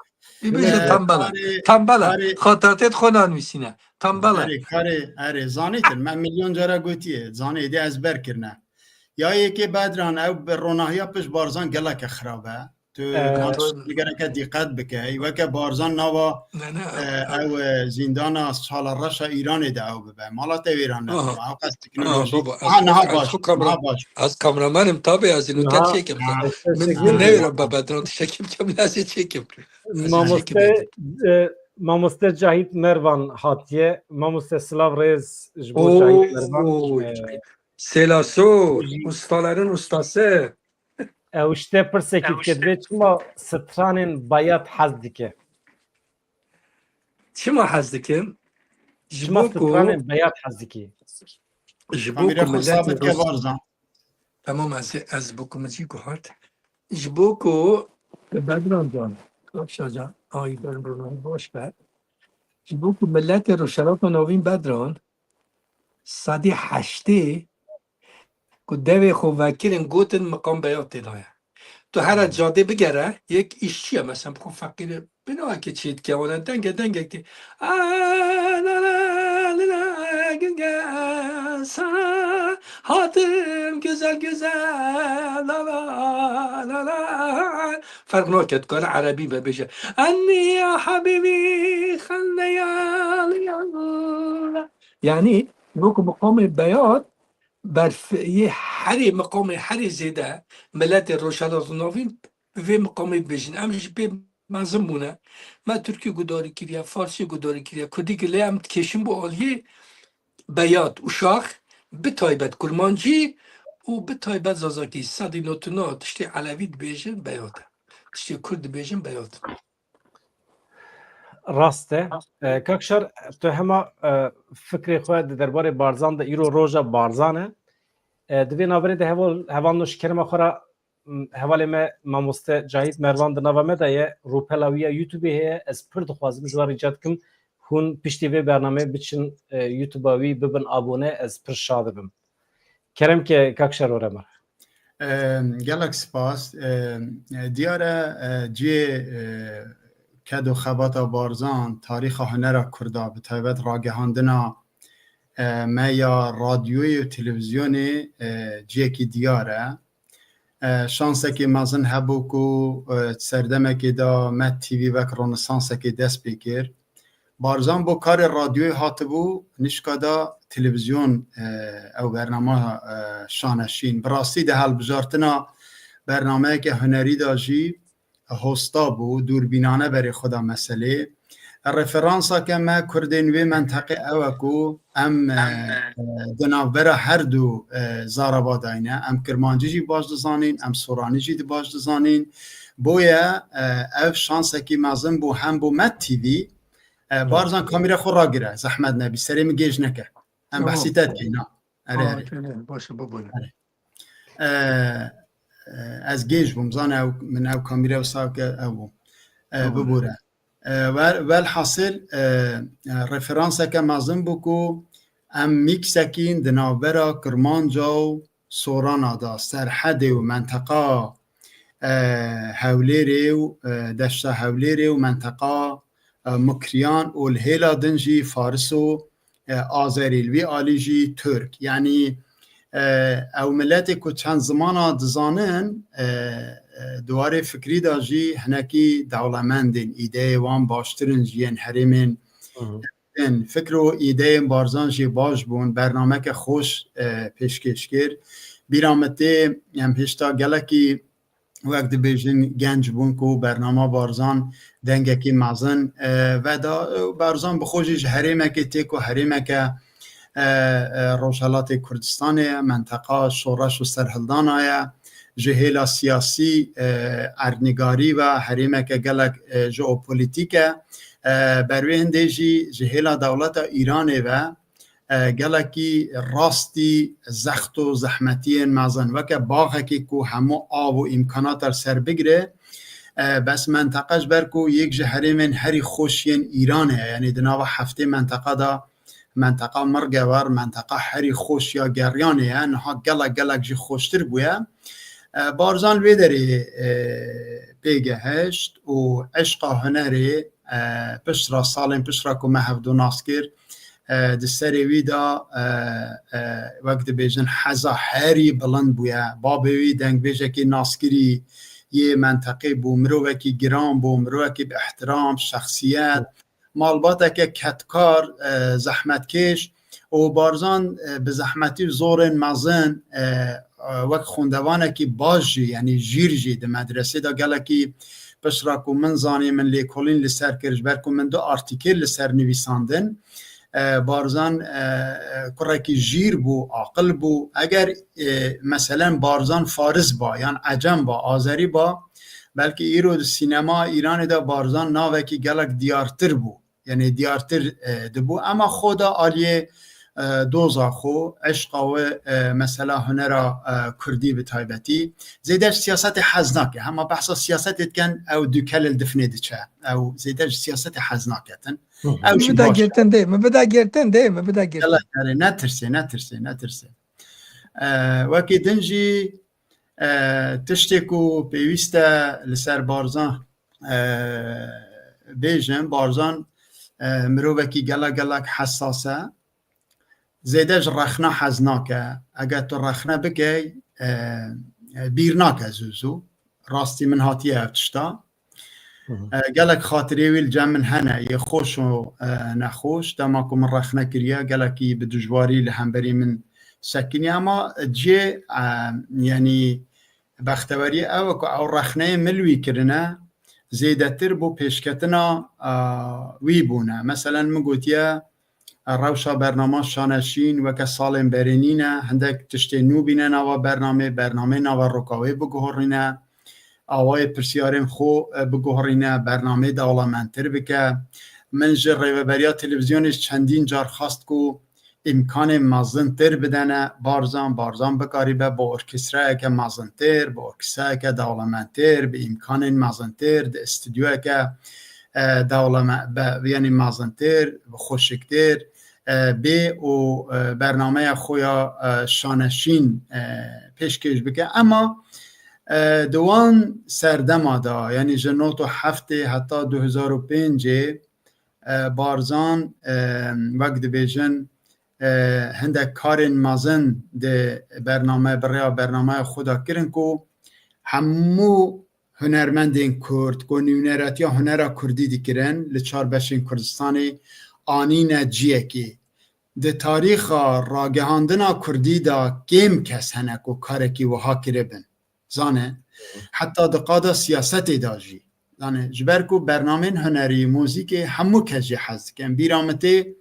Bibêje Ee, tembel e. Karê, Tembel e. Karê, Xatirê xwe nanivîsîne. Tembel e. Erê, karê, erê, zanîtin. Me milyon cara gotiye. Zanê dê ez ber kirine. Ya yekê Bedran, ew bi ronahiya pişt Barzan geleke xirab e. Tu Ee, karê tu gereke dîqet bike. Weke Barzan nava, Ne, ne, e, ew, ew, e, zîndana Çala Reşa Îranê de ew bibe. Mala te wêran Aha. Ew qas Aha, teknolojî. Baba, ez Aha, xwe, niha ez baş, xwe kamera-, niha baş. ez kameramanim tabi, ez ê nû te Niha çêkim. Ha, Min, min çêkim. Newêre baba, dran tiştekî bikim, ez ê çêkim. Ez ê Mamoste, çêkim. e, Mamoste Cahit Mervan hatiye. Mamoste silav rêz ji bo Cahit Mervan. Oy. E, Sêlaso, Jî- ustaların ustası. Ew işte pirsekî dike, divê çima stranên bayat hez dike? Çima hez dikim? Ji Çima bo ku stranên bayat hez dikî? Ji bo ku Kamera xwe milletê sabit ke Rus-, Barzan. Tamam, ez, ez bo ku min jî guhart. Ji bo ku Bedran can, Kavşar can, ay ben bunu boş ver. Ji bo ku milletê Rojhilata Navîn Bedran, sedî heştê ku devê xwe vekirin, gotin miqam beya tê daye. Tu here Hmm. cadê bigere, yek îşçi ye, mesela, bi xwe feqîr e, binawekê çê dike, wana denge, dengek tê. A, la, la, la, la, genge, sa, hatim, güzel, güzel, la, la, la, la. Ferq nake, dikare erebî be, bêje, "Enni ya habibi, xelle ya, ya." Yanî, wek miqamê beyat, berf-, yê herê miqamê herê zêde, miletê Rojhilata Navîn bi vê miqamê dibêjin. Em jî pê mezin bûne. Me tirkî gudarî kiriye, farsî gudarî kiriye, kurdî kiriye, em dikêşin bo aliyê beyat û şax, bi taybet kurmancî û bi taybet zazakî. Sedî notuna tiştê elewî dibêjin beyat e. Tiştê kurd dibêjin beyat e. Rast e. E, Kak Şar, tu hema, e, fikrê xwe di derbarê Barzan de, îro roja Barzan e. E, di vê navberê de heval, hevalno ji kerema xwe re, m, hevalê me mamoste Cahit Mervan di nava me de ye. Rûpela wî ya YouTube heye. Ez pir dixwazim, ji wan rica dikim, hûn piştî vê bernameyê biçin, e, YouTube-a wî, bibin abone, ez pir şa dibim. Kerem ke, Kak Şar, ora me. E, gelek spas. E, e, diyar e, e, cihê, e, ked û xebata Barzan, tarîxa hunera Kurda, bi taybet ragihandina, e, me ya radyoyê û televîzyonê, e, cihekî diyar e. E, şansekê mezin hebû ku, e, serdemekê de Med T V wek ronesansekê dest pê kir. Barzan bo karê radyoyê hatibû, nişka da televîzyon, e, ew bernama, e, Şaneşîn. Bi rastî di hilbijartina bernameyeke hunerî de jî hosta bû, dûrbînane berê xwe da meselê. Referansa ke me Kurdên wê menteqê ew e ku em, e, e, di navbera her du, e, zarava dayne. Em Kirmancî jî baş dizanîn, em Soranî jî di baş dizanîn. Boye, e, ev şansekî mezin bû hem bo Med T V. E, Barzan kamîra xwe ragire, zehmet nebî, serê min gêj neke. Em behsî te dikeyn, na. Erê, erê. Baş e, bibûne. Erê. E, e, ez gêj bûm, zane ew, min ew kamîra wisa ke ew bû. E, bibûre. E, wel-, welhasil, e, e, referanseke mezin bû ku em mîksekîn di navbera Kirmanca û Sorana de, Serhedê û menteqa, e, Hewlêrê û, e, deşta Hewlêrê û menteqa, e, Mukriyan û li hêla din jî Faris û, e, Azerî, li wî alî jî Tirk. Yanî, e, ew miletê ku çend zimana dizanin, e, e, di warê fikrî de jî hinekî dewlemend in, îdeyê wan baştir in ji yên herêmên din. Fikr û îdeyên Barzan jî baş bûn, bernameke xweş, e, pêşkêş kir. Bîra min tê, em hêşta gelekî wek dibêjin genc bûn ku bernama Barzan dengekî mezin, e, veda. E, Barzan bi xwe jî ji herêmekê tê ku herêmeke, e, e, Rojhelatê Kurdistanê ye, menteqa şoreş û serhildana ye. Ji hêla siyasî, e, erdnîgarî ve herêmeke gelek, e, jeopolîtîk e. E, ber wê hindê jî ji hêla dewleta Îranê ve, e, gelekî rastî zext û zehmetiyên mezin, weke baxekî ku hemû av û îmkanata li ser bigire, e, bes menteqe ji ber ku yek ji herêmên herî xweş yên Îranê ye, yanî di nava heftê menteqa de menteqa Mirgewer, menteqa herî xweş ya Geryanê ye, niha gelek gelek jî xweştir bûye. E, Barzan li wê derê, e, pê gehişt û eşqa hunerê, e, piştra salên piştra ku me hevdu nas kir, e, di serê wî de, e, e, wek dibêjin heza herî bilind bûye. Babê wî dengbêjekî naskirî yê menteqê bû, mirovekî giran bû, mirovekî bi ihtiram, şexsiyet, malbateke kedkar, e, zehmetkêş û Barzan, e, bi zehmetî û zorên mezin, e, e, wek xwendevanekî baş jî, yanî jîr jî di medresê de gelekî piştra ku min zanî, min lêkolîn li ser kir, ji ber ku min du artîkêl li ser nivîsandin. E, Barzan, e, e, kurekî jîr bû, aqil bû. Eger, e, meselen Barzan faris ba, yan ecem ba, azerî ba, belkî îro di sînema Îranê de Barzan navekî gelek diyartir bû. Yanî diyartir, e, dibû. Ema xwe da aliyê, e, doza xwe, eşqa we, e, mesela hunera, e, kurdî bi taybetî. Zêde ji siyasetê hez nake. Hema behsa siyasetê dikin, ew dûkel li difnê diçe. Ew zêde ji siyasetê hez naketin. Hı hı. Ew jî bida baş e. Girtin dê, min bida girtin dê, min bida girtin. Yala, yala, netirsê, netirsê, netirsê. E, wekî din jî, e, tiştê ku pêwîst e li ser Barzan, e, bêjin, Barzan, e, mirovekî gelek gelek hesas e. Zêde ji rexna hez nake. Eger tu rexne bikey, e, e, bîr nake zû zû. Rastî min hatiye ev tişta. Hı hı. E, gelek xatirê wî li cem min hene, yê xweş û, e, nexweş. Dema ku min rexne kiriye, gelekî bi dijwarî li hemberî min sekiniye. Ema cê, e, yanî bextewerî ew e ku ew rexneyê min li wî kirine, zêdetir bo pêşketina, e, wî bûne. Meselen, min gotiye, e, rewşa bernama Şaneşîn weke salên berê nîne, hindek tiştê nû bîne nava bernamê, bernamê nava roka wê biguherîne, awayê pirsyarên xwe, e, biguherîne, bernamê dewlemendtir bike. Min ji rêveberiya televîzyonê çendîn car xwest ku îmkanên mezintir bidene Barzan, Barzan bikaribe bi orkestrayeke mezintir, bi orkestrayeke dewlemendtir, bi îmkanên mezintir, di stûdyoyeke, e, dewleme-, be-, yanî mezintir, xweşiktir, e, bê û, e, bernameya xwe ya, e, Şaneşîn, e, pêşkêş bike. Ema, e, di wan serdema de, yanî ji nod û heftê heta du hezar û pêncê, e, Barzan, e, wek dibêjin, e, hindek karên mezin di bername, bi rêya bernameya xwe de kirin ku hemû hunermendên Kurd ku nûneratiya hunera Kurdî dikirin li çar beşên Kurdistanê anîne ciyekê. Di tarîxa ragihandina Kurdî de kêm kes hene ku karekî wiha kiribin. Zane, heta di qada siyasetê de jî. Zane, ji ber ku bernamên hunerî, muzîkê hemû kes jê hez dikin. Bîra min tê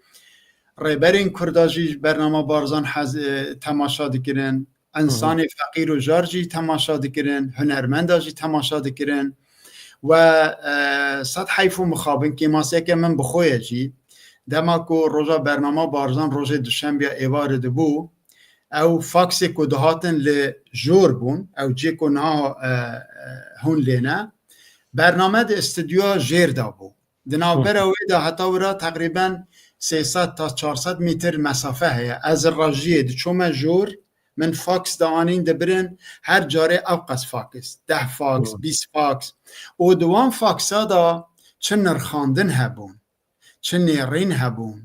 rêberên Kurda jî bernama Barzan hez, e, temaşa dikirin. Însanê feqîr û jar jî temaşa dikirin, hunermenda jî temaşa dikirin. We, e, sed heyf û mixabin kêmasiyeke min bi xwe ye jî. Dema ku roja bernama Barzan rojê duşembiya êvarê dibû, ew faksê ku dihatin li jor bûn, ew cê ku niha, e, e, hûn lê ne, bername di stûdyoya jêr de bû. Di navbera wê de heta wira teqrîben sê sed ta çar sed mîtir mesafe heye. Ez rajiyê diçûme jor, min faks dianîn dibirin, her carê ew qas faks, deh faks, bîst faks. Û di wan faksa de çi nirxandin hebûn, çi nêrîn hebûn,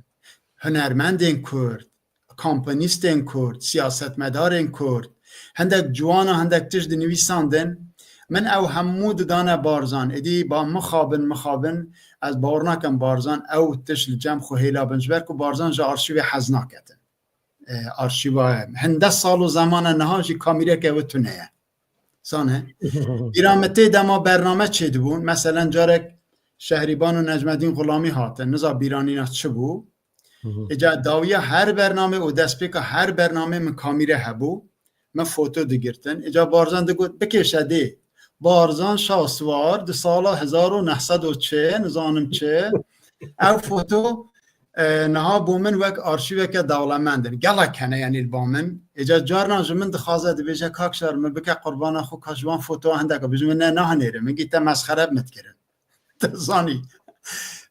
hunermendên Kurd, kampanîstên Kurd, siyasetmedarên Kurd, hindek ciwana hindek tişt dinivîsandin, min ew hemû didane Barzan. Êdî ba mixabin, mixabin, ez bawer nakim Barzan ew tişt li cem xwe hêla bin, ji ber ku Barzan ji arşîvê hez naketin. E, arşîva hinde sal û zemana niha jî kamîreke wê tune ye. Zane. Bîra min tê dema bername çêdibûn, meselen carek Şehrîban û Necmedîn Xulamî hatin, niza bîranîna çi bû? Hı hı. Îca dawiya her bername û destpêka her bernamê min kamîre hebû. Min foto digirtin. Îca Barzan digot, "Bikêşe dê." Barzan Şahswar di sala hezar û neh sed û çi, nizanim çi. Ew foto, e, niha bo min wek arşîveke dewlemend in. Gelek hene, yanî li ba min. Îca carna ji min dixwaze, dibêje, "Kak Şar, min bike qurbana xwe, ka ji wan fotoya hindek." Bêjim, "Ne, nahinêrim. Min gî te mesxere bi min dikirin." Te zanî.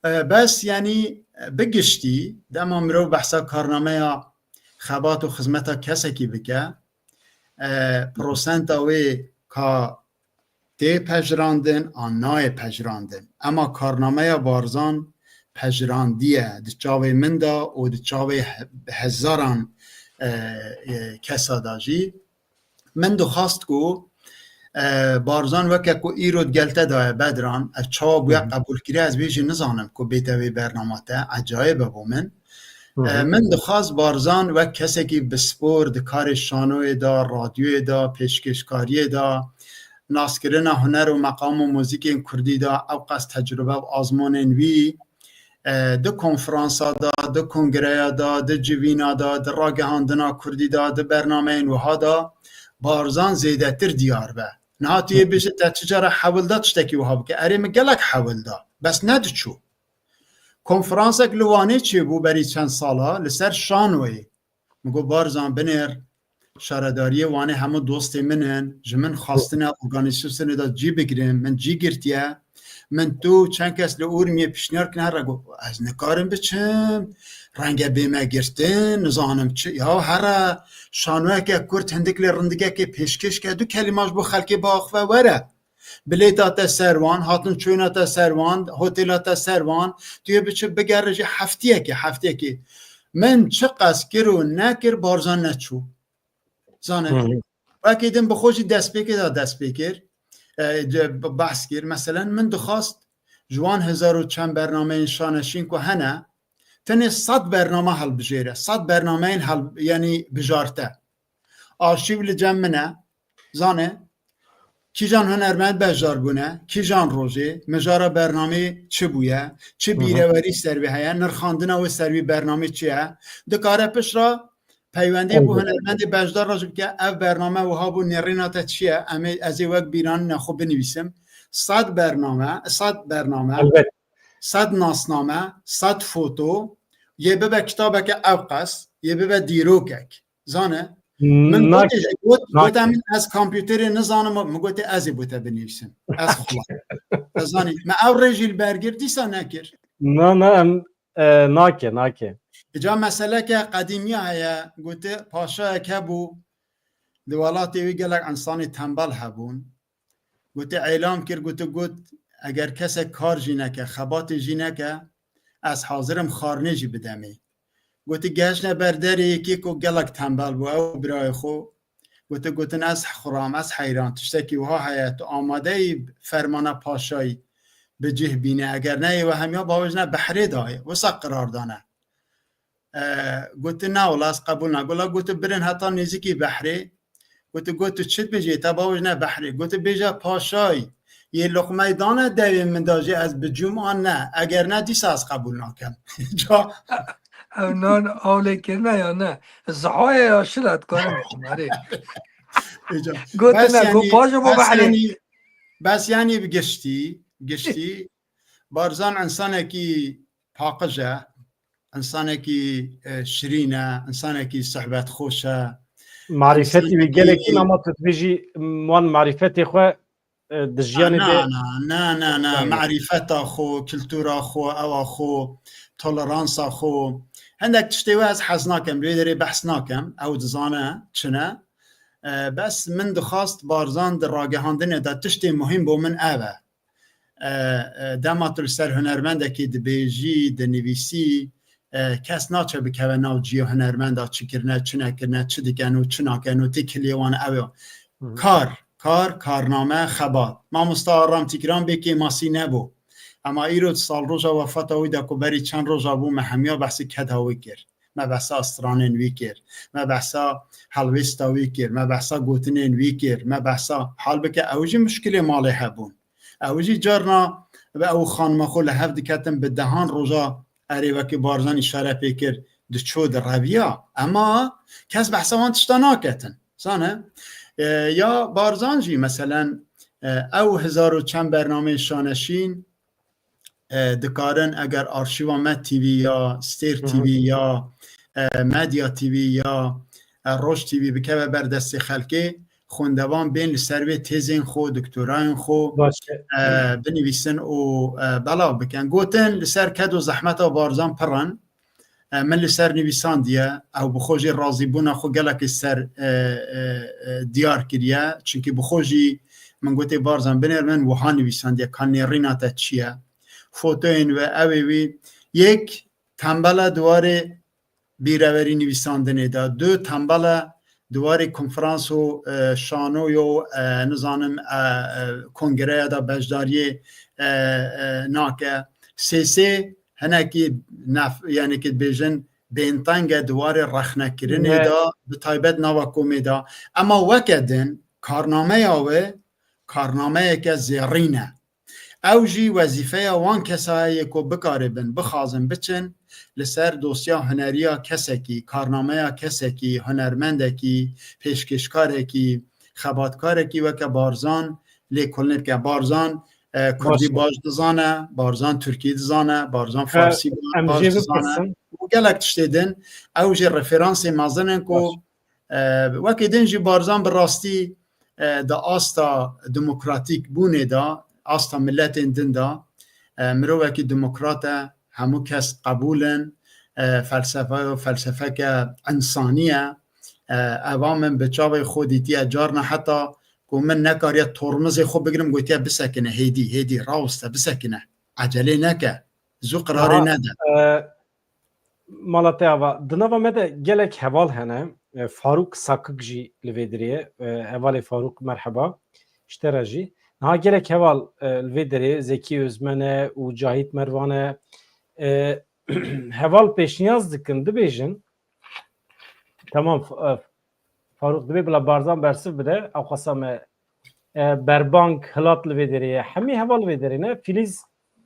E, bes, yanî, bi giştî, dema mirov behsa karnameya xebat û xizmeta kesekî bike, e, prosenta wê ka tê pejirandin, an nayê pejirandin. Ema karnameya Barzan pejirandiye di çavê min de û di çavê he-, hezaran, e, e, kesa de jî. Min dixwast ku, e, Barzan weke ku îro di gel te de ye Bedran, ev çawa bûye qebûlkirî, ez wê jî nizanim ku bête wê bernama te, ecayib e bo min. E, min dixwast Barzan wek kesekî bi spor di karê şanoyê de, radyoyê de, pêşkêşkariyê de, naskirina huner û meqam û muzîkên kurdî de ew qas tecrube û azmonên wî, e, di konferansa de, di kongreya de, di civîna de, di ragihandina kurdî de, di bernameyên wiha de Barzan zêdetir diyar be. Niha tu yê bêjî te çi cara hewil da tiştekî wiha bike? Erê, min gelek hewil da. Bes nediçû. Konferansek li Wanê çêbû berî çend sala li ser şanoyê. Min got, "Barzan, binêr, şaredariyê Wanê hemû dostê min in, ji min xwestine organîzasyonê de cî bigirim, min cî girtiye. Min tu çend kes li Urmiyê pişniyar kine, here got, ez nikarim biçim, renge bême girtin, nizanim çi. Ya here, şanoyeke kurt hindik lê rindikekê pêşkêş ke, du kelîma ji bo xelkê biaxive, were." Bilêta te ser wan, hatin çûna te ser wan, hotêla te ser wan, tu yê biçi bigere jî heftiyekê, heftiyekê. Min çiqas kir û nekir, Barzan neçû. Zane. Hı hı. Wekî din bi xwe jî destpêkê de dest pê kir. E, de, b-, behs kir. Meselen, min dixwast ji wan hezar û çend bernameyên şaneşîn ku hene, tenê sed bername hilbijêre. Sed bernameyên hel-, yanî bijarte. Arşîv li cem min e. Zane, kîjan hunermend beşdar bûne, kîjan rojê, mijara bernameyê çi bûye, çi Hı hı. bîrewerî ser wî heye, nirxandina wê ser wî bernamê çi ye, dikare pişt re peywendiyê bo Elbet. hunermendê beşdar re jî bike, ev bername wiha bû, nêrîna te çi ye, em ê, ez ê wek bîranîna xwe binivîsim. Sed bername, sed bername, Elbet. sed nasname, sed foto, yê bibe kitabeke ewqas, yê bibe dîrokek. Zane, min Nak-, gotê jî, got, nak-, gote min ez kompûterê nizanim, min gotê ez ê bo te binivîsim. Ez xwe. Ez zanî. Me ew rê jî li ber gir, dîsa nekir. Na, na, em, e, nake, nake. Îca meseleke qedîmiya heye, gote paşayek hebû, di welatê wî gelek însanê tembel hebûn. Gote, îlan kir, gote, got, eger kesek kar jî neke, xebatê jî neke, ez hazir im xwarinê jî bidemê. Gote, gehiştine ber derê yekê ku gelek tembel bû, ew birayê xwe, Gotin, gotin, ez xuram, ez heyran, tiştekî wiha heye, tu amadeyî fermana paşayî bi cih bîne, eger ne yê we hemiya bawêjine behrê dayê, wisa qirar dane. E, gotin, na wela ez qebûl nakim. Gola gotin, birin heta nêzîkî behrê. Gotin, got, tu çi dibêjî, te bawêjine behrê. Gotin, bêje paşayî, yê loqmey dane dewê min de jî ez bicûm an ne, eger ne dîsa ez qebûl nakim. Ca Ew nan awlê kirine ya ne? Zihayê ya şila dikarim bixwim, erê. Îca. Gotin Bes ne, got, yanî, paşê bo bes behrê. yanî, bes yanî bi giştî, giştî, Barzan insanekî paqij e, insanekî, e, şirîn e, insanekî sehbetxweş e. Marîfetî Em wî gelekî seyîdekî ama tu dibêjî wan marîfetê xwe, e, di jiyanê Na, de na, na, na, na, Eyvallah. Marîfeta xwe, kultura xwe, ewa xwe, toleransa xwe. Hindek tiştê wê ez hez nakem, li wê derê behs nakem, ew dizane çi ne. E, bes min dixwast Barzan di ragihandinê de tiştê muhîm bo min ev e. E, e, dema tu li ser hunermendekî dibêjî, dinivîsî, e, kes naçe bikeve nav ciyê hunermenda çi kirine, çi nekirine, çi diken û çi naken û têkiliyê wan ew e. Hı hı. Kar, kar, karname, xebat. Mamosta Aram Tîkran bê kêmasî nebû. Ema îro di salroja wefata wî de ku berî çend roja bû, me hemiya behsî keda wî kir. Me behsa stranên wî kir. Me behsa helwêsta wî kir. Me behsa gotinên wî kir. Me behsa, halbike ew jî muşkilê malê hebûn. Ew jî carna bi ew xanima xwe li hev diketin, bi dehan roja erê wekî Barzan îşare pê kir, diçû direviya. Ema kes behsa wan tişta naketin. Zane, e, ya Barzan jî, meselen, e, ew hezar û çend bernameyên şaneşîn, e, dikarin eger arşîva Me T V ya, Stêr Hı hı. T V ya, e, Medya T V ya, e, Roj T V bikeve ber destê xelkê, xwendevan bên li ser vê têzên xwe, doktorayên xwe, Baş e. e, binivîsin û, e, belav bikin. Gotin, li ser ked û zehmeta Barzan pir in. E, min li ser nivîsandiye, ew bi xwe jî razîbûna xwe gelekî ser, e, e, e, diyar kiriye. Çunkî bi xwe jî min gotê, Barzan, binêr min wiha nivîsandiye, ka nêrîna te çi ye? Fotoyên we, ew ê wî, yek tembel e di warê bîrewerî nivîsandinê de, du tembel e di warê konferans û, e, şanoyo, e, nizanim, e, e, kongreya de beşdariyê, e, e, nake. Sê sê hinekî nef-, yanî ki dibêjin bênteng e di warê rexnekirinê Ne. de, bi taybet nava komê de. Ema weke din karnameya wê karnameyeke zêrîn e. Ew jî wezîfeya wan kesa ye ku bikaribin, bixwazin biçin li ser dosya huneriya kesekî, karnameya kesekî, hunermendekî, pêşkêşkarekî, xebatkarekî weke Barzan lêkolînê bike. Barzan, e, Kurdî Baş e. baş dizane, Barzan Tirkî dizane, Barzan He, Farsî em baş jê dizane bipirsin. û gelek tiştê din. Ew jî referansê mezin in ku, Baş. e, wekî din jî Barzan bi rastî, e, di asta demokratîk bûnê de, asta miletên din de, e, mirovekî demokrat e, hemû kes qebûl in, e, felsefe, felsefeke însanî ye. E, eva min bi çavê xwe dîtiye, carna heta ku min nekariye tormizê xwe bigirim, gotiye, bisekine, hêdî, hêdî, rawiste, bisekine. Ecelê neke. Zû qirarê Aha, nede. e, Mala te ava. Di nava me de gelek heval hene. E, Farûk Sakik jî li vê derê ye. E, hevalê Farûk, merheba. Ji te re jî. Niha gelek heval, e, li vê derê ye. Zekî Özmen e û Cahit Mervan e. E, heval pêşniyaz dikin, dibêjin. Tamam, F-, e, Farûk, dibê bila Barzan bersiv bide. Ew xwesa me, e, Berbang Hilat li vê derê ye. Hemî heval li vê derê ne. Fîlîz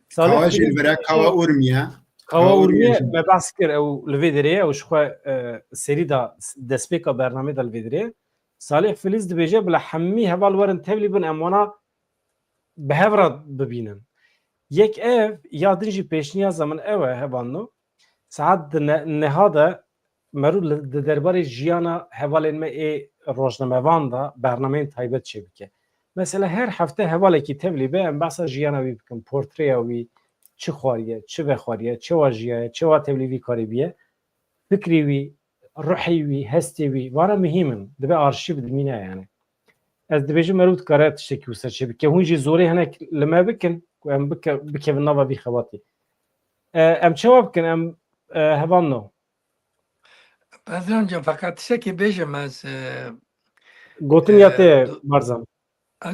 Salih Kawa jî Fîlîz li vira, Kawa Urmiye. Kawa Kawa Urmiye Urmiye jî. Me behs kir, ew li vê derê ye, ew ji xwe, e, serî da, destpêka bernamê de li vê derê ye. Salih Fîlîz dibêje, bila hemî heval werin tevlî bin, em wana bi hev re bibînin. Yek ev, ya din jî pêşniyaza min ew e, hevalno. Saet di ne-, neha de merû li, di derbarê jiyana hevalên me ê rojnamevan de bernameyên taybet çêbike. Mesela her hefte hevalekî tevlî be, em behsa jiyana wî bikin, portreya wî, çi xwariye, çi vexwariye, çewa jiyaye, çewa tevlî vî karê biye, fikrê wî, ruhê wî, hestê wî, vana muhîm in, dibe arşîv dimîne yani. Ez dibêjim merû dikare tiştekî wisa çêbike. Hûn jî zorê hinek li me bikin ku em bike-, bikevin nava vî xebatê. E, em çawa bikin? Em, e, hevalno. Bezran can, feqet tiştekî bêjim ez, e, Gotin ya te, Barzan.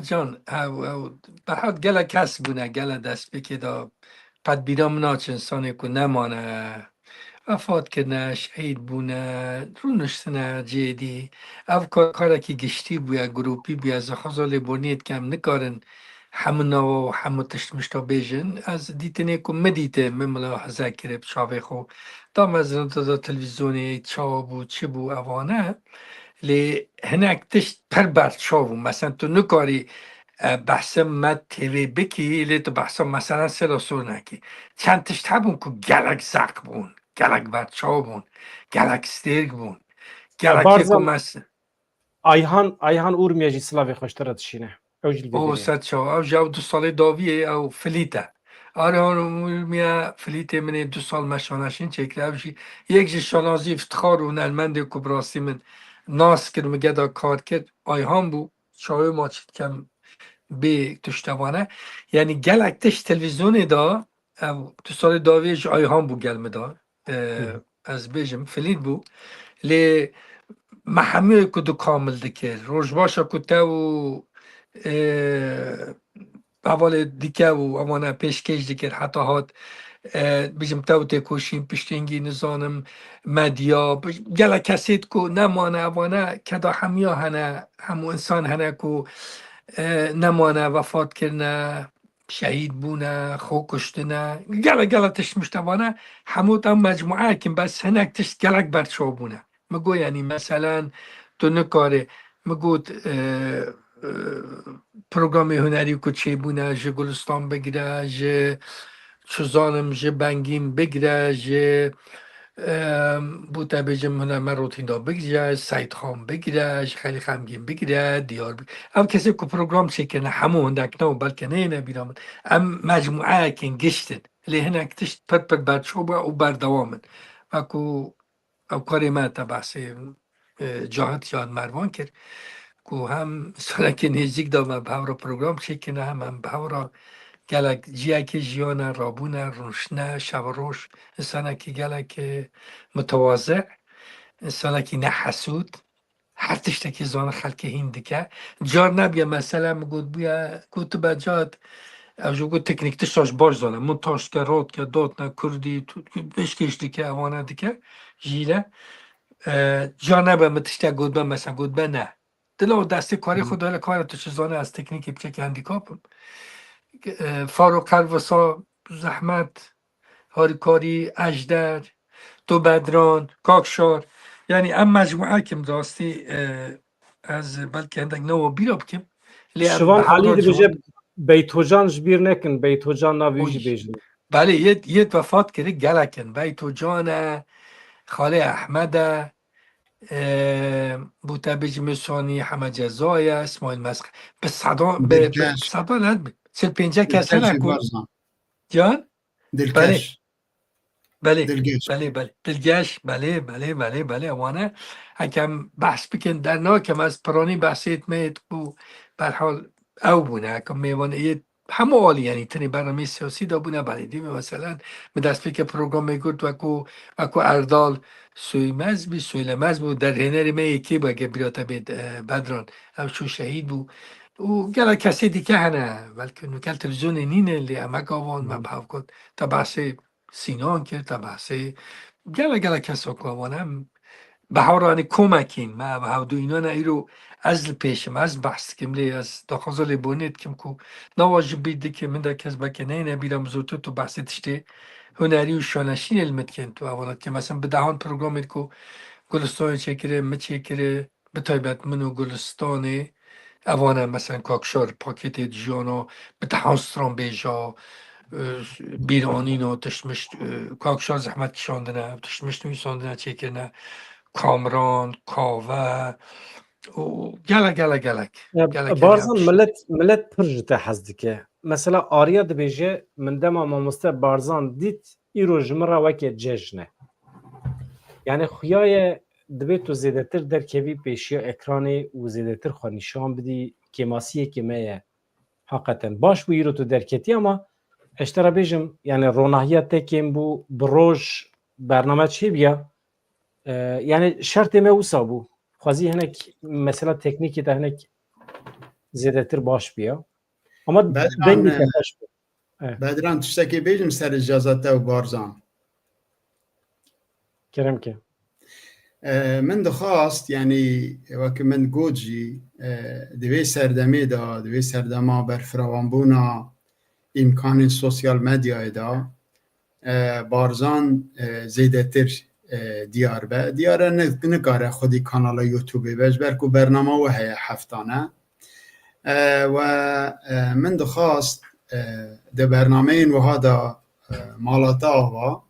Can, ew, ew, berhat gelek kes bûne, gelek destpêkê de qet bîra min naçe, insanê ku nemane, vefat kirine, şehîd bûne, rûniştine cihê dî. Ev kar, karekî giştî bûye, grûpî bûye, ez xweza lêborînê dikem, nikarin hemû nawa û hemû tişt mişta bêjin. Ez dîtinê ku min dîte, min milahize kiriye bi çavê xwe. Da mezin da, da televîzyonê çawa bû, çi bû, evane. Lê hinek tişt pir berçav bû. Mesela tu nikarî, e, behsa Me T V bikî, lê tu behsa mesela Sêla Sor nekî. Çend tişt hebûn ku gelek zeq bûn, gelek berçaw bûn, gelek stêrk bûn. Gelekê ku Barzan, mes- Ayhan, Ayhan Urmiye jî silavê xweştira dişîne. Ew jî li vê O derê ye. Ser çawa. Ew ji ew du salê dawiyê ew filît e. Ayhan Urmiye filîtê min ê du sal me şanaşîn çêkir. Ew jî yek ji şanazî, îftixar û hunermendê ku bi rastî min nas kir, min geda kar kir. Ayhan bû. Çawê ma çi dikem bê tiştevane. Yanî gelek tişt televîzyonê de, ev du salê dawiyê ji Ayhan bû gel min de. E, Hı. Ez bêjim, filît bû. Lê me hemûyê ku dikamil dikir. Rojbaşa ku te û, e, hevalê dike û evane pêşkêş dikir, heta hat, e, bijim te û têkoşîn, piştîngî, nizanim, medya, bi-, gelek kesêt ku nemane, evane keda hemiya hene, hemû insan hene ku, e, nemane, vefat kirine, şehîd bûne, xwe kuştine, gelek, gelek tişt mişt evane, hemû ew mecmueyek in, bes hinek tişt gelek berçaw bûne. Min got, yanî, meselen, tu nikarî, min got, e, e, programê hunerî ku çêbûne, ji Gulistan bigire, ji, çi zanim, ji Bengîn bigire, ji, e, bû te bêjim, hunermend Rotînda bigire, ji Seîdxan bigire, ji Xelîl Xemgîn bigire, Diyar bigire. Ev kesê ku program çêkirine, hemû hindek ne û belke neyêne bîra min. Em mecmueyekên gişt in. Lê hinek tişt pir pir berçaw bû û berdewam in. Wekû Ew karê me te behsê, e, Cahit ya Mervan kir, ku hem salekê nêzîk de me bi hev re program çêkirine, hem em bi hev re gelek ciyekê jiyane, rabûne, rûniştine, şev û roj, insanekî gelekî mutewazî, insanekî nehesûd, her tiştekî zane xelkê hîn dike. Car nebiye mesela min gotibûye, gotibe Cahit, ev ji got teknîk tişta ji baş zane. Montaj dike, rat dike, datne, kurdî, tu-, pêşkêş dike, evane dike. Jî le, e, car nebe min tiştek gotibe, mesela gotibe ne. Dila û destê karê Hı hı. xwe dayê le kare tu çi zane ez teknîkê piçekî handîkap im. E, Faro Qervisa, Zehmet, Harîkarî, Ejder, Tu Bedran, Kakşar. Yanî em mecmueyek in rastî, e, ez belkî hindek newa bîra bikim. Lê em Şivan bi hev Alî re dibêje, civak Beytocan ji bîr nekin, Beytocan navê wî jî Oy. bêjin. Belê, yê, yê wefat kiri gelek in. Beytocan e, Xalê Ehmed e, e, bû te bêjim Sonî Heme Ceza ye, Îsmaîl Mesq. Bi sedan, bi, bi Dilkeş. sedan ne, bi çil pênce kes Dilkeş hene û ku Barzan. Can? Belê. Dilkeş. Belê. Dilgeş. Belê, belê. Dilgeş, belê, belê, belê, belê. Wan e. Hekem behs bikin, dernakem, ez piranî behsê me yê ku berhal ew bûne, hekem mêvan yê hemû alî, yanî tenê bernameyê siyasî de bûne, belê. Dî mesela, min destpêkê programê got, wekû, wekû Erdal Söymez bî, Söylemez bû, derhênerê me yekê bû, eger bîra te bê, e, Bedran. Ew çû şehîd bû. Û gelek kesê dîke hene, belkî nûke li televîzyonê nîne, lê em wek avan me Hı. bi hev got. Te behsê Sînan kir, te behsê gelek, gelek kesa ku wan em bi hev re, yanî komekîn me, bi hev dû înan e, îro ez li pêş im, ez behs dikim, lê ez daxwaza lêborînê dikim ku nawa ji bîr dikim, hindek kes belkî neyne bîra min, zûtir tu behsê tiştê hunerî û şaneşînê li min dikin, tu hevala dikin. Mesela bi dehan programên ku Gulistanê çêkirê, min çêkirê, bi taybet min û Gulistanê, evane, mesela, Kakşar, pakêtê jiyana, bi dehan stranbêja, e, bîranîna, tiştmişt, e, Kakşar zehmet kişandine, tiştmişt nivîsandine çêkirine, Kamran, Kave û gelek, gelek, gelek. Ya, Gelek Barzan, yanî millet, millet pir ji te hez dike. Mesela, Arya dibêje, min dema mamoste Barzan dît, îro ji min re weke cejn e. Yani, xuya ye, dibê tu zêdetir derkevî pêşiya ekranê û zêdetir xwe nîşan bidî, kêmasiyekê me ye. Heqeten baş bû îro tu derketî, ama ez ji te re bêjim, yani, ronahiya te kêm bû, bi roj bername çêbiya. E, yani, şertê me wisa bû. Xwezî hinek mesela teknîkê de hinek zêdetir baş biya. Ama Bedran, dengê e, te xweş bû. Evet. Bedran, tiştekê bêjim ser îcaza te û Barzan. Kerem ke. E, min dixwast, yanî, wekî min got jî, e, di vê serdemê de, di vê serdema berfiravanbûna îmkanên sosyal medyayê de, e, Barzan, e, zêdetir, e, diyar be. Diyar e, ne-, nikare xwedî kanala YouTubeê be, ji ber ku bernama we heye heftane. E, we, e, min dixwast, e, di bernameyên wiha de, e, mala te ava,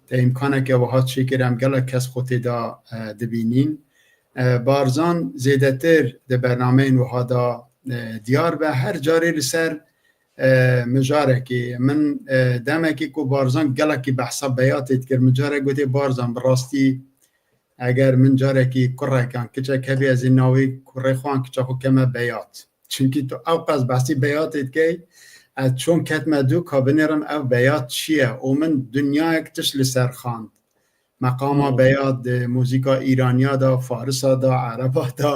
te îmkaneke wiha çêkir, em gelek kes xwe tê de, e, dibînîn. E, Barzan zêdetir di bernameyên wiha de, e, diyar be. Her carê li ser, e, mijarekê. Min, e, demekê ku Barzan gelekî behsa Beyatê dikir. Min carek gotê, Barzan, bi rastî eger min carekî kurek an kiçek hebî, ez ê navê kurê xwe an kiça xwe keme Beyat. Çimkî tu ew qas behsî Beyatê dikey, ez çon ketme dû ka binêrim ev Beyat çi ye? Û min dinyayek tişt li ser xand. Meqama Hmm. Beyat di muzîka Îraniya de, Farisa de, Ereba de,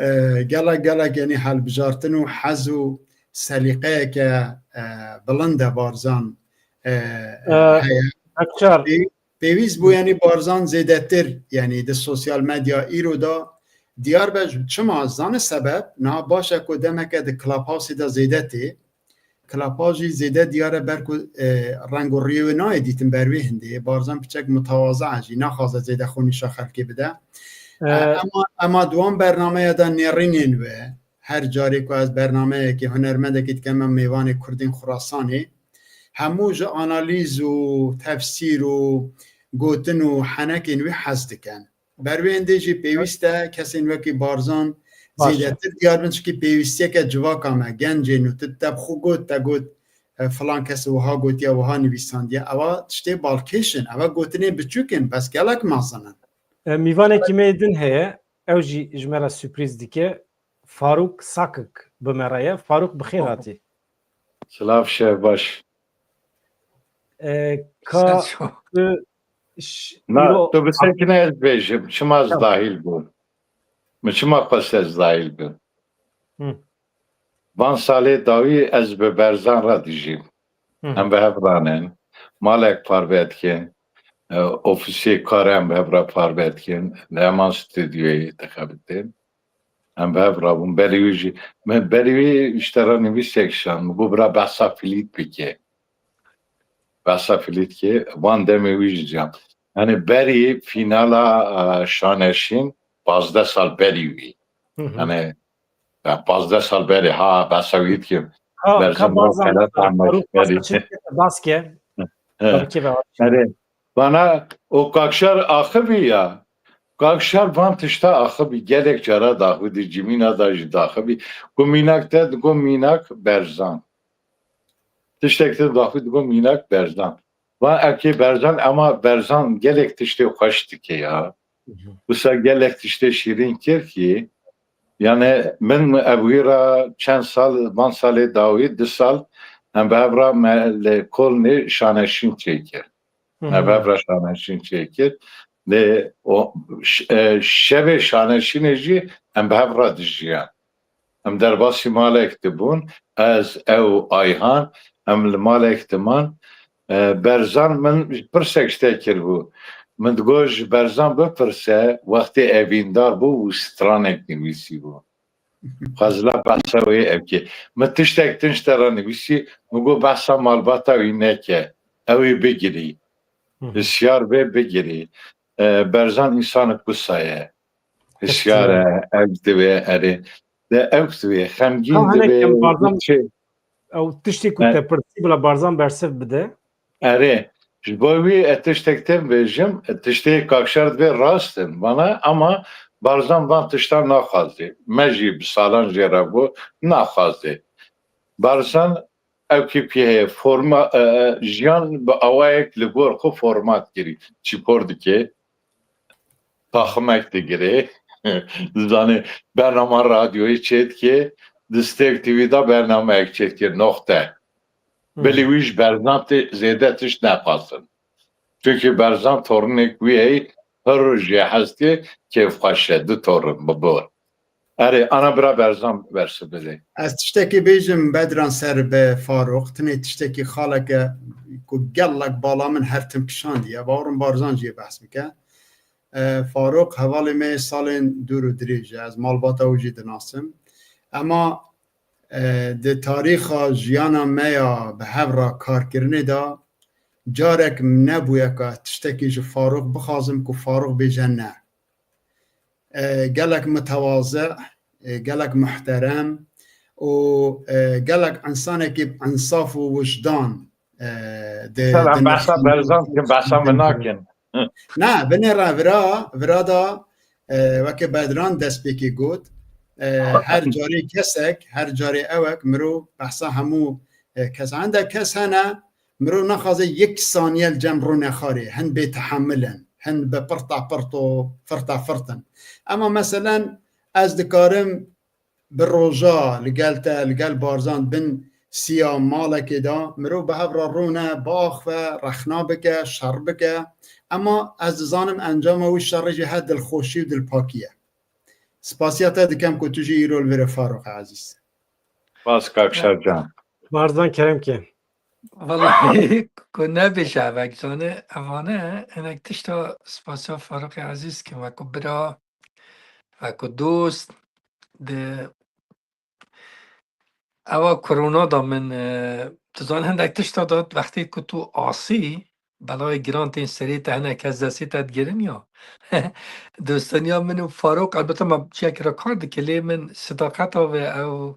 e, gelek, gelek, yanî helbijartin û hez û selîqeyeke, e, bilind e Barzan, e, E, heye. Akçar. Pê-, pêwîst bû, yanî Barzan zêdetir, yanî di sosyal medya îro de diyar be. Çima? Zane sebeb? Niha baş e ku demeke di Clubhouseê de zêde tê. Clubhouse jî zêde diyar e ber ku, e, reng û riyê wê nayê dîtin ber wê hindê. Barzan piçek mutawaza e jî, naxwaze zêde xwe nîşa xelkê bide. E, E, ema, ema di wan bernameya de nêrînên we, her carê ku ez bernameyekê hunermendekî dikeme mêvanê Kurdên Xurasanê, hemû ji analîz û tefsîr û gotin û henekên wî hez dikin. Ber wê hindê jî pêwîst e kesên wekî Barzan Baş e. zêdetir diyar bin, çikî pêwîstiyeke civaka me, gencên û tu te bi xwe got, te got, e, filan kes wiha gotiye, wiha nivîsandiye. Ewa tiştê balkêş in, ewa gotinê biçûk in, bes gelek mezin in. E, mîvanekî me din heye, ew jî ji me re sürprîz dike. Faruk Sakik bi me re ye. Faruk, bi xêr hatî. Silav, şev baş. E, ka Sen ço- tu ş-, Na, îro- tu bisekine ez bêjim. Çima ez Tamam. dahil bûm? Min çima xwest ez dahil bim? Hı. Van salê dawî ez bi Berzan re dijîm. Hı hı. Em bi hev ranin. Malek parve dikin. E, ofîsê karê em bi hev re parve dikin. Li heman stûdyoyê dixebitin. Em bi hev rabûn. Berî wî jî, min berî wî ji te re nivîsek şand. Min got, bira behsa flît bike. Behsa flît ke, van demê wî jî can. Yanî berî fînala, e, Şaneşîn, pazdeh sal berî wî. Hı hı. Yanî, ya, pazdeh sal berî, ha, behsa wî dikim. Ka, Berzan ka Barzan, Barzan, Faruk, berî. Barzan, çi dike, bas ke? He. Tabii ki, ve Erê, bana o Kakşar axivî ya. Kakşar van tişta axivî, gelek cara daxivî, cimîna da jî daxivî. Ku mînak te digo mînak Berzan. Tiştek te daxivî digo mînak Berzan. Van eke Berzan, ama Berzan gelek tiştê xweş dike ya. Hı hı. Wisa gelek tiştê şîrîn kir ki, yani min ev wî ra çend sal, van salê dawî, du sal, em bi hev ra me li Kolnê Şaneşîn çêkir. Hı hı. Me bi hev re Şaneşîn çêkir. Lê o ş-, e, şevê Şaneşînê jî em bi hev re dijiyan. Em derbasî malek dibûn, ez, ew, Ayhan, em li malek diman. E, Berzan min pirsek ji te kiribû. Min digot, ji Berzan bipirse, wextê evîndar bû û stranek nivîsîbû. Xwezila behsa wê ev kê. Min tiştek din ji te re nivîsî, min got, behsa malbata wî neke. Ew ê bigirî. Hı hı. Hisyar be, bigirî. E, Berzan însanek wisa ye. Hisyar e, ew divê, erê. De ew divê, xemgîn Ha, hinek divê, em Barzan, çi? Ew tiştê ku E. te pirsî, bila Barzan bersiv bide. Erê, ji bo wî ez tiştek te bêjim, tiştê Kakşar divê rast in. Vana, ama Barzan van tiştan naxwazê. Me jî bi salan jê re bû, naxwazê. Barzan ew kêfî heye, forma, e, e, jiyan bi awayek li gor xwe format kirî. Çîpor dike, taximek digire. Zanê, bernama radyoyê çêdike, di Stêrk T V de bernameyek çêdike, noxte. Hı. Belê wî ji Berzan tê zêde tişt nexwazin. Çunkî Berzan tornêk wî ye, Pir jê hez dike, kêfxweş e, du torin bi bor. Erê, ana bira Berzan bersiv bidê. Ez tiştekî bêjim, Bedran, ser bi Farûq. Tinê tiştekî xaleke ku gelek bala min her tim kişandiye. Bawerim Barzan jî behs bike. E, Farûq hevalê me salên dûr û dirêj e. Ez malbata wî jî dinasim. Ema, e, di tarîxa jiyana me ya bi hev re karkirinê de carek nebûye ka tiştekî ji Farûq bixwazim ku Farûq bêje ne. E, gelek mitewazi, e, gelek muhterem û, e, gelek insanekî bi insaf û wijdan, e, di, Sen di em behsa nexşînin Berzan dikin, behsa min nakin. Na, binêre vira, vira da, e, weke Bedran destpêkê got, e, her carê kesek, her carê ewek mirov behsa hemû, e, kes. Hende kes hene, mirov naxwaze yek saniye li cem rûne xarê, hin bêtehemil in, hin bi pirta pirt û firta firt in. Ema meselen ez dikarim bi roja li gel te, li gel Barzan bin siya malekê de, mirov bi hev re rûne, biaxive, rexna bike, şer bike. Ema ez dizanim encama wî şerê jî he dilxweşî û dilpakî ye. Spasiya te dikem ku tu jî îro li vir î Farûq Ezîz. Spas kak Şercan. Barzan kerem ke. Wellahî ku nebêje evek zane, evane hinek tişta spasiya Farûqê Ezîz kim, wek ku bira, wek ku dost, di ewa korona da min, e, tu zan hindek tişta da wextê ku tu asî, belayê giran tên serê te, hinek kes destê te digirin ya. Dostaniya min û Farûq, elbette me çiyekî re kar dike, lê min sidaqeta ve ew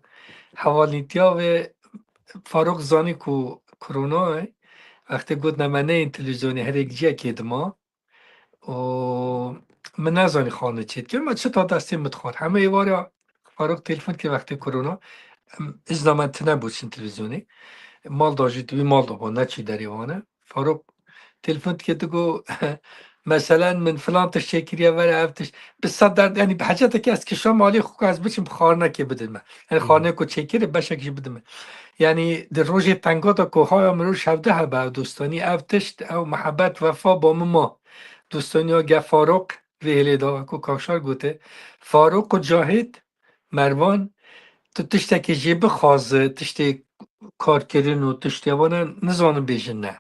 hevalîtiya ve Farûq zanî ku korona ye. Wextê got ne me neyên televîzyonê, herêk ciyekê dima. Û min nezanî xane çê dike. Me çi ta destê min dixwar. Hemê êvara Farûq telefon dike wextê korona. Em, îzna me tine bû çin televîzyonê. Mal da jî tu wî mal da ba, neçî derê wane. Farûq telefon dike, digo, meselen min filan tişt çêkiriye, were ev tişt. Bi sed derd, yanî bi hecetekî ez kişam alî xwe ku ez biçim bi xarinekê bidin me. Yanî Hı hı. xarinê ku çêkirî beşek jî bidin me. Yanî di rojê tenga de ku haya mirov ji hevdu hebe ew dostanî, ev tişt, ew mihebet, wefa ba min ma. Dostaniya gel Farûq vê hêlê de, ku Kavşar gote. Farûq û Cahit, Mervan, tu tiştekê jê bixwaze, tiştê karkirin û tiştê vana nizanin bêjin ne.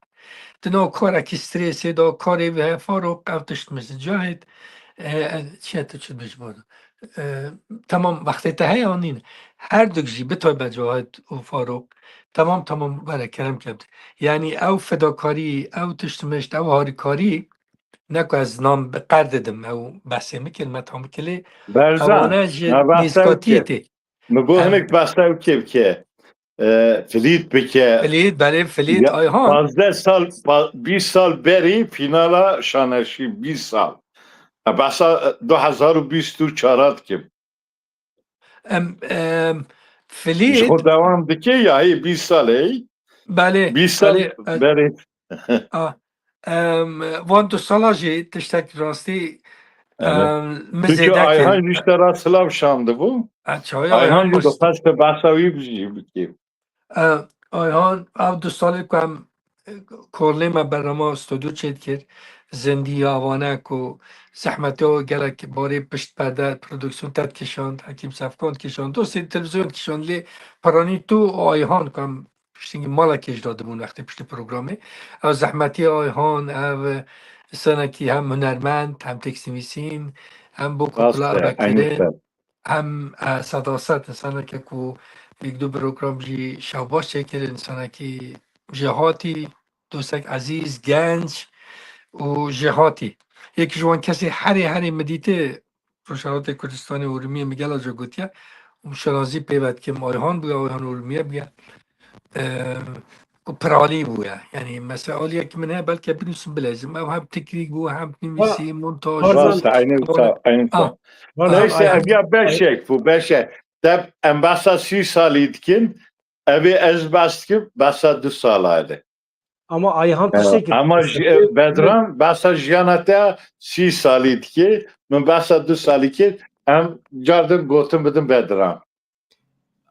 Di nav karekî stresê de, karê wî heye, Farûq, ev tişt min ji Cahit, e, e, çi ye tu çi dibêjî, pardon. E, temam, wextê te heye an nîne? Her duk jî, bi taybet Cahit û Farûq, temam, temam, were kerem ke. Yanî ew fedakarî, ew tişt mişt, ew harîkarî, ne ku ez nam bi qer didim, ew behsê min kir, me tam kir lê Berzan, ewane ji me behsa ew nêzîkatiyê kir. Tê. Min got Em. hinek behsa ew kê bike. E, Filît bike. Filît, belê, Filît, Ya, Ayhan. pazdeh sal, pa-, bîst sal berî fînala Şaneşî, bîst sal. E, behsa, e, du hezar û bîst û çar dikim. Em, em, Ji Filît. xwe dewam dike ya hê bîst sal ey. Belê, Bîst sal belê, e, berê. A, em, van du sala jî tiştek rastî, Evet. em, min Çünkü zêde Ayhan kir. Jî ji te re silav şandibû. E, çawa Ayhan Ayhan jî baş- dixwest te behsa wî jî bikî. E, Ayhan, ev du salê ku em, e, kolê me bernama stûdyo çêdikir, zindî ya wane ku zehmetiya gelek barê pişt perde produksiyon te dikişand, Hekîm Sefkan dikişand, dostê televîzyon dikişand, lê peranî tu û Ayhan ku em piştî malekê ji dadibûn wextê piştî programê. Ev zehmetiya Ayhan, ev, e, insanekî hem hunermend, hem tekstnivîsîn, hem bo Rast kukula e, erbekirê. Eynî ser. Hem, e, sedaset, insaneke ku yek du program jî şewbaş çêkir, insanekî jêhatî, dostek ezîz, genc û jêhatî. Yek ji wan kesê herê, herê min dîtê Rojhelatê Kurdistanê û Urmiyê min gela ca gotiye, û şanazî pê ve dikim, Ayhan bûye, Ayhan Urmiye bûye. E, ku piralî bûye. Yanî mesela aliyek min heye, belke binûsim bilezim. Ew hem tekrîk bû, hem nivîsî, Ha, montaj. Barzan. Rast, eynî wisa, eynî wisa. Ah. Barzan, Neyse, Ayhan. Ev ya beşek bû, beşek. Deb em behsa sî salî dikin, evê ez behs dikim, behsa du sala hede. Ama Ayhan tiştekî Ama dibêje. ji-, Bedran behsa jiyana te sî salî dike, min behsa du salî kir, em cardin gotin bidin Bedran.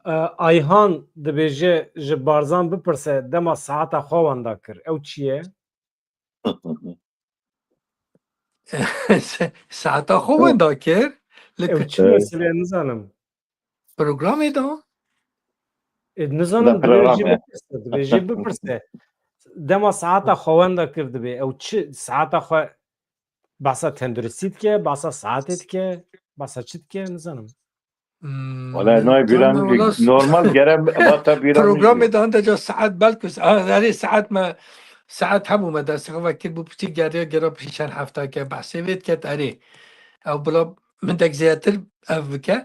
E, Ayhan dibêje ji Barzan bipirse dema saeta xwe wenda kir. Ew çi ye? Se-, saeta xwe wenda kir. Li Ew ku- çi mesele, nizanim. Programê da? E, nizanim, divê jê bipirse, divê jê bipirse. Dema saeta xwe wenda kir dibê. Ew çi saeta xwe behsa tenduristî dike, behsa saetê dike, behsa çi dike, nizanim. Hmm, Wala nayê bîra min jî normal gere vata bîra min jî. Programê de hinde ca saet belkî, ah, erê saet me, saet hebû me destê xwe vekir bû piçî geriya gera pişî çend hefta ke behsê vê diket erê. Ew bila min dek zêdetir ev bike.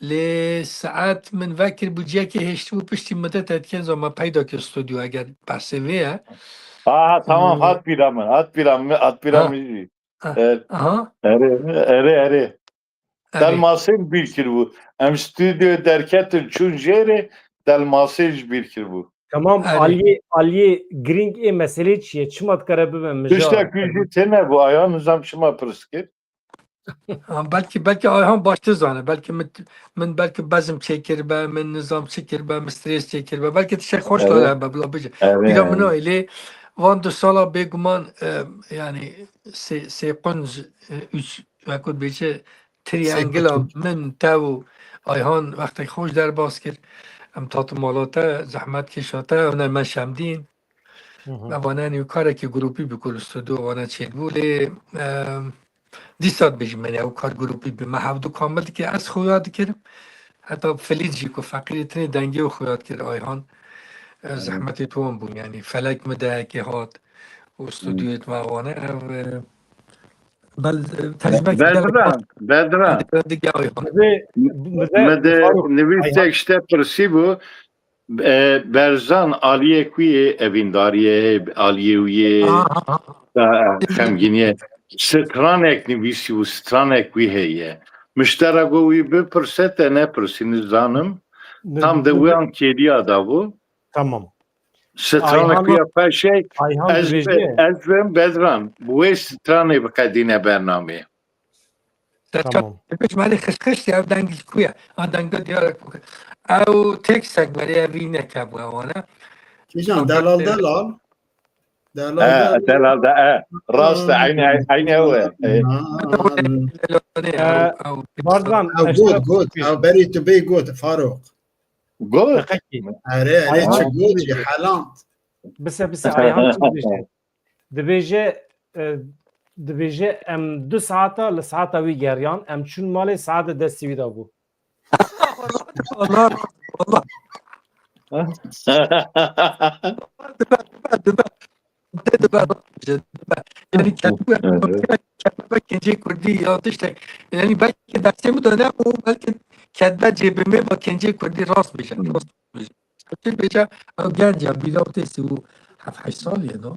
Lê saet min vekir bû ciyekê hêştibû piştî midete dikin zama peyda kir stûdyo eger behsê vê ye. Ha, ha, tamam, hat bîra min, hat bîra min, hat bîra min jî. Aha. Erê, erê, erê. Delmasê ji bîr kiribû. Em stûdyoyê derketin çûn jêrê, Delmasê ji bîr kiribû. Tamam, aliyê, aliyê girîng ê meselê çi ye? Çima dikare bibe mija? Tiştek wî jî têne bû, Ayhan nizam çima pirs kir? Ha, belkî, belkî Ayhan baş dizane. Belkî min, min belkî bezm çêkiribe, min nizam çi kiribe, min stres çêkiribe. Belkî tiştek xweş dane hebe, bila bije. Bîra min nayê lê van du sala bêguman, e, yani sê, sê qunc, e, üç, wekû dibêje, triangila min, te û Ayhan wextek xweş derbas kir. Em tatimala te, zehmet kêşa te, hunermend Şemdîn. Hı hı. Evanenî karekî grûpî bi ku li stûdyo vane çêdibû. Lê, e, dîsa dibêjim, yani ew kar grûpî bi me hevdu kamil dike. Ez xuya dikirim. Heta Filîz jî ku feqîrê tinê dengê û xuya dikir Ayhan. E, zehmetê wan bûn, yani felek min de yekê hat û stûdyoyê me vane. Ev, e, Bel, e, tecrübe Bedran, Bedran. Me de nivîstek ji te pirsî bû. E, Berzan aliyê ku yê evîndariyê, aliyê wî yê xemgîniyê. Stranek nivîsî û stranek wî heye. Min ji te re got wî bipirse te nepirsî, nizanim. Tam de wiyan kêliya dabû. Tamam. Stranek wî ya paşê ez, ez bim Bedran. Bi wê stranê biqedîne bernameyê. Tamam. Pişt malê xişxişt ya, deng ji ku ye? A, deng de diyar e ku. Ew tek sekmerê ev vî neke bû ewana. Kîjan, delal delal. Delal delal. Delal de e. Rast e, aynı, aynı ew e. Barzan, ew got, got. Ew berî tu bê got, Faruk. Got. Erê, erê, çi got, çi heland. Bise, bise, Ayhan çi dibêje? Dibêje, e, dibêje em du saeta li saeta wî geriyan, em çûn malê saetê destê wî de bû. Allah, Allah. Dibe, dibe, dibe. Dibe, dibe, dibe. Yani ketbe, ketbe kincê Kurdî ya tiştek. Yani belki destê min de ne, o belki ketbe cêbê me ba kincê Kurdî rast bêje. Rast bêje. Çi bêje, ew genc ya, bîra tê sî û heft heşt sal ye do.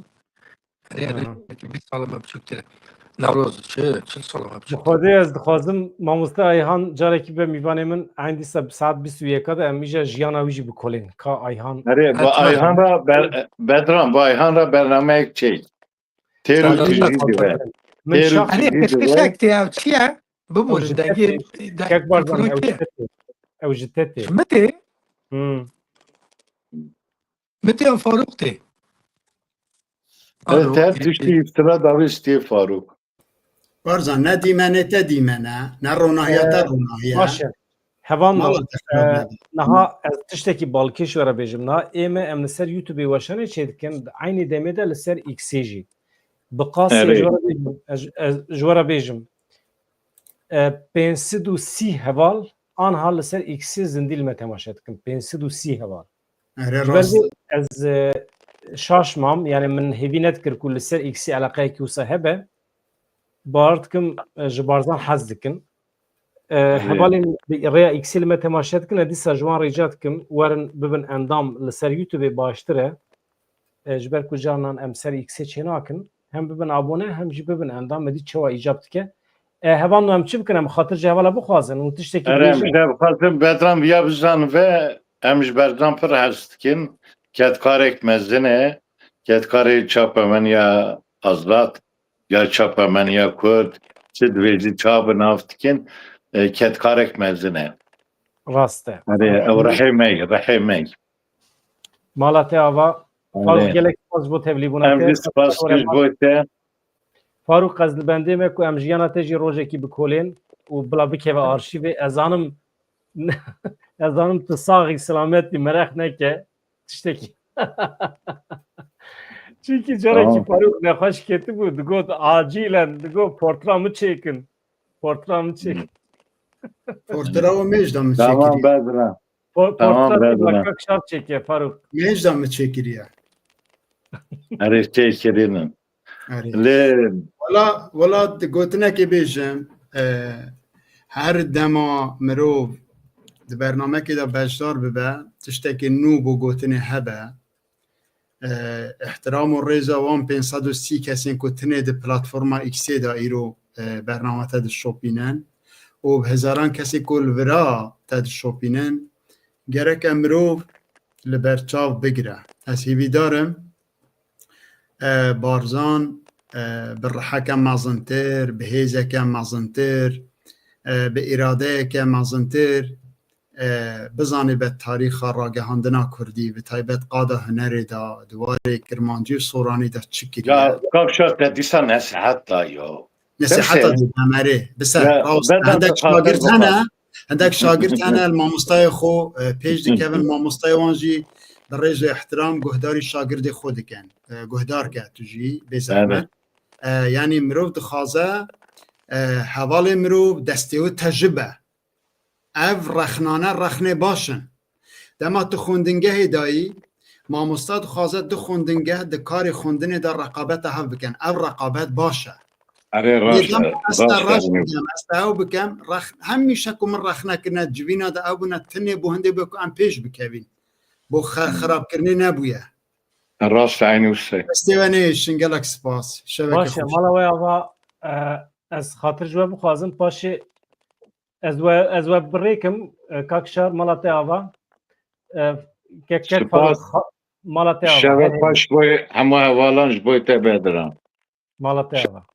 Erê, erê, belkî bîst sala me biçûktir e. Newroz, çi, çil sala me biçûktir e. Bi Xwedê ez dixwazim mamoste Ayhan carekî be mîvanê min, eyn dîsa saet bîst û yeka de em îja jiyana wî jî bikolên. Ka Ayhan. Erê, ba Ayhan ra ber-, Bedran, ba Ayhan ra bernameyek çêk. Têr û tijî dibe. Têr û tijî dibe. Erê, qişqişek tê ew çi ye? Bibûrin dengê. Kek Barzan, ew ji te tê. Ew ji te tê. Ji min tê? Hmm. Min tê an Farûq tê. Her tiştî îftira davêt stê Farûq. Barzan, ne dîmenê te dîmen e, ne ronahiya te ronahiye. Baş e. Hevalno, niha ez tiştekî balkêş we re bêjim. Niha ê me em li ser YouTubeê weşanê çêdikin, eynî demê de li ser X'ê jî. Bi qasê ji we re bêjim, ez, ez ji we re bêjim. E, pênc sed û sî heval anha li ser X'ê zindî li me temaşe dikin. Pênc sed û sî heval. Ji ber vê ez, e, şaş mam, yani min hêvî nedikir ku li ser X'ê eleqeyekî wisa hebe. Bawer dikim, e, ji Barzan hez dikin. E, hevalên bi rêya X'ê li me temaşe dikin, e, dîsa ji wan rica dikim, werin bibin endam li ser YouTubeê baştir e. E, ji ber ku carinan em ser X'ê çênakin, hem bibin abone, hem jî bibin endam, me dî çawa îcab dike. E, hevalno em çi bikin, em xatir ji hevala bixwazin û tiştekî bêjin. Erê, em ji hev xwazin Bedran viya bizanive, em ji Berzan pir hez dikin, kedkarek mezin e, kedkarê çapemeniya azad, ya çapemeniya Kurd, çi dibêjî çawa bi nav dikin, e, kedkarek mezin e. Rast e. Erê, ew rihê me ye, rihê me ye. Mala te ava. Erê. Faruk, gelek spas ji bo tevlîbûna te. Em jî spas dikin ji bo te. Farûq, ez li bendê me ku em jiyana te jî rojekî bikolên û bila bikeve arşîvê. Ez zanim, ez zanim tu saxî silametî, mereq neke. Tiştekî. Çunkî carekî Farûq nexweş ketibû, digot, acilen, digot, portra min çêkin. Portra min çêkin. Portra û mêj da min çêkiriye. Tamam, Bedran. Por-, portra Bedran. Kak Şar çêke, Farûq. Mêj da min çêkiriye. Erê, çêkirînin. Erê. Lê Wela, wela gotinekê bêjim, e, her dema mirov di bernamekê de beşdar bibe, tiştekî nû bo gotinê hebe, e, ihtiram û rêza wan pênc sed û sî kesên ku tinê di platforma X-ê de îro, e, bername te dişopînin û bi hezaran kesê ku li vira te dişopînin, gerek e mirov li ber çav bigire. Ez hêvîdar im, e, Barzan, e, bi riheke mezintir, bi hêzeke mezintir, e, bi îradeyeke mezintir, e, bizanibe tarîxa ragihandina kurdî, bi taybet qada hunerê de, di warê kirmancî û soranî de çi kiriye. Ya, Kak Şar, te dîsa nesihet da yo. Nesihet da dî, Emerê, bi ser, rast. Hindek şagirt hene, hindek şagirt hene, li mamostayê xwe, e, pêş dikevin, mamostayê wan jî bi rêz û ihtiram guhdarî şagirdê xwe dikin. E, guhdar ke tu jî, bê zehmet. E, yanî mirov dixwaze, e, hevalê mirov destê wî tecrube. Ev rexnane rexnê baş in. Dema tu xwendingehê dayî, mamosta dixwaze du xwendingeh di karê xwendinê de reqabeta hev bikin. Ev reqabet baş e. Erê, rast e, dema ez te rast e, reş bikim, ez te ew bikim, rex-, hemîşe ku min rexne kirine, civîna de ew bûne tinê bo hindê be ku em pêş bikevîn. Bo xe-, xirabkirinê nebûye. Rast e, eynî wisa. Destê we nehêşin, gelek spas. Şeveke xweş. Baş e, mala we ava, e, ez xatir ji we bixwazim, paşê ez we, ez we birêkim, e, Kak Şar, mala te ava. E, kek, kek Farûq, mala te ava. Şeve xweş bo hemû hevalan, ji bo te Bedran. Mala te ava.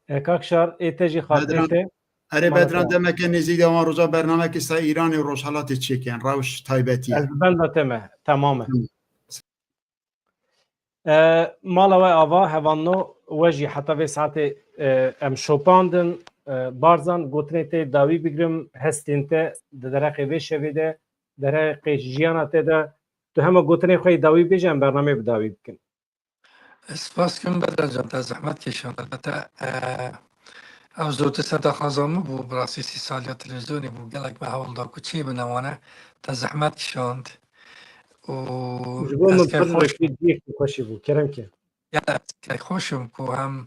E, Kak Şar, ê te jî xatirê te. Erê Bedran, demeke nêzîk de wan roja bernamekî ser Îranê û Rojhelatê çêkin. Rewş taybetî ye. Ez bi benda te me. Temam e. E, mala we ava, hevalno, we jî heta vê saetê, e, em şopandin. E, Barzan, gotinê te dawî bigrim, hestên te di dereqê vê şevê de, dereqê jiyana te de, tu hema gotinê xwe yê dawî bêje, em bernameyê bi dawî bikin. Spas kim Bedran can, te zehmet kişand. Elbette, e, ew zotir ser daxwaza min bû, bi rastî sî saliya televîzyonê bû, gelek me hewl da ku çê bine wane, te zehmet kişand. Û ji bo min pir xweşî, cihekî xweşî bû, kerem ke. Ya, ez kek xweş im ku hem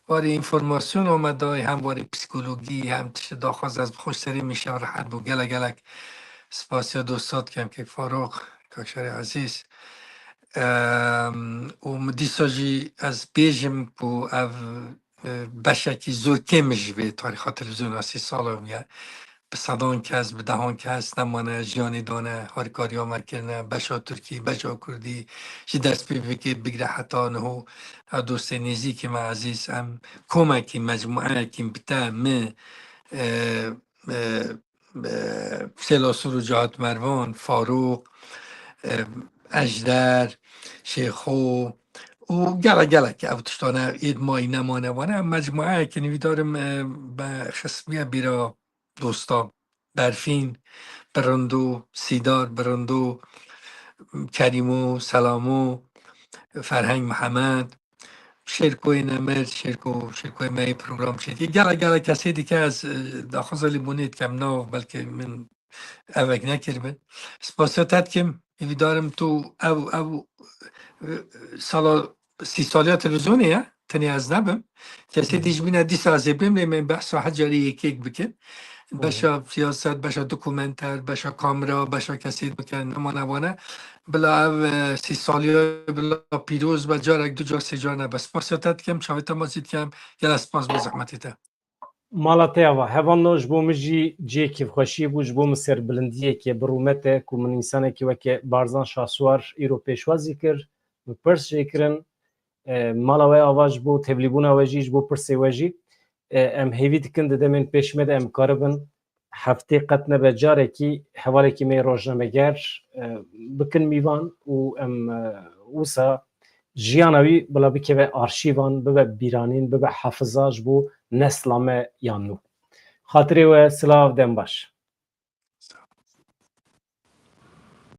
warê înformasyon me dayî, hem warê psîkologî, hem tiştê daxwaz, ez bi xweş serê min şev rehet bû. Gelek gelek spasiya dosta dikim, kek Farûq, kak Şarê ezîz. Em, û min dîsa jî ez bêjim ku ev, e, beşekî zor kêm ji vê tarîxa televîzyona sî sala bûye. Bi sedan kes, bi dehan kes nemane, jiyanê dane, harîkariya me kirine, beşa Tirkî, beşa Kurdî, ji destpêvekê bigire heta niho, ev dostê nêzîkê me ezîz, em komekî, mecmueyekî bi te, min, e, e, e, Sêla Sur û Cahat Mervan, Farûq, e, Ejder, Şêxo û gelek gelek ev tiştane êd mayî nemane wane. Em mecmueyekî nivîdarim, e, be xismiye bîra dosta Berfîn, Birindo, Sîdar, Birindo, Kerîmo, Selamo, Ferheng Mihemed, Şêrkoyê Nemir, Şêrko, Şêrkoyê me yê program çêdike. Gelek, gelek kesê dike ez, e, daxwaza lîbûnê dikem nav, belkî min evek nekiribin. Spasiya te dikim, hêvîdarim tu ev, ev, e, sala sî saliya televîzyonê ye, tenê ez nebim. Kesê dî ji bîne dîsa ez ê bêm, lê me behsa hecarî yekek bikin. Beşa siyaset, beşa dokumenter, beşa kamera, beşa kesê bikin, nemane wane. Bila ev, e, sî saliya bila pîroz be, carek, du car, sê car nebe. Spasiya te dikim, çavê te mazî dikim, gelek spas bo zehmetê te. Mala te ava. Hevalno, ji bo min jî cihê kêfxweşiyê bû, ji bo min serbilindiyekê bi rûmet e ku min însanekî weke Barzan Şahsuwar îro pêşwazî kir, min pirs jê kirin. E, mala we ava ji bo tevlîbûna we jî, ji bo pirsê we jî. E, em hêvî dikin di demên pêş me de em karibin heftê qet nebe carekî hevalekî me yê rojnameger, e, bikin mîvan û em, e, wisa jiyana wî bila bikeve arşîvan, bibe bîranîn, bibe hafiza ji bo nesla me ya nû. Xatirê we silav, dem baş.